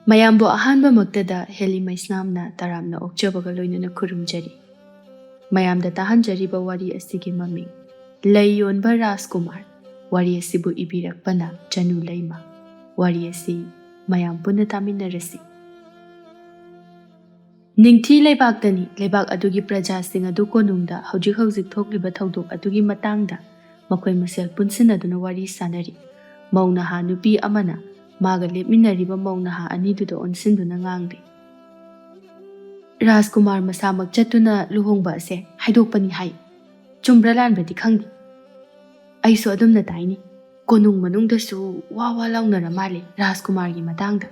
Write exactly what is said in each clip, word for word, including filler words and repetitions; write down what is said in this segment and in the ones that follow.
ꯃꯌꯥꯝꯕꯨ ꯑꯍꯥꯟꯕꯃꯛꯇꯗ ꯍꯦꯂꯤ ꯃꯩꯁꯅꯥꯝꯅ ꯇꯔꯥꯝꯅ ꯑꯣꯛꯆꯕꯒ ꯂꯣꯏꯅꯅ ꯈꯨꯔꯨꯝꯖꯔꯤ꯫ ꯃꯌꯥꯝꯗ ꯇꯥꯍꯟꯖꯔꯤꯕ ꯋꯥꯔꯤ ꯑꯁꯤꯒꯤ ꯃꯃꯤꯡ ꯂꯩ ꯌꯣꯟꯕ ꯔꯥꯖꯀꯨꯃꯥꯔ꯫ ꯋꯥꯔꯤ ꯑꯁꯤꯕꯨ ꯏꯕꯤꯔꯛꯄꯅ ꯆꯅꯨ ꯂꯩꯃ꯫ ꯋꯥꯔꯤ ꯑꯁꯤ ꯃꯌꯥꯝ ꯄꯨꯟꯅ ꯇꯥꯃꯤꯟꯅꯔꯁꯤ꯫ ꯅꯤꯡꯊꯤ ꯂꯩꯕꯥꯛꯇꯅꯤ ꯂꯩꯕꯥꯛ ꯑꯗꯨꯒꯤ ꯄ꯭ꯔꯖꯥꯁꯤꯡ ꯑꯗꯨ ꯀꯣꯅꯨꯡꯗ ꯍꯧꯖꯤꯛ ꯍꯧꯖꯤꯛ ꯊꯣꯛꯂꯤꯕ ꯊꯧꯗꯣꯛ ꯑꯗꯨꯒꯤ ꯃꯇꯥꯡꯗ ꯃꯈꯣꯏ ꯃꯁꯦꯜ ꯄꯨꯟꯁꯤꯟꯅꯗꯨꯅ ꯋꯥꯔꯤ ꯁꯥꯅꯔꯤ꯫ ꯃꯧ ꯅꯍꯥ ꯅꯨꯄꯤ ꯑꯃꯅ ꯃꯥꯒ ꯂꯦꯞꯃꯤꯟꯅꯔꯤꯕ ꯃꯧ ꯅꯍꯥ ꯑꯅꯤꯗꯨꯗ ꯑꯣꯟꯁꯤꯟꯗꯨꯅ ꯉꯥꯡꯂꯤ꯫ ꯔꯥꯖꯀꯨꯃꯥꯔ ꯃꯁꯥꯃꯛ ꯆꯠꯇꯨꯅ ꯂꯨꯍꯣꯡꯕ ꯑꯁꯦ ꯍꯥꯏꯗꯣꯛꯄꯅꯤ ꯍꯥꯏ꯫ ꯆꯨꯝꯕ꯭ꯔꯥ ꯂꯥꯟꯕ꯭ꯔꯗꯤ ꯈꯪꯗꯦ꯫ ꯑꯩꯁꯨ ꯑꯗꯨꯝꯅ ꯇꯥꯏꯅꯤ꯫ ꯀꯣꯅꯨꯡ ꯃꯅꯨꯡꯗꯁꯨ ꯋꯥ ꯋꯥ ꯂꯥꯎꯅꯔ ꯃꯥꯜꯂꯦ ꯔꯥꯖꯀꯨꯃꯥꯔꯒꯤ ꯃꯇꯥꯡꯗ꯫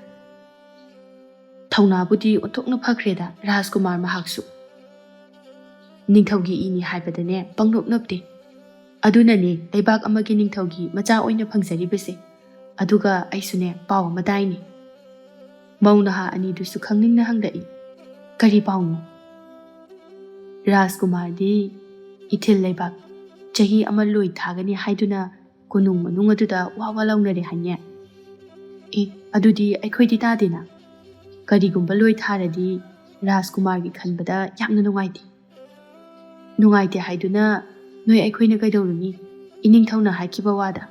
ꯊꯧꯅꯥꯕꯨꯗꯤ ꯑꯣꯟꯊꯣꯛꯅ ꯐꯈ꯭ꯔꯦꯗ ꯔꯥꯖꯀꯨꯃꯥꯔ ꯃꯍꯥꯛꯁꯨ꯫ ꯅꯤꯡꯊꯧꯒꯤ ꯏꯅꯤ ꯍꯥꯏꯕꯗꯅꯦ ꯄꯪꯅꯣꯞ ꯅꯣꯞꯇꯦ꯫ ꯑꯗꯨꯅꯅꯦ ꯂꯩꯕꯥꯛ ꯑꯃꯒꯤ ꯅꯤꯡꯊꯧꯒꯤ ꯃꯆꯥ ꯑꯣꯏꯅ ꯐꯪꯖꯔꯤꯕꯁꯦ꯫ ꯑꯗꯨꯒ ꯑꯩꯁꯨꯅꯦ ꯄꯥꯎ ꯑꯃ ꯇꯥꯏꯅꯦ꯫ ꯃꯧ ꯅꯍꯥ ꯑꯅꯤꯗꯨꯁꯨ ꯈꯪꯅꯤꯡꯅ ꯍꯪꯂꯛꯏ꯫ ꯀꯔꯤ ꯄꯥꯎꯅꯣ? ꯔꯥꯖꯀꯨꯃꯥꯔꯗꯤ ꯏꯊꯤꯜ ꯂꯩꯕꯥꯛ ꯆꯍꯤ ꯑꯃ ꯂꯣꯏ ꯊꯥꯒꯅꯤ ꯍꯥꯏꯗꯨꯅ ꯀꯣꯅꯨꯡ ꯃꯅꯨꯡ ꯑꯗꯨꯗ ꯋꯥ ꯋꯥ ꯂꯥꯎꯅꯔꯦ ꯍꯥꯏꯅꯦ꯫ ꯑꯦ, ꯑꯗꯨꯗꯤ ꯑꯩꯈꯣꯏꯗꯤ ꯇꯥꯗꯦꯅ꯫ ꯀꯔꯤꯒꯨꯝꯕ ꯂꯣꯏ ꯊꯥꯔꯗꯤ ꯔꯥꯖꯀꯨꯃꯥꯔꯒꯤ ꯈꯟꯕꯗ ꯌꯥꯝꯅ ꯅꯨꯡꯉꯥꯏꯇꯦ꯫ ꯅꯨꯡꯉꯥꯏꯇꯦ ꯍꯥꯏꯗꯨꯅ ꯅꯣꯏ ꯑꯩꯈꯣꯏꯅ ꯀꯩꯗꯧꯔꯨꯅꯤ? ꯏꯅꯤꯡꯊꯧꯅ ꯍꯥꯏꯈꯤꯕ ꯋꯥꯗ꯫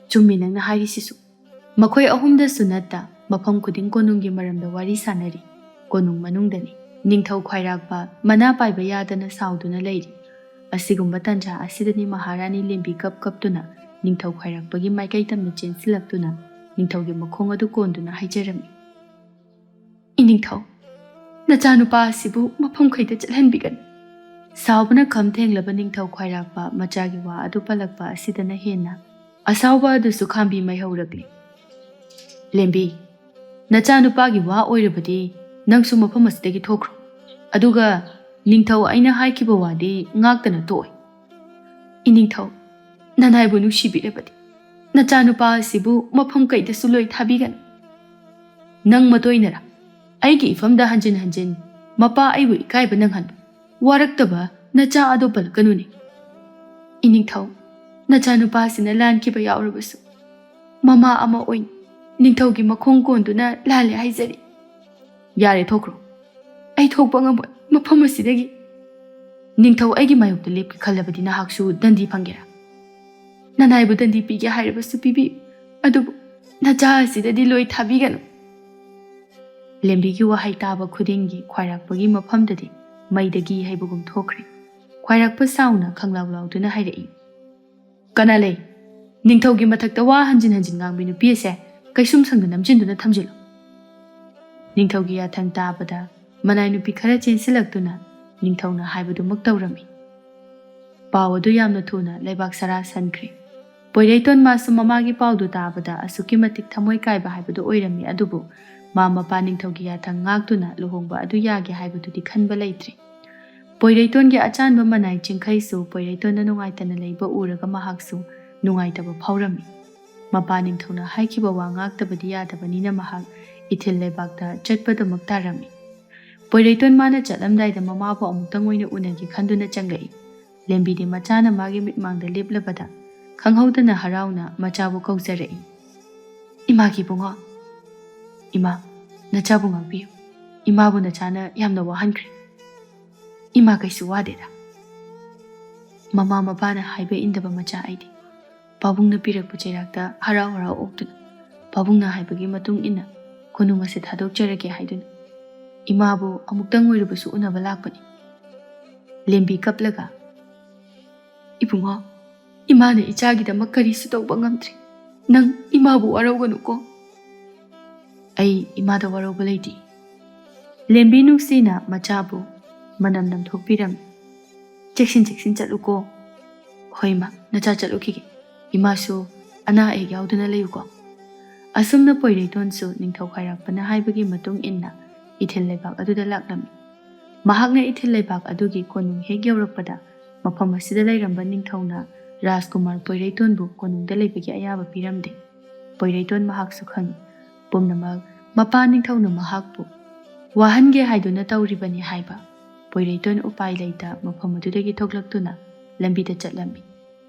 ꯆꯨꯝꯃꯤ ꯅꯪꯅ ꯍꯥꯏꯔꯤꯁꯤꯁꯨ꯫ ꯃꯈꯣꯏ ꯑꯍꯨꯝꯗꯁꯨ ꯅꯠꯇ ꯃꯐꯝ ꯈꯨꯗꯤꯡ ꯀꯣꯅꯨꯡꯒꯤ ꯃꯔꯝꯗ ꯋꯥꯔꯤ ꯁꯥꯅꯔꯤ꯫ ꯀꯣꯅꯨꯡ ꯃꯅꯨꯡꯗꯅꯤ꯫ ꯅꯤꯡꯊꯧ ꯈ꯭ꯋꯥꯏꯔꯥꯛꯄ ꯃꯅꯥ ꯄꯥꯏꯕ ꯌꯥꯗꯅ ꯁꯥꯎꯗꯨꯅ ꯂꯩꯔꯤ꯫ ꯑꯁꯤꯒꯨꯝꯕ ꯇꯟꯖꯥ ꯑꯁꯤꯗꯅꯤ ꯃꯍꯥꯔꯥꯅꯤ ꯂꯦꯝꯕꯤ ꯀꯞ ꯀꯞꯇꯨꯅ ꯅꯤꯡꯊꯧ ꯈ꯭ꯋꯥꯏꯔꯥꯛꯄꯒꯤ ꯃꯥꯏꯀꯩ ꯇꯝꯅ ꯆꯦꯟꯁꯤꯜꯂꯛꯇꯨꯅ ꯅꯤꯡꯊꯧꯒꯤ ꯃꯈꯣꯡ ꯑꯗꯨ ꯀꯣꯟꯗꯨꯅ ꯍꯥꯏꯖꯔꯝꯃꯤ꯫ ꯏꯅꯤꯡꯊꯧ, ꯅꯆꯥꯅꯨꯄꯥ ꯑꯁꯤꯕꯨ ꯃꯐꯝ ꯈꯩꯗ ꯆꯠꯍꯟꯕꯤꯒꯅꯨ꯫ ꯁꯥꯎꯕꯅ ꯈꯝ ꯊꯦꯡꯂꯕ ꯅꯤꯡꯊꯧ ꯈ꯭ꯋꯥꯏꯔꯥꯛꯄ ꯃꯆꯥꯒꯤ ꯋꯥ ꯑꯗꯨ ꯄꯜꯂꯛꯄ ꯑꯁꯤꯗꯅ ꯍꯦꯟꯅ ꯑꯁꯥꯎꯕ ꯑꯗꯨꯁꯨ ꯈꯥꯝꯕꯤ ꯃꯩꯍꯧꯔꯛꯂꯤ꯫ ꯂꯦꯝꯕꯤ, ꯅꯆꯥꯅꯨꯄꯥꯒꯤ ꯋꯥ ꯑꯣꯏꯔꯕꯗꯤ ꯅꯪꯁꯨ ꯃꯐꯝ ꯑꯁꯤꯗꯒꯤ ꯊꯣꯛꯈ꯭ꯔꯣ꯫ ꯑꯗꯨꯒ ꯅꯤꯡꯊꯧ ꯑꯩꯅ ꯍꯥꯏꯈꯤꯕ ꯋꯥꯗꯤ ꯉꯥꯛꯇꯅ ꯇꯣꯛꯑꯣꯏ꯫ ꯏꯅꯤꯡꯊꯧ, ꯅꯅꯥꯏꯕꯨ ꯅꯨꯡꯁꯤꯕꯤꯔꯕꯗꯤ ꯅꯆꯥꯅꯨꯄꯥ ꯑꯁꯤꯕꯨ ꯃꯐꯝ ꯀꯩꯗꯁꯨ ꯂꯣꯏ ꯊꯥꯕꯤꯒꯅꯨ꯫ ꯅꯪ ꯃꯇꯣꯏꯅꯔ ꯑꯩꯒꯤ ꯏꯐꯝꯗ ꯍꯟꯖꯤꯟ ꯍꯟꯖꯤꯟ ꯃꯄꯥ ꯑꯩꯕꯨ ꯏꯀꯥꯏꯕ ꯅꯪꯍꯟꯕ ꯋꯥꯔꯛꯇꯕ ꯅꯆꯥ ꯑꯗꯣ ꯄꯜꯂꯛꯀꯅꯨꯅꯦ꯫ ꯏꯅꯤꯡꯊꯧ, ꯅꯆꯥꯅꯨꯄꯥꯁꯤꯅ ꯂꯥꯟꯈꯤꯕ ꯌꯥꯎꯔꯕꯁꯨ ꯃꯃꯥ ꯑꯃ ꯑꯣꯏꯅ ꯅꯤꯡꯊꯧꯒꯤ ꯃꯈꯣꯡ ꯀꯣꯟꯗꯨꯅ ꯂꯥꯜꯂꯦ ꯍꯥꯏꯖꯔꯤ꯫ ꯌꯥꯔꯦ, ꯊꯣꯛꯈ꯭ꯔꯣ꯫ ꯑꯩ ꯊꯣꯛꯄ ꯉꯝꯃꯣꯏ ꯃꯐꯝ ꯑꯁꯤꯗꯒꯤ꯫ ꯅꯤꯡꯊꯧ ꯑꯩꯒꯤ ꯃꯥꯌꯣꯛꯇ ꯂꯦꯞꯀꯦ ꯈꯜꯂꯕꯗꯤ ꯅꯍꯥꯛꯁꯨ ꯗꯟꯗꯤ ꯐꯪꯒꯦꯔꯥ? ꯅꯅꯥꯏꯕꯨ ꯗꯟꯗꯤ ꯄꯤꯒꯦ ꯍꯥꯏꯔꯕꯁꯨ ꯄꯤꯕꯤꯌꯨ, ꯑꯗꯨꯕꯨ ꯅꯆꯥ ꯑꯁꯤꯗꯗꯤ ꯂꯣꯏ ꯊꯥꯕꯤꯒꯅꯨ꯫ ꯂꯦꯝꯕꯤꯒꯤ ꯋꯥꯍꯩ ꯇꯥꯕ ꯈꯨꯗꯤꯡꯒꯤ ꯈ꯭ꯋꯥꯏꯔꯥꯛꯄꯒꯤ ꯃꯐꯝꯗꯗꯤ ꯃꯩꯗꯒꯤ ꯍꯩꯕꯒꯨꯝ ꯊꯣꯛꯈ꯭ꯔꯦ꯫ ꯈ꯭ꯋꯥꯏꯔꯥꯛꯄ ꯁꯥꯎꯅ ꯈꯪꯂꯥꯎ ꯂꯥꯎꯗꯨꯅ ꯍꯥꯏꯔꯛꯏ, "ꯀꯅꯥ ꯂꯩ? ꯅꯤꯡꯊꯧꯒꯤ ꯃꯊꯛꯇ ꯋꯥ ꯍꯟꯖꯤꯟ ꯍꯟꯖꯤꯟ ꯉꯥꯡꯕꯤ ꯅꯨꯄꯤ ꯑꯁꯦ ꯀꯩꯁꯨꯝ ꯁꯪꯗ ꯅꯝꯖꯤꯟꯗꯨꯅ ꯊꯝꯖꯤꯜꯂꯨ!" ꯅꯤꯡꯊꯧꯒꯤ ꯌꯥꯊꯪ ꯇꯥꯕꯗ ꯃꯅꯥꯏ ꯅꯨꯄꯤ ꯈꯔ ꯆꯦꯟꯁꯤꯜꯂꯛꯇꯨꯅ ꯅꯤꯡꯊꯧꯅ ꯍꯥꯏꯕꯗꯨꯃꯛ ꯇꯧꯔꯝꯃꯤ꯫ ꯄꯥꯎ ꯑꯗꯨ ꯌꯥꯝꯅ ꯊꯨꯅ ꯂꯩꯕꯥꯛ ꯁꯔꯥ ꯁꯟꯈ꯭ꯔꯦ꯫ ꯄꯣꯏꯔꯩꯇꯣꯟ ꯃꯥꯁꯨ ꯃꯃꯥꯒꯤ ꯄꯥꯎꯗꯨ ꯇꯥꯕꯗ ꯑꯁꯨꯛꯀꯤ ꯃꯇꯤꯛ ꯊꯃꯣꯏ ꯀꯥꯏꯕ ꯍꯥꯏꯕꯗꯨ ꯑꯣꯏꯔꯝꯃꯤ, ꯑꯗꯨꯕꯨ ꯃꯥ ꯃꯄꯥ ꯅꯤꯡꯊꯧꯒꯤ ꯌꯥꯊꯪ ꯉꯥꯛꯇꯨꯅ ꯂꯨꯍꯣꯡꯕ ꯑꯗꯨ ꯌꯥꯒꯦ ꯍꯥꯏꯕꯗꯨꯗꯤ ꯈꯟꯕ ꯂꯩꯇ꯭ꯔꯦ꯫ ꯄꯣꯏꯔꯩꯇꯣꯟꯒꯤ ꯑꯆꯥꯟꯕ ꯃꯅꯥꯏ ꯆꯤꯡꯈꯩꯁꯨ ꯄꯣꯏꯔꯩꯇꯣꯟꯗ ꯅꯨꯡꯉꯥꯏꯇꯅ ꯂꯩꯕ ꯎꯔꯒ ꯃꯍꯥꯛꯁꯨ ꯅꯨꯡꯉꯥꯏꯇꯕ ꯐꯥꯎꯔꯝꯃꯤ꯫ ꯃꯄꯥ ꯅꯤꯡꯊꯧꯅ ꯍꯥꯏꯈꯤꯕ ꯋꯥ ꯉꯥꯛꯇꯕꯗꯤ ꯌꯥꯗꯕꯅꯤꯅ ꯃꯍꯥꯛ ꯏꯊꯤꯜ ꯂꯩꯕꯥꯛꯇ ꯆꯠꯄꯗꯃꯛ ꯇꯥꯔꯝꯃꯤ꯫ ꯄꯣꯏꯔꯩꯇꯣꯟ ꯃꯥꯅ ꯆꯠꯂꯝꯗꯥꯏꯗ ꯃꯃꯥꯕꯨ ꯑꯃꯨꯛꯇꯪ ꯑꯣꯏꯅ ꯎꯅꯒꯦ ꯈꯟꯗꯨꯅ ꯆꯪꯂꯛꯏ꯫ ꯂꯦꯝꯕꯤꯗꯤ ꯃꯆꯥꯅ ꯃꯥꯒꯤ ꯃꯤꯠꯃꯥꯡꯗ ꯂꯦꯞꯂꯕꯗ ꯈꯪꯍꯧꯗꯅ ꯍꯔꯥꯎꯅ ꯃꯆꯥꯕꯨ ꯀꯧꯖꯔꯛꯏ, "ꯏꯃꯥꯒꯤ ꯏꯕꯨꯡꯉꯣ, ꯏꯃꯥ, ꯅꯆꯥꯕꯨ ꯉꯥꯛꯄꯤꯌꯨ꯫ ꯏꯃꯥꯕꯨ ꯅꯆꯥꯅ ꯌꯥꯝꯅ ꯋꯥꯍꯟꯈ꯭ꯔꯦ꯫" "ꯏꯃꯥ ꯀꯩꯁꯨ ꯋꯥꯗꯦꯗ꯫ ꯃꯃꯥ ꯃꯄꯥꯅ ꯍꯥꯏꯕ ꯏꯟꯗꯕ ꯃꯆꯥ ꯑꯩꯗꯤ ꯄꯥꯕꯨꯡꯅ ꯄꯤꯔꯛꯄ ꯆꯩꯔꯥꯛꯇ ꯍꯔꯥꯎ ꯍꯔꯥꯎ ꯑꯣꯛꯇꯨꯅ ꯄꯥꯕꯨꯡꯅ ꯍꯥꯏꯕꯒꯤ ꯃꯇꯨꯡ ꯏꯟꯅ ꯀꯣꯅꯨꯡ ꯑꯁꯤ ꯊꯥꯗꯣꯛꯆꯔꯒꯦ ꯍꯥꯏꯗꯨꯅ ꯏꯃꯥꯕꯨ ꯑꯃꯨꯛꯇꯪ ꯑꯣꯏꯔꯕꯁꯨ ꯎꯅꯕ ꯂꯥꯛꯄꯅꯤ꯫" ꯂꯦꯝꯕꯤ ꯀꯞꯂꯒ, "ꯏꯕꯨꯡꯉꯣ, ꯏꯃꯥꯅ ꯏꯆꯥꯒꯤꯗꯃꯛ ꯀꯔꯤꯁꯨ ꯇꯧꯕ ꯉꯝꯗ꯭ꯔꯤ꯫ ꯅꯪ ꯏꯃꯥꯕꯨ ꯋꯥꯔꯧꯒꯅꯨꯀꯣ꯫" "ꯑꯩ ꯏꯃꯥꯗ ꯋꯥꯔꯧꯕ ꯂꯩꯇꯦ꯫" ꯂꯦꯝꯕꯤ ꯅꯨꯡꯁꯤꯅ ꯃꯆꯥꯕꯨ ꯃꯅꯝ ꯅꯝꯊꯣꯛꯄꯤꯔꯝꯃꯤ꯫ "ꯆꯦꯛꯁꯤꯟ ꯆꯦꯛꯁꯤꯟ ꯆꯠꯂꯨꯀꯣ꯫" "ꯍꯣꯏ ꯏꯃꯥ, ꯅꯆꯥ ꯆꯠꯂꯨꯈꯤꯒꯦ꯫ ꯏꯃꯥꯁꯨ ꯑꯅꯥ ꯑꯌꯦꯛ ꯌꯥꯎꯗꯅ ꯂꯩꯌꯨꯀꯣ꯫" ꯑꯁꯨꯝꯅ ꯄꯣꯏꯔꯩꯇꯣꯟꯁꯨ ꯅꯤꯡꯊꯧ ꯈ꯭ꯋꯥꯏꯔꯥꯛꯄꯅ ꯍꯥꯏꯕꯒꯤ ꯃꯇꯨꯡ ꯏꯟꯅ ꯏꯊꯤꯜ ꯂꯩꯕꯥꯛ ꯑꯗꯨꯗ ꯂꯥꯛꯂꯝꯃꯤ꯫ ꯃꯍꯥꯛꯅ ꯏꯊꯤꯜ ꯂꯩꯕꯥꯛ ꯑꯗꯨꯒꯤ ꯀꯣꯅꯨꯡ ꯍꯦꯛ ꯌꯧꯔꯛꯄꯗ ꯃꯐꯝ ꯑꯁꯤꯗ ꯂꯩꯔꯝꯕ ꯅꯤꯡꯊꯧꯅ ꯔꯥꯖꯀꯨꯃꯥꯔ ꯄꯣꯏꯔꯩꯇꯣꯟꯕꯨ ꯀꯣꯅꯨꯡꯗ ꯂꯩꯕꯒꯤ ꯑꯌꯥꯕ ꯄꯤꯔꯝꯗꯦ꯫ ꯄꯣꯏꯔꯩꯇꯣꯟ ꯃꯍꯥꯛꯁꯨ ꯈꯪꯏ꯫ ꯄꯨꯝꯅꯃꯛ ꯃꯄꯥ ꯅꯤꯡꯊꯧꯅ ꯃꯍꯥꯛꯄꯨ ꯋꯥꯍꯟꯒꯦ ꯍꯥꯏꯗꯨꯅ ꯇꯧꯔꯤꯕꯅꯤ ꯍꯥꯏꯕ꯫ ꯄꯣꯏꯔꯩꯇꯣꯟ ꯎꯄꯥꯏ ꯂꯩꯇ ꯃꯐꯝ ꯑꯗꯨꯗꯒꯤ ꯊꯣꯛꯂꯛꯇꯨꯅ ꯂꯝꯕꯤꯗ ꯆꯠꯂꯝꯃꯤ꯫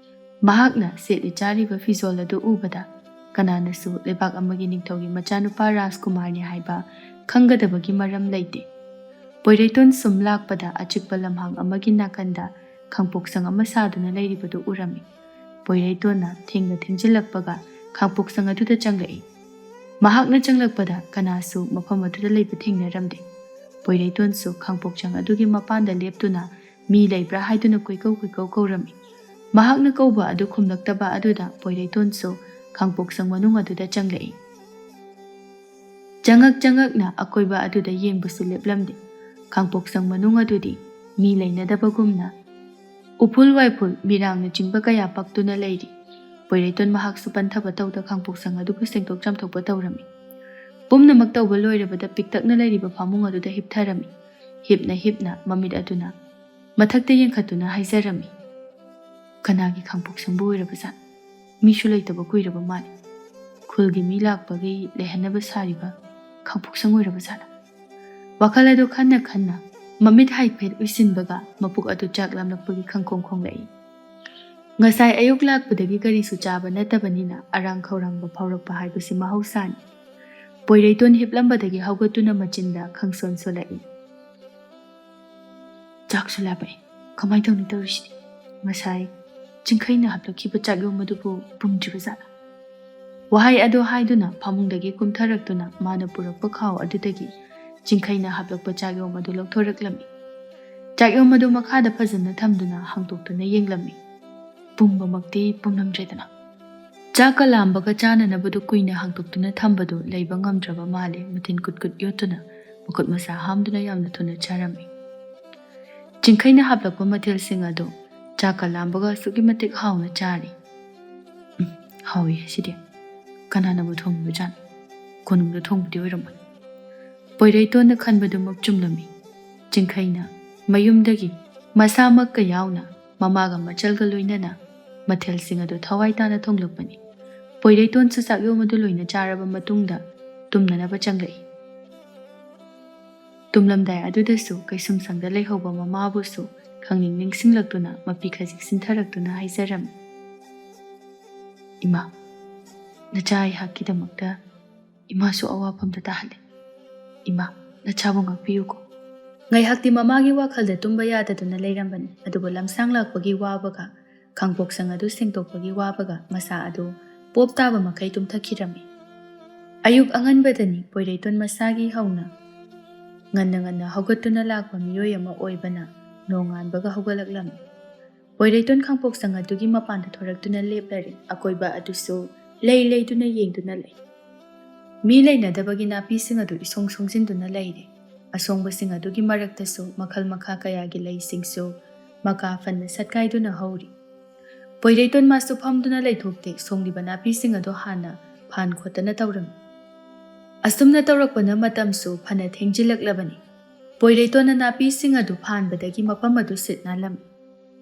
ꯃꯍꯥꯛꯅ ꯁꯦꯠꯂꯤ ꯆꯥꯔꯤꯕ ꯐꯤꯖꯣꯜ ꯑꯗꯨ ꯎꯕꯗ ꯀꯅꯥꯅꯁꯨ ꯂꯩꯕꯥꯛ ꯑꯃꯒꯤ ꯅꯤꯡꯊꯧꯒꯤ ꯃꯆꯥꯅꯨꯄꯥ ꯔꯥꯖꯀꯨꯃꯥꯔꯅꯤ ꯍꯥꯏꯕ ꯈꯪꯒꯗꯕꯒꯤ ꯃꯔꯝ ꯂꯩꯇꯦ꯫ ꯄꯣꯏꯔꯩꯇꯣꯟ ꯁꯨꯝ ꯂꯥꯛꯄꯗ ꯑꯆꯤꯛꯄ ꯂꯝꯍꯥꯡ ꯑꯃꯒꯤ ꯅꯥꯀꯟꯗ ꯈꯥꯡꯄꯣꯛꯁꯪ ꯑꯃ ꯁꯥꯗꯨꯅ ꯂꯩꯔꯤꯕꯗꯨ ꯎꯔꯝꯃꯤ꯫ ꯄꯣꯏꯔꯩꯇꯣꯟꯅ ꯊꯦꯡꯅ ꯊꯦꯡꯖꯤꯜꯂꯛꯄꯒ ꯈꯥꯡꯄꯣꯛꯁꯪ ꯑꯗꯨꯗ ꯆꯪꯂꯛꯏ꯫ ꯃꯍꯥꯛꯅ ꯆꯪꯂꯛꯄꯗ ꯀꯅꯥꯁꯨ ꯃꯐꯝ ꯑꯗꯨꯗ ꯂꯩꯕ ꯊꯦꯡꯅꯔꯝꯗꯦ꯫ ꯄꯣꯏꯔꯩꯇꯣꯟꯁꯨ ꯈꯥꯡꯄꯣꯛꯁꯪ ꯑꯗꯨꯒꯤ ꯃꯄꯥꯟꯗ ꯂꯦꯞꯇꯨꯅ ꯃꯤ ꯂꯩꯕ꯭ꯔꯥ ꯍꯥꯏꯗꯨꯅ ꯀꯣꯏꯀꯧ ꯀꯣꯏꯀꯧ ꯀꯧꯔꯝꯃꯤ꯫ ꯃꯍꯥꯛꯅ ꯀꯧꯕ ꯑꯗꯨ ꯈꯨꯝꯂꯛꯇꯕ ꯑꯗꯨꯗ ꯄꯣꯏꯔꯩꯇꯣꯟꯁꯨ ꯈꯥꯡꯄꯣꯛꯁꯪ ꯃꯅꯨꯡ ꯑꯗꯨꯗ ꯆꯪꯂꯛꯏ꯫ ꯆꯉꯛ ꯆꯉꯛꯅ ꯑꯀꯣꯏꯕ ꯑꯗꯨꯗ ꯌꯦꯡꯕꯁꯨ ꯂꯦꯞꯂꯝꯗꯦ꯫ ꯈꯥꯡꯄꯣꯛꯁꯪ ꯃꯅꯨꯡ ꯑꯗꯨꯗꯤ ꯃꯤ ꯂꯩꯅꯗꯕꯒꯨꯝꯅ ꯎꯐꯨꯜ ꯋꯥꯏꯐꯨꯜ, ꯃꯤꯔꯥꯡꯅꯆꯤꯡꯕ ꯀꯌꯥ ꯄꯛꯇꯨꯅ ꯂꯩꯔꯤ꯫ ꯄꯣꯏꯔꯩꯇꯣꯟ ꯃꯍꯥꯛꯁꯨ ꯄꯟꯊꯕ ꯇꯧꯗ ꯈꯥꯡꯄꯣꯛꯁꯪ ꯑꯗꯨꯕꯨ ꯁꯦꯡꯗꯣꯛ ꯆꯥꯝꯊꯣꯛꯄ ꯇꯧꯔꯝꯃꯤ꯫ ꯄꯨꯝꯅꯃꯛ ꯇꯧꯕ ꯂꯣꯏꯔꯕꯗ ꯄꯤꯛꯇꯛꯅ ꯂꯩꯔꯤꯕ ꯐꯃꯨꯡ ꯑꯗꯨꯗ ꯍꯤꯞꯊꯔꯝꯃꯤ꯫ ꯍꯤꯞꯅ ꯍꯤꯞꯅ ꯃꯃꯤꯠ ꯑꯗꯨꯅ ꯃꯊꯛꯇ ꯌꯦꯡꯈꯠꯇꯨꯅ ꯍꯥꯏꯖꯔꯝꯃꯤ, "ꯀꯅꯥꯒꯤ ꯈꯥꯡꯄꯣꯛꯁꯪꯕꯨ ꯑꯣꯏꯔꯕꯖꯥꯠꯅꯣ? ꯃꯤꯁꯨ ꯂꯩꯇꯕ ꯀꯨꯏꯔꯕ ꯃꯥꯜꯂꯦ꯫ ꯈꯨꯜꯒꯤ ꯃꯤ ꯂꯥꯛꯄꯒꯤ ꯂꯩꯍꯟꯅꯕ ꯁꯥꯔꯤꯕ ꯈꯥꯡꯄꯣꯛꯁꯪ ꯑꯣꯏꯔꯕꯖꯥꯠꯂꯥ?" ꯋꯥꯈꯜ ꯑꯗꯨ ꯈꯟꯅ ꯈꯟꯅ ꯃꯃꯤꯠ ꯍꯥꯏꯐꯦꯠ ꯎꯏꯁꯤꯟꯕꯒ ꯃꯄꯨꯛ ꯑꯗꯨ ꯆꯥꯛ ꯂꯥꯝꯂꯛꯄꯒꯤ ꯈꯪꯈꯣꯡ ꯈꯣꯡꯂꯛꯏ꯫ ꯉꯁꯥꯏ ꯑꯌꯨꯛ ꯂꯥꯛꯄꯗꯒꯤ ꯀꯔꯤꯁꯨ ꯆꯥꯕ ꯅꯠꯇꯕꯅꯤꯅ ꯑꯔꯥꯡ ꯈꯧꯔꯥꯡꯕ ꯐꯥꯎꯔꯛꯄ ꯍꯥꯏꯕꯁꯤ ꯃꯍꯧꯁꯥꯅꯤ꯫ ꯄꯣꯏꯔꯩꯇꯣꯟ ꯍꯤꯞꯂꯝꯕꯗꯒꯤ ꯍꯧꯒꯠꯇꯨꯅ ꯃꯆꯤꯟꯗ ꯈꯪꯁꯣꯟ ꯁꯣꯜꯂꯛꯏ꯫ "ꯆꯥꯛꯁꯨ ꯂꯥꯝꯃꯛꯑꯦ꯫ ꯀꯃꯥꯏꯅ ꯇꯧꯅꯤ ꯇꯧꯔꯤꯁꯤꯗꯤ? ꯉꯁꯥꯏ ꯆꯤꯡꯈꯩꯅ ꯍꯥꯞꯂꯛꯈꯤꯕ ꯆꯥꯛꯌꯣꯝ ꯑꯗꯨꯕꯨ ꯄꯨꯝꯗ꯭ꯔꯤꯕ ꯖꯥꯠꯂꯥ?" ꯋꯥꯍꯩ ꯑꯗꯨ ꯍꯥꯏꯗꯨꯅ ꯐꯃꯨꯡꯗꯒꯤ ꯀꯨꯝꯊꯔꯛꯇꯨꯅ ꯃꯥꯅ ꯄꯨꯔꯛꯄ ꯈꯥꯎ ꯑꯗꯨꯗꯒꯤ ꯆꯤꯡꯈꯩꯅ ꯍꯥꯞꯂꯛꯄ ꯆꯥꯛꯌꯣꯝ ꯑꯗꯨ ꯂꯧꯊꯣꯔꯛꯂꯝꯃꯤ꯫ ꯆꯥꯛꯌꯣꯝ ꯑꯗꯨ ꯃꯈꯥꯗ ꯐꯖꯅ ꯊꯝꯗꯨꯅ ꯍꯥꯡꯗꯣꯛꯇꯨꯅ ꯌꯦꯡꯂꯝꯃꯤ꯫ ꯄꯨꯝꯕꯃꯛꯇꯤ ꯄꯨꯝꯂꯝꯗ꯭ꯔꯦꯗꯅ꯫ ꯆꯥꯛꯀ ꯂꯥꯝꯕꯒ ꯆꯥꯅꯅꯕꯗꯨ ꯀꯨꯏꯅ ꯍꯥꯡꯗꯣꯛꯇꯨꯅ ꯊꯝꯕꯗꯨ ꯂꯩꯕ ꯉꯝꯗ꯭ꯔꯕ ꯃꯥꯜꯂꯦ꯫ ꯃꯇꯤꯟ ꯀꯨꯠ ꯀꯨꯠ ꯌꯣꯠꯇꯨꯅ ꯃꯈꯨꯠ ꯃꯁꯥ ꯍꯥꯝꯗꯨꯅ ꯌꯥꯝꯅ ꯊꯨꯅ ꯆꯥꯔꯝꯃꯤ꯫ ꯆꯤꯡꯈꯩꯅ ꯍꯥꯞꯂꯛꯄ ꯃꯊꯦꯜꯁꯤꯡ ꯑꯗꯨ ꯆꯥꯛꯀ ꯂꯥꯝꯕꯒ ꯑꯁꯨꯛꯀꯤ ꯃꯇꯤꯛ ꯍꯥꯎꯅ ꯆꯥꯔꯤ꯫ "ꯎꯝ, ꯍꯥꯎꯏ ꯁꯤꯗꯤ꯫ ꯀꯅꯥꯅꯕꯨ ꯊꯣꯡꯂꯤꯕꯖꯥꯠꯅꯣ? ꯀꯣꯅꯨꯡꯗ ꯊꯣꯡꯕꯗꯤ ꯑꯣꯏꯔꯝꯃꯣꯏ꯫" ꯄꯣꯏꯔꯩꯇꯣꯟꯅ ꯈꯟꯕꯗꯨꯃꯛ ꯆꯨꯝꯂꯝꯃꯤ꯫ ꯆꯤꯡꯈꯩꯅ ꯃꯌꯨꯝꯗꯒꯤ ꯃꯁꯥꯃꯛꯀ ꯌꯥꯎꯅ ꯃꯃꯥꯒ ꯃꯆꯜꯒ ꯂꯣꯏꯅꯅ ꯃꯊꯦꯜꯁꯤꯡ ꯑꯗꯨ ꯊꯋꯥꯏ ꯇꯥꯅ ꯊꯣꯡꯂꯛꯄꯅꯤ꯫ ꯄꯣꯏꯔꯩꯇꯣꯟꯁꯨ ꯆꯥꯛꯌꯣꯝ ꯑꯗꯨ ꯂꯣꯏꯅ ꯆꯥꯔꯕ ꯃꯇꯨꯡꯗ ꯇꯨꯝꯅꯅꯕ ꯆꯪꯂꯛꯏ꯫ ꯇꯨꯝꯂꯝꯗꯥꯏ ꯑꯗꯨꯗꯁꯨ ꯀꯩꯁꯨꯝꯁꯪꯗ ꯂꯩꯍꯧꯕ ꯃꯃꯥꯕꯨꯁꯨ ꯈꯪꯅꯤꯡ ꯅꯤꯡꯁꯤꯡꯂꯛꯇꯨꯅ ꯃꯄꯤ ꯈꯖꯤꯛ ꯁꯤꯟꯊꯔꯛꯇꯨꯅ ꯍꯥꯏꯖꯔꯝꯃꯤ, "ꯏꯃꯥ, ꯅꯆꯥ ꯑꯩꯍꯥꯛꯀꯤꯗꯃꯛꯇ ꯏꯃꯥꯁꯨ ꯑꯋꯥꯐꯝꯗ ꯇꯥꯍꯜꯂꯦ꯫ ꯏꯃꯥ, ꯅꯆꯥꯕꯨ ꯉꯥꯛꯄꯤꯌꯨꯀꯣ꯫ ꯉꯥꯏꯍꯥꯛꯇꯤ ꯃꯃꯥꯒꯤ ꯋꯥꯈꯜꯗ ꯇꯨꯝꯕ ꯌꯥꯗꯗꯨꯅ ꯂꯩꯔꯝꯕꯅꯤ, ꯑꯗꯨꯕꯨ ꯂꯝꯁꯥꯡ ꯂꯥꯛꯄꯒꯤ ꯋꯥꯕꯒ ꯈꯥꯡꯄꯣꯛꯁꯪ ꯑꯗꯨ ꯁꯦꯡꯗꯣꯛꯄꯒꯤ ꯋꯥꯕꯒ ꯃꯁꯥ ꯑꯗꯨ ꯄꯣꯞ ꯇꯥꯕ ꯃꯈꯩ ꯇꯨꯝꯊꯈꯤꯔꯝꯃꯤ꯫ ꯑꯌꯨꯛ ꯑꯉꯟꯕꯗꯅꯤ ꯄꯣꯏꯔꯩꯇꯣꯟ ꯃꯁꯥꯒꯤ ꯍꯧꯅ ꯉꯟꯅ ꯉꯟꯅ ꯍꯧꯒꯠꯇꯨꯅ ꯂꯥꯛꯄ ꯃꯤꯑꯣꯏ ꯑꯃ ꯑꯣꯏꯕꯅ ꯅꯣꯡꯉꯥꯟꯕꯒ ꯍꯧꯒꯠꯂꯛꯂꯝꯃꯤ꯫ ꯄꯣꯏꯔꯩꯇꯣꯟ ꯈꯥꯡꯄꯣꯛꯁꯪ ꯑꯗꯨꯒꯤ ꯃꯄꯥꯟꯗ ꯊꯣꯔꯛꯇꯨꯅ ꯂꯦꯞꯂꯔꯦ꯫ ꯑꯀꯣꯏꯕ ꯑꯗꯨꯁꯨ ꯂꯩ ꯂꯩꯗꯨꯅ ꯌꯦꯡꯗꯨꯅ ꯂꯩ꯫ ꯃꯤ ꯂꯩꯅꯗꯕꯒꯤ ꯅꯥꯄꯤꯁꯤꯡ ꯑꯗꯨ ꯏꯁꯣꯡ ꯁꯣꯡꯖꯤꯟꯗꯨꯅ ꯂꯩꯔꯦ꯫ ꯑꯁꯣꯡꯕꯁꯤꯡ ꯑꯗꯨꯒꯤ ꯃꯔꯛꯇꯁꯨ ꯃꯈꯜ ꯃꯈꯥ ꯀꯌꯥꯒꯤ ꯂꯩꯁꯤꯡꯁꯨ ꯃꯀꯥ ꯐꯟꯅ ꯁꯠꯀꯥꯏꯗꯨꯅ ꯍꯧꯔꯤ꯫ ꯄꯣꯏꯔꯩꯇꯣꯟ ꯃꯥꯁꯨ ꯐꯝꯗꯨꯅ ꯂꯩꯊꯣꯛꯇꯦ, ꯁꯣꯡꯂꯤꯕ ꯅꯥꯄꯤꯁꯤꯡ ꯑꯗꯨ ꯍꯥꯟꯅ ꯐꯥꯟ ꯈꯣꯠꯇꯅ ꯇꯧꯔꯝꯃꯤ꯫ ꯑꯁꯨꯝꯅ ꯇꯧꯔꯛꯄꯅ ꯃꯇꯝꯁꯨ ꯐꯅ ꯊꯦꯡꯖꯤꯜꯂꯛꯂꯕꯅꯤ꯫ ꯄꯣꯏꯔꯩꯇꯣꯟꯅ ꯅꯥꯄꯤꯁꯤꯡ ꯑꯗꯨ ꯐꯥꯟꯕꯗꯒꯤ ꯃꯐꯝ ꯑꯗꯨ ꯁꯤꯠ ꯅꯥꯜꯂꯝꯃꯤ꯫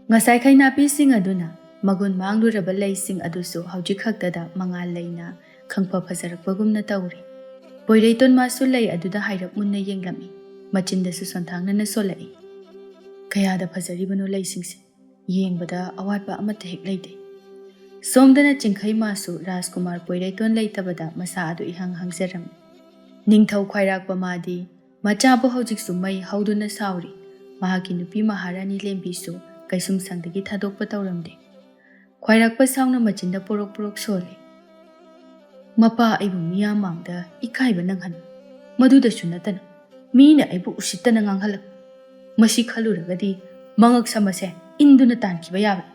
ꯉꯁꯥꯏꯈꯩ ꯅꯥꯄꯤꯁꯤꯡ ꯑꯗꯨꯅ ꯃꯒꯨꯟ ꯃꯥꯡꯂꯨꯔꯕ ꯂꯩꯁꯤꯡ ꯑꯗꯨꯁꯨ ꯍꯧꯖꯤꯛ ꯈꯛꯇꯗ ꯃꯉꯥꯜ ꯂꯩꯅ ꯈꯪꯐ ꯐꯖꯔꯛꯄꯒꯨꯝꯅ ꯇꯧꯔꯤ꯫ ꯄꯣꯏꯔꯩꯇꯣꯟ ꯃꯥꯁꯨ ꯂꯩ ꯑꯗꯨꯗ ꯍꯥꯏꯔꯞ ꯃꯨꯟꯅ ꯌꯦꯡꯂꯝꯃꯤ꯫ ꯃꯆꯤꯟꯗꯁꯨ ꯁꯣꯟꯊꯥꯡꯅꯅ ꯁꯣꯜꯂꯛꯏ꯫ "ꯀꯌꯥꯗ ꯐꯖꯔꯤꯕꯅꯣ ꯂꯩꯁꯤꯡꯁꯦ! ꯌꯦꯡꯕꯗ ꯑꯋꯥꯠꯄ ꯑꯃꯠꯇ ꯍꯦꯛ ꯂꯩꯇꯦ꯫" ꯁꯣꯝꯗꯅ ꯆꯤꯡꯈꯩ ꯃꯥꯁꯨ ꯔꯥꯖꯀꯨꯃꯥꯔ ꯄꯣꯏꯔꯩꯇꯣꯟ ꯂꯩꯇꯕꯗ ꯃꯁꯥ ꯑꯗꯨ ꯏꯍꯥꯡ ꯍꯥꯡꯖꯔꯝꯃꯤ꯫ ꯅꯤꯡꯊꯧ ꯈ꯭ꯋꯥꯏꯔꯥꯛꯄ ꯃꯥꯗꯤ ꯃꯆꯥꯕꯨ ꯍꯧꯖꯤꯛꯁꯨ ꯃꯩ ꯍꯧꯗꯨꯅ ꯁꯥꯎꯔꯤ꯫ ꯃꯍꯥꯛꯀꯤ ꯅꯨꯄꯤ ꯃꯍꯥꯔꯥꯅꯤ ꯂꯦꯝꯕꯤꯁꯨ ꯀꯩꯁꯨꯝꯁꯪꯗꯒꯤ ꯊꯥꯗꯣꯛꯄ ꯇꯧꯔꯝꯗꯦ꯫ ꯈ꯭ꯋꯥꯏꯔꯥꯛꯄ ꯁꯥꯎꯅ ꯃꯆꯤꯟꯗ ꯄꯣꯔꯣꯛ ꯄꯣꯔꯣꯛ ꯁꯣꯜꯂꯤ꯫ "ꯃꯄꯥ ꯑꯩꯕꯨ ꯃꯤꯌꯥꯝ ꯃꯥꯡꯗ ꯏꯀꯥꯏꯕ ꯅꯪꯍꯟ, ꯃꯗꯨꯗꯁꯨ ꯅꯠꯇꯅ ꯃꯤꯅ ꯑꯩꯕꯨ ꯎꯁꯤꯠꯇꯅ ꯉꯥꯡꯍꯜꯂꯛ꯫ ꯃꯁꯤ ꯈꯜꯂꯨꯔꯒꯗꯤ ꯃꯉꯛ ꯁꯝ ꯑꯁꯦ ꯏꯟꯗꯨꯅ ꯇꯥꯟꯈꯤꯕ ꯌꯥꯕꯅꯤ꯫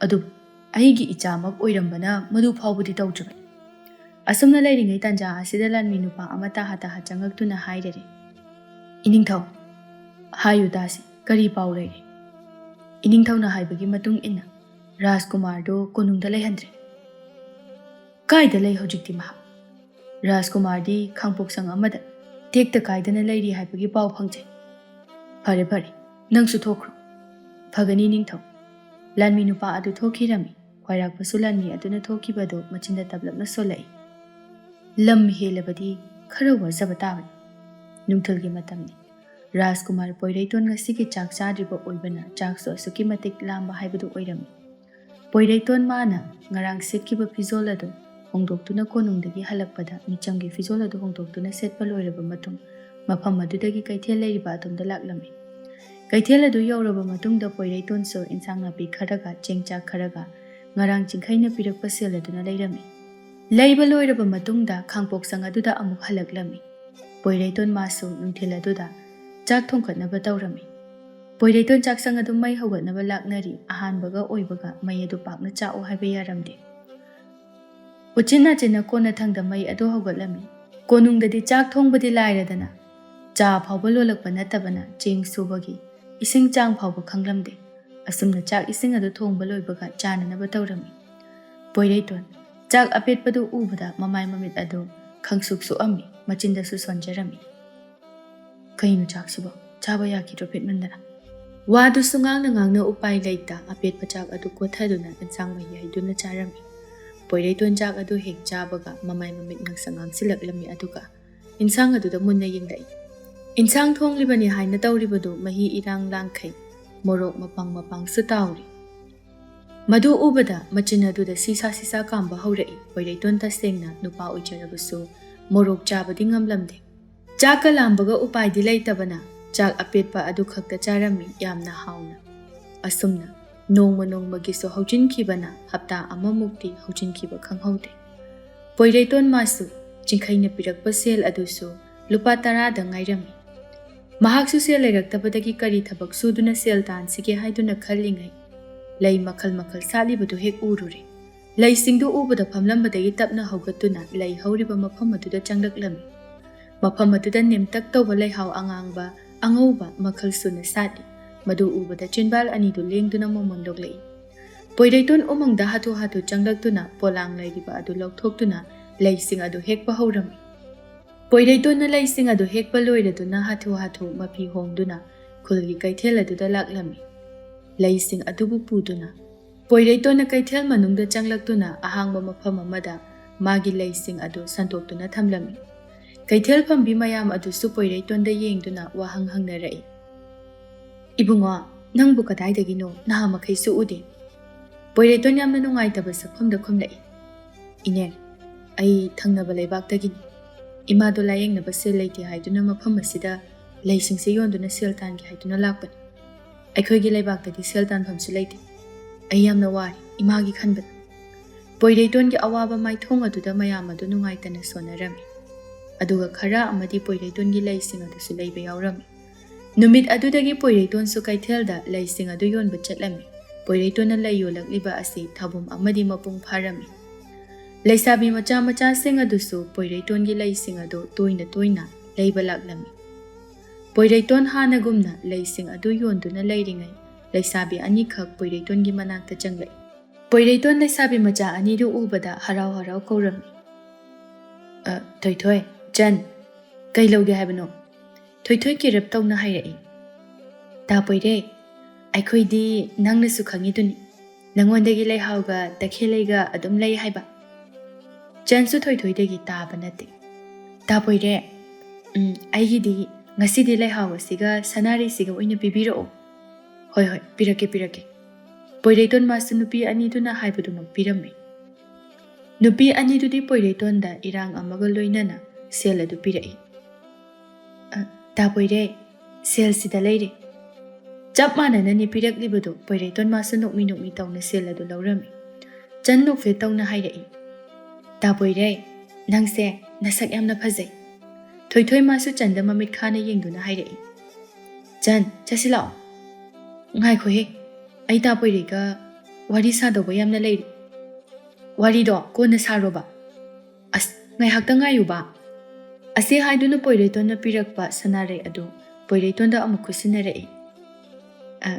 ꯑꯗꯨꯕꯨ ꯑꯩꯒꯤ ꯏꯆꯥꯃꯛ ꯑꯣꯏꯔꯝꯕꯅ ꯃꯗꯨ ꯐꯥꯎꯕꯗꯤ ꯇꯧꯗ꯭ꯔꯤꯕꯅꯤ꯫" ꯑꯁꯨꯝꯅ ꯂꯩꯔꯤꯉꯩ ꯇꯥꯟꯖꯥ ꯑꯁꯤꯗ ꯂꯥꯟꯃꯤ ꯅꯨꯄꯥ ꯑꯃ ꯇꯥꯍꯥ ꯇꯥꯍꯥ ꯆꯪꯉꯛꯇꯨꯅ ꯍꯥꯏꯔꯔꯦ, "ꯏꯅꯤꯡꯊꯧ, ꯍꯥꯏꯌꯨ ꯇꯥꯁꯤ, ꯀꯔꯤ ꯄꯥꯎ ꯂꯩꯔꯦ?" ꯏꯅꯤꯡꯊꯧꯅ ꯍꯥꯏꯕꯒꯤ ꯃꯇꯨꯡ ꯏꯟꯅ ꯔꯥꯖꯀꯨꯃꯥꯔꯗꯨ ꯀꯣꯅꯨꯡꯗ ꯂꯩꯍꯟꯗ꯭ꯔꯦ꯫ "ꯀꯥꯏꯗ ꯂꯩ ꯍꯧꯖꯤꯛꯇꯤ ꯃꯍꯥꯛ?" "ꯔꯥꯖꯀꯨꯃꯥꯔꯗꯤ ꯈꯥꯡꯄꯣꯛꯁꯪ ꯑꯃꯗ ꯇꯦꯛꯇ ꯀꯥꯏꯗꯅ ꯂꯩꯔꯤ ꯍꯥꯏꯕꯒꯤ ꯄꯥꯎ ꯐꯪꯖꯩ꯫" "ꯐꯔꯦ ꯐꯔꯦ, ꯅꯪꯁꯨ ꯊꯣꯛꯈ꯭ꯔꯣ꯫" "ꯐꯒꯅꯤ ꯅꯤꯡꯊꯧ꯫" ꯂꯥꯟꯃꯤ ꯅꯨꯄꯥ ꯑꯗꯨ ꯊꯣꯛꯈꯤꯔꯝꯃꯤ꯫ ꯈ꯭ꯋꯥꯏꯔꯥꯛꯄꯁꯨ ꯂꯥꯟꯃꯤ ꯑꯗꯨꯅ ꯊꯣꯛꯈꯤꯕꯗꯨ ꯃꯆꯤꯟꯗ ꯇꯞꯂꯞꯅ ꯁꯣꯜꯂꯛꯏ꯫ "ꯂꯝ ꯍꯦꯜꯂꯕꯗꯤ ꯈꯔ ꯋꯥꯖꯕ ꯇꯥꯕꯅꯤ꯫" ꯅꯨꯡꯊꯤꯜꯒꯤ ꯃꯇꯝꯅꯤ꯫ ꯔꯥꯖꯀꯨꯃꯥꯔ ꯄꯣꯏꯔꯩꯇꯣꯟ ꯉꯁꯤꯒꯤ ꯆꯥꯛ ꯆꯥꯗ꯭ꯔꯤꯕ ꯑꯣꯏꯕꯅ ꯆꯥꯛꯁꯨ ꯑꯁꯨꯛꯀꯤ ꯃꯇꯤꯛ ꯂꯥꯝꯕ ꯍꯥꯏꯕꯗꯨ ꯑꯣꯏꯔꯝꯃꯤ꯫ ꯄꯣꯏꯔꯩꯇꯣꯟ ꯃꯥꯅ ꯉꯔꯥꯡ ꯁꯦꯠꯈꯤꯕ ꯐꯤꯖꯣꯜ ꯑꯗꯨ ꯍꯣꯡꯗꯣꯛꯇꯨꯅ ꯀꯣꯅꯨꯡꯗꯒꯤ ꯍꯜꯂꯛꯄꯗ ꯃꯤꯆꯝꯒꯤ ꯐꯤꯖꯣꯜ ꯑꯗꯨ ꯍꯣꯡꯗꯣꯛꯇꯨꯅ ꯁꯦꯠꯄ ꯂꯣꯏꯔꯕ ꯃꯇꯨꯡ, ꯃꯐꯝ ꯑꯗꯨꯗꯒꯤ ꯀꯩꯊꯦꯜ ꯂꯩꯔꯤꯕ ꯑꯗꯣꯝꯗ ꯂꯥꯛꯂꯝꯃꯤ꯫ ꯀꯩꯊꯦꯜ ꯑꯗꯨ ꯌꯧꯔꯕ ꯃꯇꯨꯡꯗ ꯄꯣꯏꯔꯩꯇꯣꯟꯁꯨ ꯏꯟꯁꯥꯡ ꯅꯥꯄꯤ ꯈꯔꯒ ꯆꯦꯡ ꯆꯥꯛ ꯈꯔꯒ ꯉꯔꯥꯡ ꯆꯤꯡꯈꯩꯅ ꯄꯤꯔꯛꯄ ꯁꯦꯜ ꯑꯗꯨꯅ ꯂꯩꯔꯝꯃꯤ꯫ ꯂꯩꯕ ꯂꯣꯏꯔꯕ ꯃꯇꯨꯡꯗ ꯈꯥꯡꯄꯣꯛꯁꯪ ꯑꯗꯨꯗ ꯑꯃꯨꯛ ꯍꯜꯂꯛꯂꯝꯃꯤ꯫ ꯄꯣꯏꯔꯩꯇꯣꯟ ꯃꯥꯁꯨ ꯅꯨꯡꯊꯤꯜ ꯑꯗꯨꯗ ꯆꯥꯛ ꯊꯣꯡꯒꯠꯅꯕ ꯇꯧꯔꯝꯃꯤ꯫ ꯄꯣꯏꯔꯩꯇꯣꯟ ꯆꯥꯛꯁꯪ ꯑꯗꯨ ꯃꯩ ꯍꯧꯒꯠꯅꯕ ꯂꯥꯛꯅꯔꯤ꯫ ꯑꯍꯥꯟꯕꯒ ꯑꯣꯏꯕꯒ ꯃꯩ ꯑꯗꯨ ꯄꯥꯛꯅ ꯆꯥꯛꯎ ꯍꯥꯏꯕ ꯌꯥꯔꯝꯗꯦ꯫ ꯎꯆꯤꯟ ꯅꯥꯆꯤꯟꯅ ꯀꯣꯟꯅꯊꯪꯗ ꯃꯩ ꯑꯗꯨ ꯍꯧꯒꯠꯂꯝꯃꯤ꯫ ꯀꯣꯅꯨꯡꯗꯗꯤ ꯆꯥꯛ ꯊꯣꯡꯕꯗꯤ ꯂꯥꯏꯔꯗꯅ, ꯆꯥ ꯐꯥꯎꯕ ꯂꯣꯜꯂꯛꯄ ꯅꯠꯇꯕꯅ ꯆꯦꯡ ꯁꯨꯕꯒꯤ ꯏꯁꯤꯡ ꯆꯥꯡ ꯐꯥꯎꯕ ꯈꯪꯂꯝꯗꯦ꯫ ꯑꯁꯨꯝꯅ ꯆꯥꯛ ꯏꯁꯤꯡ ꯑꯗꯨ ꯊꯣꯡꯕ ꯂꯣꯏꯕꯒ ꯆꯥꯅꯅꯕ ꯇꯧꯔꯝꯃꯤ꯫ ꯄꯣꯏꯔꯩꯇꯣꯟ ꯆꯥꯛ ꯑꯄꯦꯠꯄꯗꯨ ꯎꯕꯗ ꯃꯃꯥꯏ ꯃꯃꯤꯠ ꯑꯗꯨ ꯈꯪꯁꯨꯛ ꯁꯨꯛꯑꯝꯃꯤ, ꯃꯆꯤꯟꯗꯁꯨ ꯁꯣꯟꯖꯔꯝꯃꯤ꯫ "ꯀꯩꯅꯣ ꯆꯥꯛꯁꯤꯕꯣ? ꯆꯥꯕ ꯌꯥꯈꯤꯗ꯭ꯔꯣ ꯄꯦꯠꯃꯟꯗꯅ?" ꯋꯥꯗꯨꯁꯨ ꯉꯥꯡꯅ ꯉꯥꯡꯅ ꯎꯄꯥꯏ ꯂꯩꯇ ꯑꯄꯦꯠꯄ ꯆꯥꯛ ꯑꯗꯨ ꯀꯣꯠꯊꯗꯨꯅ ꯏꯟꯁꯥꯡ ꯃꯍꯤ ꯍꯩꯗꯨꯅ ꯆꯥꯔꯝꯃꯤ꯫ ꯄꯣꯏꯔꯩꯇꯣꯟ ꯆꯥꯛ ꯑꯗꯨ ꯍꯦꯛ ꯆꯥꯕꯒ ꯃꯃꯥꯏ ꯃꯃꯤꯠ ꯉꯥꯡꯁꯪ ꯉꯥꯡꯁꯤꯜꯂꯛꯂꯝꯃꯤ, ꯑꯗꯨꯒ ꯏꯟꯁꯥꯡ ꯑꯗꯨꯗ ꯃꯨꯟꯅ ꯌꯦꯡꯂꯛꯏ꯫ ꯏꯟꯁꯥꯡ ꯊꯣꯡꯂꯤꯕꯅꯤ ꯍꯥꯏꯅ ꯇꯧꯔꯤꯕꯗꯨ ꯃꯍꯤ ꯏꯔꯥꯡ ꯂꯥꯡꯈꯩ, ꯃꯣꯔꯣꯛ ꯃꯄꯪ ꯃꯄꯪꯁꯨ ꯇꯥꯎꯔꯤ꯫ ꯃꯗꯨ ꯎꯕꯗ ꯃꯆꯤꯟ ꯑꯗꯨꯗ ꯁꯤꯁꯥ ꯁꯤꯁꯥ ꯀꯥꯝꯕ ꯍꯧꯔꯛꯏ꯫ ꯄꯣꯏꯔꯩꯇꯣꯟ ꯇꯁꯦꯡꯅ ꯅꯨꯄꯥ ꯑꯣꯏꯖꯔꯕꯁꯨ ꯃꯣꯔꯣꯛ ꯆꯥꯕꯗꯤ ꯉꯝꯂꯝꯗꯦ꯫ ꯆꯥꯛꯀ ꯂꯥꯝꯕꯒ ꯎꯄꯥꯏꯗꯤ ꯂꯩꯇꯕꯅ ꯆꯥꯛ ꯑꯄꯦꯠꯄ ꯑꯗꯨ ꯈꯛꯇ ꯆꯥꯔꯝꯃꯤ, ꯌꯥꯝꯅ ꯍꯥꯎꯅ꯫ ꯑꯁꯨꯝꯅ ꯅꯣꯡꯃ ꯅꯣꯡꯃꯒꯤꯁꯨ ꯍꯧꯖꯤꯟꯈꯤꯕꯅ ꯍꯞꯇꯥ ꯑꯃꯃꯨꯛꯇꯤ ꯍꯧꯖꯤꯟꯈꯤꯕ ꯈꯪꯍꯧꯗꯦ꯫ ꯄꯣꯏꯔꯩꯇꯣꯟ ꯃꯥꯁꯨ ꯆꯤꯡꯈꯩꯅ ꯄꯤꯔꯛꯄ ꯁꯦꯜ ꯑꯗꯨꯁꯨ ꯂꯨꯄꯥ ꯇꯔꯥꯗ ꯉꯥꯏꯔꯝꯃꯤ꯫ ꯃꯍꯥꯛꯁꯨ ꯁꯦꯜ ꯂꯩꯔꯛꯇꯕꯗꯒꯤ ꯀꯔꯤ ꯊꯕꯛ ꯁꯨꯗꯨꯅ ꯁꯦꯜ ꯇꯥꯟꯁꯤꯒꯦ ꯍꯥꯏꯗꯨꯅ ꯈꯜꯂꯤꯉꯩ, ꯂꯩ ꯃꯈꯜ ꯃꯈꯜ ꯁꯥꯠꯂꯤꯕꯗꯨ ꯍꯦꯛ ꯎꯔꯨꯔꯦ꯫ ꯂꯩꯁꯤꯡꯗꯨ ꯎꯕꯗ ꯐꯝꯂꯝꯕꯗꯒꯤ ꯇꯞꯅ ꯍꯧꯒꯠꯇꯨꯅ ꯂꯩ ꯍꯧꯔꯤꯕ ꯃꯐꯝ ꯑꯗꯨꯗ ꯆꯪꯂꯛꯂꯝꯃꯤ꯫ ꯃꯐꯝ ꯑꯗꯨꯗ ꯅꯦꯝꯇꯛ ꯇꯧꯕ ꯂꯩꯍꯥꯎ ꯑꯉꯥꯡꯕ, ꯑꯉꯧꯕ ꯃꯈꯜ ꯁꯨꯅ ꯁꯥꯠꯂꯤ꯫ ꯃꯗꯨ ꯎꯕꯗ ꯆꯤꯟꯕꯥꯜ ꯑꯅꯤꯗꯨ ꯂꯦꯡꯗꯨꯅ ꯃꯃꯣꯟ ꯂꯣꯛꯂꯛꯏ꯫ ꯄꯣꯏꯔꯩꯇꯣꯟ ꯎꯃꯪꯗ ꯍꯥꯊꯨ ꯍꯥꯊꯨ ꯆꯪꯂꯛꯇꯨꯅ ꯄꯣꯂꯥꯡ ꯂꯩꯔꯤꯕ ꯑꯗꯨ ꯂꯧꯊꯣꯛꯇꯨꯅ ꯂꯩꯁꯤꯡ ꯑꯗꯨ ꯍꯦꯛꯄ ꯍꯧꯔꯝꯃꯤ꯫ ꯄꯣꯏꯔꯩꯇꯣꯟꯅ ꯂꯩꯁꯤꯡ ꯑꯗꯨ ꯍꯦꯛꯄ ꯂꯣꯏꯔꯗꯨꯅ ꯍꯥꯊꯨ ꯍꯥꯊꯨ ꯃꯐꯤ ꯍꯣꯡꯗꯨꯅ ꯈꯨꯜꯒꯤ ꯀꯩꯊꯦꯜ ꯑꯗꯨꯗ ꯂꯥꯛꯂꯝꯃꯤ꯫ ꯂꯩꯁꯤꯡ ꯑꯗꯨꯕꯨ ꯄꯨꯗꯨꯅ ꯄꯣꯏꯔꯩꯇꯣꯟꯅ ꯀꯩꯊꯦꯜ ꯃꯅꯨꯡꯗ ꯆꯪꯂꯛꯇꯨꯅ ꯑꯍꯥꯡꯕ ꯃꯐꯝ ꯑꯃꯗ ꯃꯥꯒꯤ ꯂꯩꯁꯤꯡ ꯑꯗꯨ ꯁꯟꯗꯣꯛꯇꯨꯅ ꯊꯝꯂꯝꯃꯤ꯫ ꯀꯩꯊꯦꯜ ꯐꯝꯕꯤ ꯃꯌꯥꯝ ꯑꯗꯨꯁꯨ ꯄꯣꯏꯔꯩꯇꯣꯟꯗ ꯌꯦꯡꯗꯨꯅ ꯋꯥꯍꯪ ꯍꯪꯅꯔꯛꯏ꯫ "ꯏꯕꯨꯡꯉꯣ, ꯅꯪꯕꯨ ꯀꯗꯥꯏꯗꯒꯤꯅꯣ? ꯅꯍꯥ ꯃꯈꯩꯁꯨ ꯎꯗꯦ꯫" ꯄꯣꯏꯔꯩꯇꯣꯟ ꯌꯥꯝꯅ ꯅꯨꯡꯉꯥꯏꯇꯕ ꯁꯛꯐꯝꯗ ꯈꯨꯝꯂꯛꯏ꯫ "ꯏꯅꯦ, ꯑꯩ ꯊꯪꯅꯕ ꯂꯩꯕꯥꯛꯇꯒꯤꯅꯤ꯫ ꯏꯃꯥꯗꯣ ꯂꯥꯌꯦꯡꯅꯕ ꯁꯦꯜ ꯂꯩꯇꯦ ꯍꯥꯏꯗꯨꯅ ꯃꯐꯝ ꯑꯁꯤꯗ ꯂꯩꯁꯤꯡꯁꯦ ꯌꯣꯟꯗꯨꯅ ꯁꯦꯜ ꯇꯥꯟꯒꯦ ꯍꯥꯏꯗꯨꯅ ꯂꯥꯛꯄꯅꯤ꯫ ꯑꯩꯈꯣꯏꯒꯤ ꯂꯩꯕꯥꯛꯇꯗꯤ ꯁꯦꯜ ꯇꯥꯟꯐꯝꯁꯨ ꯂꯩꯇꯦ꯫ ꯑꯩ ꯌꯥꯝꯅ ꯋꯥꯔꯤ, ꯏꯃꯥꯒꯤ ꯈꯟꯕꯗ꯫ ꯄꯣꯏꯔꯩꯇꯣꯟꯒꯤ ꯑꯋꯥꯕ ꯃꯥꯏꯊꯣꯡ ꯑꯗꯨꯗ ꯃꯌꯥꯝ ꯑꯗꯨ ꯅꯨꯡꯉꯥꯏꯇꯅ ꯁꯣꯟꯅꯔꯝꯃꯤ꯫ ꯑꯗꯨꯒ ꯈꯔ ꯑꯃꯗꯤ ꯄꯣꯏꯔꯩꯇꯣꯟꯒꯤ ꯂꯩꯁꯤꯡ ꯑꯗꯨꯁꯨ ꯂꯩꯕ ꯌꯥꯎꯔꯝꯃꯤ꯫ ꯅꯨꯃꯤꯠ ꯑꯗꯨꯗꯒꯤ ꯄꯣꯏꯔꯩꯇꯣꯟꯁꯨ ꯀꯩꯊꯦꯜꯗ ꯂꯩꯁꯤꯡ ꯑꯗꯨ ꯌꯣꯟꯕ ꯆꯠꯂꯝꯃꯤ꯫ ꯄꯣꯏꯔꯩꯇꯣꯟꯅ ꯂꯩ ꯌꯣꯜꯂꯛꯂꯤꯕ ꯑꯁꯤ ꯊꯥꯕꯨꯝ ꯑꯃꯗꯤ ꯃꯄꯨꯡ ꯐꯥꯔꯝꯃꯤ꯫ ꯂꯩꯁꯥꯕꯤ ꯃꯆꯥ ꯃꯆꯥꯁꯤꯡ ꯑꯗꯨꯁꯨ ꯄꯣꯏꯔꯩꯇꯣꯟꯒꯤ ꯂꯩꯁꯤꯡ ꯑꯗꯨ ꯇꯣꯏꯅ ꯇꯣꯏꯅ ꯂꯩꯕ ꯂꯥꯛꯂꯝꯃꯤ꯫ ꯄꯣꯏꯔꯩꯇꯣꯟ ꯍꯥꯟꯅꯒꯨꯝꯅ ꯂꯩꯁꯤꯡ ꯑꯗꯨ ꯌꯣꯟꯗꯨꯅ ꯂꯩꯔꯤꯉꯩ, ꯂꯩꯁꯥꯕꯤ ꯑꯅꯤꯈꯛ ꯄꯣꯏꯔꯩꯇꯣꯟꯒꯤ ꯃꯅꯥꯛꯇ ꯆꯪꯂꯛꯏ꯫ ꯄꯣꯏꯔꯩꯇꯣꯟ ꯂꯩꯁꯥꯕꯤ ꯃꯆꯥ ꯑꯅꯤꯗꯨ ꯎꯕꯗ ꯍꯔꯥꯎ ꯍꯔꯥꯎ ꯀꯧꯔꯝꯃꯤ꯫ "ꯑ, ꯊꯣꯏꯊꯣꯏ, ꯆꯟ, ꯀꯩ ꯂꯧꯒꯦ ꯍꯥꯏꯕꯅꯣ?" ꯊꯣꯏꯊꯣꯏ ꯀꯤꯔꯞ ꯇꯧꯅ ꯍꯥꯏꯔꯛꯏ꯫ "ꯇꯥ ꯄꯣꯏꯔꯩ, ꯑꯩꯈꯣꯏꯗꯤ ꯅꯪꯅꯁꯨ ꯈꯪꯉꯤꯗꯨꯅꯤ, ꯅꯉꯣꯟꯗꯒꯤ ꯂꯩꯍꯥꯎꯒ ꯇꯈꯦꯜꯂꯩꯒ ꯑꯗꯨꯝ ꯂꯩ ꯍꯥꯏꯕ꯫" ꯆꯟꯁꯨ ꯊꯣꯏꯊꯣꯏꯗꯒꯤ ꯇꯥꯕ ꯅꯠꯇꯦ꯫ "ꯇꯥ ꯄꯣꯏꯔꯩ, ꯎꯝ, ꯑꯩꯒꯤꯗꯤ ꯉꯁꯤꯗꯤ ꯂꯩꯍꯥꯎ ꯑꯁꯤꯒ ꯁꯅꯥꯔꯩꯁꯤꯒ ꯑꯣꯏꯅ ꯄꯤꯕꯤꯔꯛꯑꯣ꯫" "ꯍꯣꯏ, ꯍꯣꯏ, ꯄꯤꯔꯛꯀꯦ, ꯄꯤꯔꯛꯀꯦ꯫" ꯄꯣꯏꯔꯩꯇꯣꯟ ꯃꯥꯁꯨ ꯅꯨꯄꯤ ꯑꯅꯤꯗꯨꯅ ꯍꯥꯏꯕꯗꯨꯃꯛ ꯄꯤꯔꯝꯃꯤ꯫ ꯅꯨꯄꯤ ꯑꯅꯤꯗꯨꯗꯤ ꯄꯣꯏꯔꯩꯇꯣꯟꯗ ꯏꯔꯥꯡ ꯑꯃꯒ ꯂꯣꯏꯅꯅ ꯁꯦꯜ ꯑꯗꯨ ꯄꯤꯔꯛꯏ꯫ "ꯑ, ꯇꯥ ꯄꯣꯏꯔꯩ, ꯁꯦꯜꯁꯤꯗ ꯂꯩꯔꯦ꯫" ꯆꯞ ꯃꯥꯟꯅꯅꯅꯤ ꯄꯤꯔꯛꯂꯤꯕꯗꯨ꯫ ꯄꯣꯏꯔꯩꯇꯣꯟ ꯃꯥꯁꯨ ꯅꯣꯛꯃꯤ ꯅꯣꯛꯃꯤ ꯇꯧꯅ ꯁꯦꯜ ꯑꯗꯨ ꯂꯧꯔꯝꯃꯤ꯫ ꯆꯟ ꯅꯣꯛꯐꯦꯠ ꯇꯧꯅ ꯍꯥꯏꯔꯛꯏ꯫ "ꯇꯥ ꯄꯣꯏꯔꯩ, ꯅꯪꯁꯦ ꯅꯁꯛ ꯌꯥꯝꯅ ꯐꯖꯩ꯫" ꯊꯣꯏꯊꯣꯏ ꯃꯥꯁꯨ ꯆꯟꯗ ꯃꯃꯤꯠ ꯈꯥꯅ ꯌꯦꯡꯗꯨꯅ ꯍꯥꯏꯔꯛꯏ꯫ "ꯆꯟ, ꯆꯠꯁꯤ ꯂꯥꯛꯑꯣ꯫" "ꯉꯥꯏꯈꯣꯍꯦ, ꯑꯩ ꯇꯥ ꯄꯣꯏꯔꯩꯒ ꯋꯥꯔꯤ ꯁꯥꯗꯧꯕ ꯌꯥꯝꯅ ꯂꯩꯔꯤ꯫" "ꯋꯥꯔꯤꯗꯣ ꯀꯣꯟꯅ ꯁꯥꯔꯣꯕ꯫ ꯑꯁ, ꯉꯥꯏꯍꯥꯛꯇꯪ ꯉꯥꯏꯌꯨꯕ꯫" ꯑꯁꯤ ꯍꯥꯏꯗꯨꯅ ꯄꯣꯏꯔꯩꯇꯣꯟꯅ ꯄꯤꯔꯛꯄ ꯁꯅꯥꯔꯩ ꯑꯗꯨ ꯄꯣꯏꯔꯩꯇꯣꯟꯗ ꯑꯃꯨꯛ ꯈꯨꯠꯁꯤꯟꯅꯔꯛꯏ꯫ "ꯑ,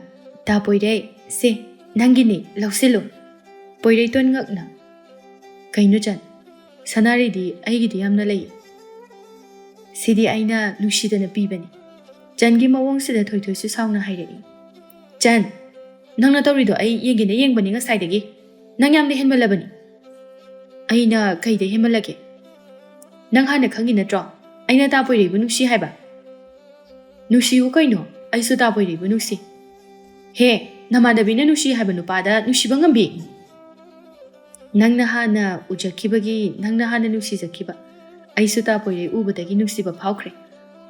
ꯇꯥ ꯄꯣꯏꯔꯩ, ꯁꯦ, ꯅꯪꯒꯤꯅꯤ, ꯂꯧꯁꯤꯜꯂꯨ꯫" ꯄꯣꯏꯔꯩꯇꯣꯟ ꯉꯛꯅ, "ꯀꯩꯅꯣ ꯆꯟ? ꯁꯅꯥꯔꯩꯗꯤ ꯑꯩꯒꯤꯗꯤ ꯌꯥꯝꯅ ꯂꯩ꯫" "ꯁꯤꯗꯤ ꯑꯩꯅ ꯅꯨꯡꯁꯤꯗꯅ ꯄꯤꯕꯅꯤ꯫" ꯆꯟꯒꯤ ꯃꯑꯣꯡꯁꯤꯗ ꯊꯣꯏꯊꯣꯏꯁꯨ ꯁꯥꯎꯅ ꯍꯥꯏꯔꯛꯏ꯫ "ꯆꯟ, ꯅꯪꯅ ꯇꯧꯔꯤꯗꯣ ꯑꯩ ꯌꯦꯡꯒꯦꯅ ꯌꯦꯡꯕꯅꯤ ꯉꯁꯥꯏꯗꯒꯤ꯫ ꯅꯪ ꯌꯥꯝꯅ ꯍꯦꯟꯃꯜꯂꯕꯅꯤ꯫" "ꯑꯩꯅ ꯀꯩꯗ ꯍꯦꯟꯃꯜꯂꯒꯦ? ꯅꯪ ꯍꯥꯟꯅ ꯈꯪꯉꯤ ꯅꯠꯇ꯭ꯔꯣ ꯑꯩꯅ ꯇꯥ ꯄꯣꯏꯔꯩꯕꯨ ꯅꯨꯡꯁꯤ ꯍꯥꯏꯕ?" "ꯅꯨꯡꯁꯤꯌꯨ ꯀꯩꯅꯣ, ꯑꯩꯁꯨ ꯇꯥ ꯄꯣꯏꯔꯩꯕꯨ ꯅꯨꯡꯁꯤ꯫" "ꯍꯦ, ꯅꯃꯥꯟꯅꯕꯤꯅ ꯅꯨꯡꯁꯤ ꯍꯥꯏꯕ ꯅꯨꯄꯥꯗ ꯅꯨꯡꯁꯤꯕ ꯉꯝꯕꯤ?" ꯅꯪꯅ ꯍꯥꯟꯅ ꯎꯖꯈꯤꯕꯒꯤ, ꯅꯪꯅ ꯍꯥꯟꯅ ꯅꯨꯡꯁꯤꯖꯈꯤꯕ ꯑꯩꯁꯨ ꯇꯥ ꯄꯣꯏꯔꯩ ꯎꯕꯗꯒꯤ ꯅꯨꯡꯁꯤꯕ ꯐꯥꯎꯈ꯭ꯔꯦ꯫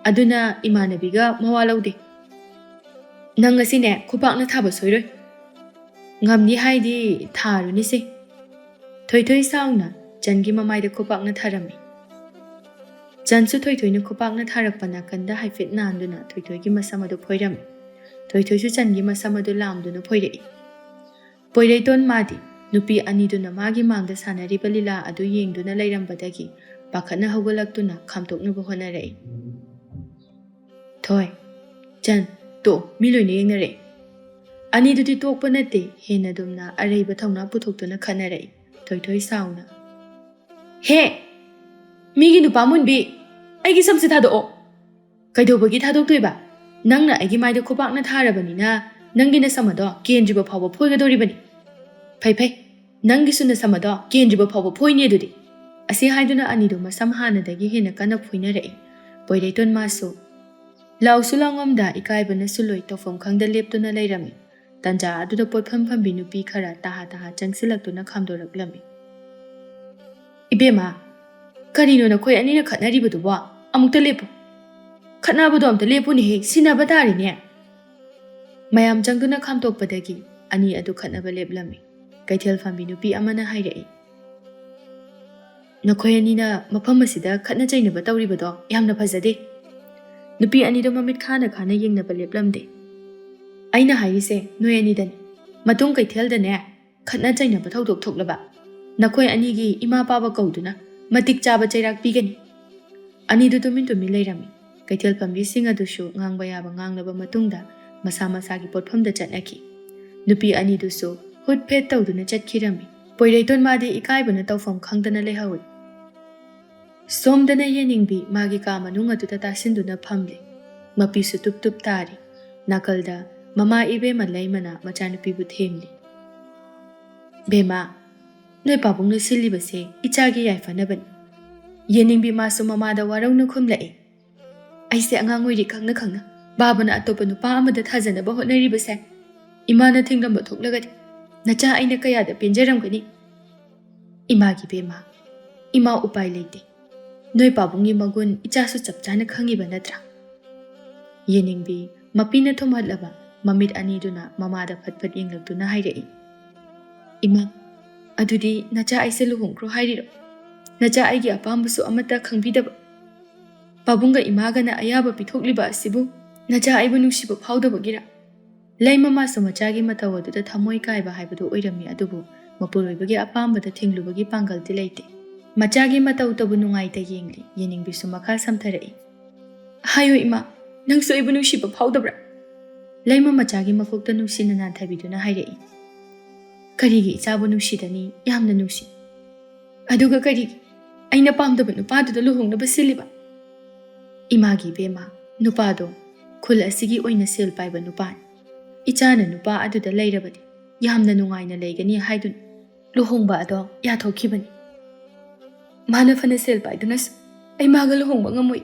ꯑꯗꯨꯅ ꯏꯃꯥꯟꯅꯕꯤꯒ ꯃꯋꯥ ꯂꯧꯗꯦ꯫ ꯅꯪ ꯉꯁꯤꯅꯦ ꯈꯨꯄꯥꯛꯅ ꯊꯥꯕ ꯁꯣꯏꯔꯣꯏ꯫ ꯉꯝꯅꯤ ꯍꯥꯏꯗꯤ ꯊꯥꯔꯨꯅꯤꯁꯦ꯫ ꯊꯣꯏꯊꯣꯏ ꯁꯥꯎꯅ ꯆꯟꯒꯤ ꯃꯃꯥꯏꯗ ꯈꯨꯄꯥꯛꯅ ꯊꯥꯔꯝꯃꯤ꯫ ꯆꯟꯁꯨ ꯊꯣꯏꯊꯣꯏꯅ ꯈꯨꯄꯥꯛꯅ ꯊꯥꯔꯛꯄ ꯅꯥꯀꯟꯗ ꯍꯥꯏꯐꯦꯠ ꯅꯥꯟꯗꯨꯅ ꯊꯣꯏꯊꯣꯏꯒꯤ ꯃꯁꯝ ꯑꯗꯨ ꯐꯣꯏꯔꯝꯃꯤ꯫ ꯊꯣꯏꯊꯣꯏꯁꯨ ꯆꯟꯒꯤ ꯃꯁꯝ ꯑꯗꯨ ꯂꯥꯝꯗꯨꯅ ꯐꯣꯏꯔꯛꯏ꯫ ꯄꯣꯏꯔꯩꯇꯣꯟ ꯃꯥꯗꯤ ꯅꯨꯄꯤ ꯑꯅꯤꯗꯨꯅ ꯃꯥꯒꯤ ꯃꯥꯡꯗ ꯁꯥꯟꯅꯔꯤꯕ ꯂꯤꯂꯥ ꯑꯗꯨ ꯌꯦꯡꯗꯨꯅ ꯂꯩꯔꯝꯕꯗꯒꯤ ꯄꯥꯈꯠꯅ ꯍꯧꯒꯠꯂꯛꯇꯨꯅ ꯈꯥꯝꯇꯣꯛꯅꯕ ꯍꯣꯠꯅꯔꯛꯏ꯫ "ꯊꯣꯏ, ꯆꯟ, ꯇꯣ, ꯃꯤ ꯂꯣꯏꯅ ꯌꯦꯡꯅꯔꯛꯏ꯫" ꯑꯅꯤꯗꯨꯗꯤ ꯇꯣꯛꯄ ꯅꯠꯇꯦ, ꯍꯦꯟꯅ ꯗꯨꯝꯅ ꯑꯔꯩꯕ ꯊꯧꯅꯥ ꯄꯨꯊꯣꯛꯇꯨꯅ ꯈꯠꯅꯔꯛꯏ꯫ ꯊꯣꯏꯊꯣꯏ ꯁꯥꯎꯅ, "ꯍꯦ! ꯃꯤꯒꯤ ꯅꯨꯄꯥ ꯃꯨꯟꯕꯤ! ꯑꯩꯒꯤ ꯁꯝꯁꯦ ꯊꯥꯗꯣꯛꯑꯣ!" "ꯀꯩꯗꯧꯕꯒꯤ ꯊꯥꯗꯣꯛꯇꯣꯏꯕ? ꯅꯪꯅ ꯑꯩꯒꯤ ꯃꯥꯏꯗ ꯈꯨꯄꯥꯛꯅ ꯊꯥꯔꯕꯅꯤꯅ ꯅꯪꯒꯤ ꯅꯁꯝ ꯑꯗꯣ ꯀꯦꯟꯗ꯭ꯔꯤꯕ ꯐꯥꯎꯕ ꯐꯣꯏꯒꯗꯧꯔꯤꯕꯅꯤ꯫ ꯐꯩ ꯐꯩ, ꯅꯪꯒꯤꯁꯨ ꯅꯁꯝ ꯑꯗꯣ ꯀꯦꯟꯗ꯭ꯔꯤꯕ ꯐꯥꯎꯕ ꯐꯣꯏꯅꯤ ꯑꯗꯨꯗꯤ꯫" ꯑꯁꯤ ꯍꯥꯏꯗꯨꯅ ꯑꯅꯤꯗꯣ ꯃꯁꯝ ꯍꯥꯟꯅꯗꯒꯤ ꯍꯦꯟꯅ ꯀꯟꯅ ꯐꯣꯏꯅꯔꯛꯏ꯫ ꯄꯣꯏꯔꯩꯇꯣꯟ ꯃꯥꯁꯨ ꯂꯥꯎꯁꯨ ꯂꯥꯎꯉꯝꯗ ꯏꯀꯥꯏꯕꯅꯁꯨ ꯂꯣꯏ ꯇꯧꯐꯝ ꯈꯪꯗ ꯂꯦꯞꯇꯨꯅ ꯂꯩꯔꯝꯃꯤ꯫ ꯇꯟꯖꯥ ꯑꯗꯨꯗ ꯄꯣꯠꯐꯝ ꯐꯝꯕꯤ ꯅꯨꯄꯤ ꯈꯔ ꯇꯍꯥ ꯇꯍꯥ ꯆꯪꯁꯤꯜꯂꯛꯇꯨꯅ ꯈꯥꯝꯗꯣꯔꯛꯂꯝꯃꯤ꯫ "ꯏꯕꯦꯝꯃ, ꯀꯔꯤꯅꯣ ꯅꯈꯣꯏ ꯑꯅꯤꯅ ꯈꯠꯅꯔꯤꯕꯗꯨꯕꯣ? ꯑꯃꯨꯛꯇ ꯂꯦꯞꯄꯨ꯫ ꯈꯠꯅꯕꯗꯣ ꯑꯝꯇ ꯂꯦꯞꯄꯨꯅꯦꯍꯦ, ꯁꯤꯟꯅꯕ ꯇꯥꯔꯦꯅꯦ!" ꯃꯌꯥꯝ ꯆꯪꯗꯨꯅ ꯈꯥꯝꯇꯣꯛꯄꯗꯒꯤ ꯑꯅꯤ ꯑꯗꯨ ꯈꯠꯅꯕ ꯂꯦꯞꯂꯝꯃꯤ꯫ ꯀꯩꯊꯦꯜ ꯐꯝꯕꯤ ꯅꯨꯄꯤ ꯑꯃꯅ ꯍꯥꯏꯔꯛꯏ, "ꯅꯈꯣꯏ ꯑꯅꯤꯅ ꯃꯐꯝ ꯑꯁꯤꯗ ꯈꯠꯅ ꯆꯩꯅꯕ ꯇꯧꯔꯤꯕꯗꯣ ꯌꯥꯝꯅ ꯐꯖꯗꯦ꯫" ꯅꯨꯄꯤ ꯑꯅꯤꯗꯣ ꯃꯃꯤꯠ ꯈꯥꯅ ꯈꯥꯅ ꯌꯦꯡꯅꯕ ꯂꯦꯞꯂꯝꯗꯦ꯫ "ꯑꯩꯅ ꯍꯥꯏꯔꯤꯁꯦ ꯅꯣꯏ ꯑꯅꯤꯗꯅꯤ꯫ ꯃꯇꯨꯡ ꯀꯩꯊꯦꯜꯗꯅꯦ ꯈꯠꯅ ꯆꯩꯅꯕ ꯊꯧꯗꯣꯛ ꯊꯣꯛꯂꯕ, ꯅꯈꯣꯏ ꯑꯅꯤꯒꯤ ꯏꯃꯥ ꯄꯥꯕ ꯀꯧꯗꯨꯅ ꯃꯇꯤꯛ ꯆꯥꯕ ꯆꯩꯔꯥꯛ ꯄꯤꯒꯅꯤ꯫" ꯑꯅꯤꯗꯨ ꯇꯨꯃꯤꯟ ꯇꯨꯃꯤꯟ ꯂꯩꯔꯝꯃꯤ꯫ ꯀꯩꯊꯦꯜ ꯐꯝꯕꯤꯁꯤꯡ ꯑꯗꯨꯁꯨ ꯉꯥꯡꯕ ꯌꯥꯕ ꯉꯥꯡꯂꯕ ꯃꯇꯨꯡꯗ ꯃꯁꯥ ꯃꯁꯥꯒꯤ ꯄꯣꯠꯐꯝꯗ ꯆꯠꯅꯈꯤ꯫ ꯅꯨꯄꯤ ꯑꯅꯤꯗꯨꯁꯨ ꯍꯨꯠ ꯐꯦꯠ ꯇꯧꯗꯨꯅ ꯆꯠꯈꯤꯔꯝꯃꯤ꯫ ꯄꯣꯏꯔꯩꯇꯣꯟ ꯃꯥꯗꯤ ꯏꯀꯥꯏꯕꯅ ꯇꯧꯐꯝ ꯈꯪꯗꯅ ꯂꯩꯍꯧꯏ꯫ ꯁꯣꯝꯗꯅ ꯌꯦꯅꯤꯡꯕꯤ ꯃꯥꯒꯤ ꯀꯥ ꯃꯅꯨꯡ ꯑꯗꯨꯗ ꯇꯥꯁꯤꯟꯗꯨꯅ ꯐꯝꯂꯤ꯫ ꯃꯄꯤꯁꯨ ꯇꯨꯞ ꯇꯨꯞ ꯇꯥꯔꯤ꯫ ꯅꯥꯀꯜꯗ ꯃꯃꯥ ꯏꯕꯦꯝꯃ ꯂꯩꯃꯅ ꯃꯆꯥꯅꯨꯄꯤꯕꯨ ꯊꯦꯝꯂꯤ꯫ "ꯕꯦꯝꯃ, ꯅꯣꯏ ꯄꯥꯕꯨꯡꯅ ꯁꯤꯜꯂꯤꯕꯁꯦ ꯏꯆꯥꯒꯤ ꯌꯥꯏꯐꯅꯕꯅꯤ꯫" ꯌꯦꯅꯤꯡꯕꯤ ꯃꯥꯁꯨ ꯃꯃꯥꯗ ꯋꯥꯔꯧꯅ ꯈꯨꯝꯂꯛꯏ꯫ "ꯑꯩꯁꯦ ꯑꯉꯥꯡ ꯑꯣꯏꯔꯤ ꯈꯪꯅ ꯈꯪꯅ ꯕꯥꯕꯅ ꯑꯇꯣꯞꯄ ꯅꯨꯄꯥ ꯑꯃꯗ ꯊꯥꯖꯅꯕ ꯍꯣꯠꯅꯔꯤꯕꯁꯦ ꯏꯃꯥꯅ ꯊꯤꯡꯂꯝꯕ ꯊꯣꯛꯂꯒꯗꯤ ꯅꯆꯥ ꯑꯩꯅ ꯀꯌꯥꯗ ꯄꯦꯟꯖꯔꯝꯒꯅꯤ?" "ꯏꯃꯥꯒꯤ ꯕꯦꯝꯃ, ꯏꯃꯥ, ꯎꯄꯥꯏ ꯂꯩꯇꯦ꯫ ꯅꯣꯏ ꯄꯥꯕꯨꯡꯒꯤ ꯃꯒꯨꯟ ꯏꯆꯥꯁꯨ ꯆꯞ ꯆꯥꯅ ꯈꯪꯉꯤꯕ ꯅꯠꯇ꯭ꯔꯥ?" ꯌꯦꯅꯤꯡꯕꯤ ꯃꯄꯤꯅ ꯊꯨꯝꯍꯠꯂꯕ ꯃꯃꯤꯠ ꯑꯅꯤꯗꯨꯅ ꯃꯃꯥꯗ ꯐꯠ ꯐꯠ ꯌꯦꯡꯂꯛꯇꯨꯅ ꯍꯥꯏꯔꯛꯏ, "ꯏꯃꯥ, ꯑꯗꯨꯗꯤ ꯅꯆꯥ ꯑꯩꯁꯦ ꯂꯨꯍꯣꯡꯈ꯭ꯔꯣ ꯍꯥꯏꯔꯤꯔꯣ? ꯅꯆꯥ ꯑꯩꯒꯤ ꯑꯄꯥꯝꯕꯁꯨ ꯑꯃꯠꯇ ꯈꯪꯕꯤꯗꯕ? ꯄꯥꯕꯨꯡꯒ ꯏꯃꯥꯒꯅ ꯑꯌꯥꯕ ꯄꯤꯊꯣꯛꯂꯤꯕ ꯑꯁꯤꯕꯨ ꯅꯆꯥ ꯑꯩꯕꯨ ꯅꯨꯡꯁꯤꯕ ꯐꯥꯎꯗꯕꯒꯤꯔ?" ꯂꯩꯃꯃꯥꯁꯨ ꯃꯆꯥꯒꯤ ꯃꯇꯧ ꯑꯗꯨꯗ ꯊꯃꯣꯏ ꯀꯥꯏꯕ ꯍꯥꯏꯕꯗꯨ ꯑꯣꯏꯔꯝꯃꯤ, ꯑꯗꯨꯕꯨ ꯃꯄꯨꯔꯣꯏꯕꯒꯤ ꯑꯄꯥꯝꯕꯗ ꯊꯤꯡꯂꯨꯕꯒꯤ ꯄꯥꯡꯒꯜꯗꯤ ꯂꯩꯇꯦ꯫ ꯃꯆꯥꯒꯤ ꯃꯇꯧꯇꯕꯨ ꯅꯨꯡꯉꯥꯏꯇ ꯌꯦꯡꯂꯤ꯫ ꯌꯦꯅꯤꯡꯕꯤꯁꯨ ꯃꯈꯥ ꯁꯝꯊꯔꯛꯏ, "ꯍꯥꯏꯌꯨ ꯏꯃꯥ, ꯅꯪꯁꯨ ꯑꯩꯕꯨ ꯅꯨꯡꯁꯤꯕ ꯐꯥꯎꯗꯕ꯭ꯔꯥ?" ꯂꯩꯃ ꯃꯆꯥꯒꯤ ꯃꯀꯣꯛꯇ ꯅꯨꯡꯁꯤꯅ ꯅꯥꯟꯊꯕꯤꯗꯨꯅ ꯍꯥꯏꯔꯛꯏ, "ꯀꯔꯤꯒꯤ ꯏꯆꯥꯕꯨ ꯅꯨꯡꯁꯤꯗꯅꯤ? ꯌꯥꯝꯅ ꯅꯨꯡꯁꯤ꯫ ꯑꯗꯨꯒ ꯀꯔꯤꯒꯤ ꯑꯩꯅ ꯄꯥꯝꯗꯕ ꯅꯨꯄꯥꯗꯨꯗ ꯂꯨꯍꯣꯡꯅꯕ ꯁꯤꯜꯂꯤꯕ?" "ꯏꯃꯥꯒꯤ ꯏꯕꯦꯝꯃ, ꯅꯨꯄꯥꯗꯣ ꯈꯨꯜ ꯑꯁꯤꯒꯤ ꯑꯣꯏꯅ ꯁꯦꯜ ꯄꯥꯏꯕ ꯅꯨꯄꯥꯅꯤ꯫ ꯏꯆꯥꯅ ꯅꯨꯄꯥ ꯑꯗꯨꯗ ꯂꯩꯔꯕꯗꯤ ꯌꯥꯝꯅ ꯅꯨꯡꯉꯥꯏꯅ ꯂꯩꯒꯅꯤ ꯍꯥꯏꯗꯨꯅ ꯂꯨꯍꯣꯡꯕ ꯑꯗꯣ ꯌꯥꯊꯣꯛꯈꯤꯕꯅꯤ꯫ ꯃꯥꯅ ꯐꯅ ꯁꯦꯜ ꯄꯥꯏꯗꯨꯅꯁꯨ ꯑꯩ ꯃꯥꯒ ꯂꯨꯍꯣꯡꯕ ꯉꯝꯃꯣꯏ꯫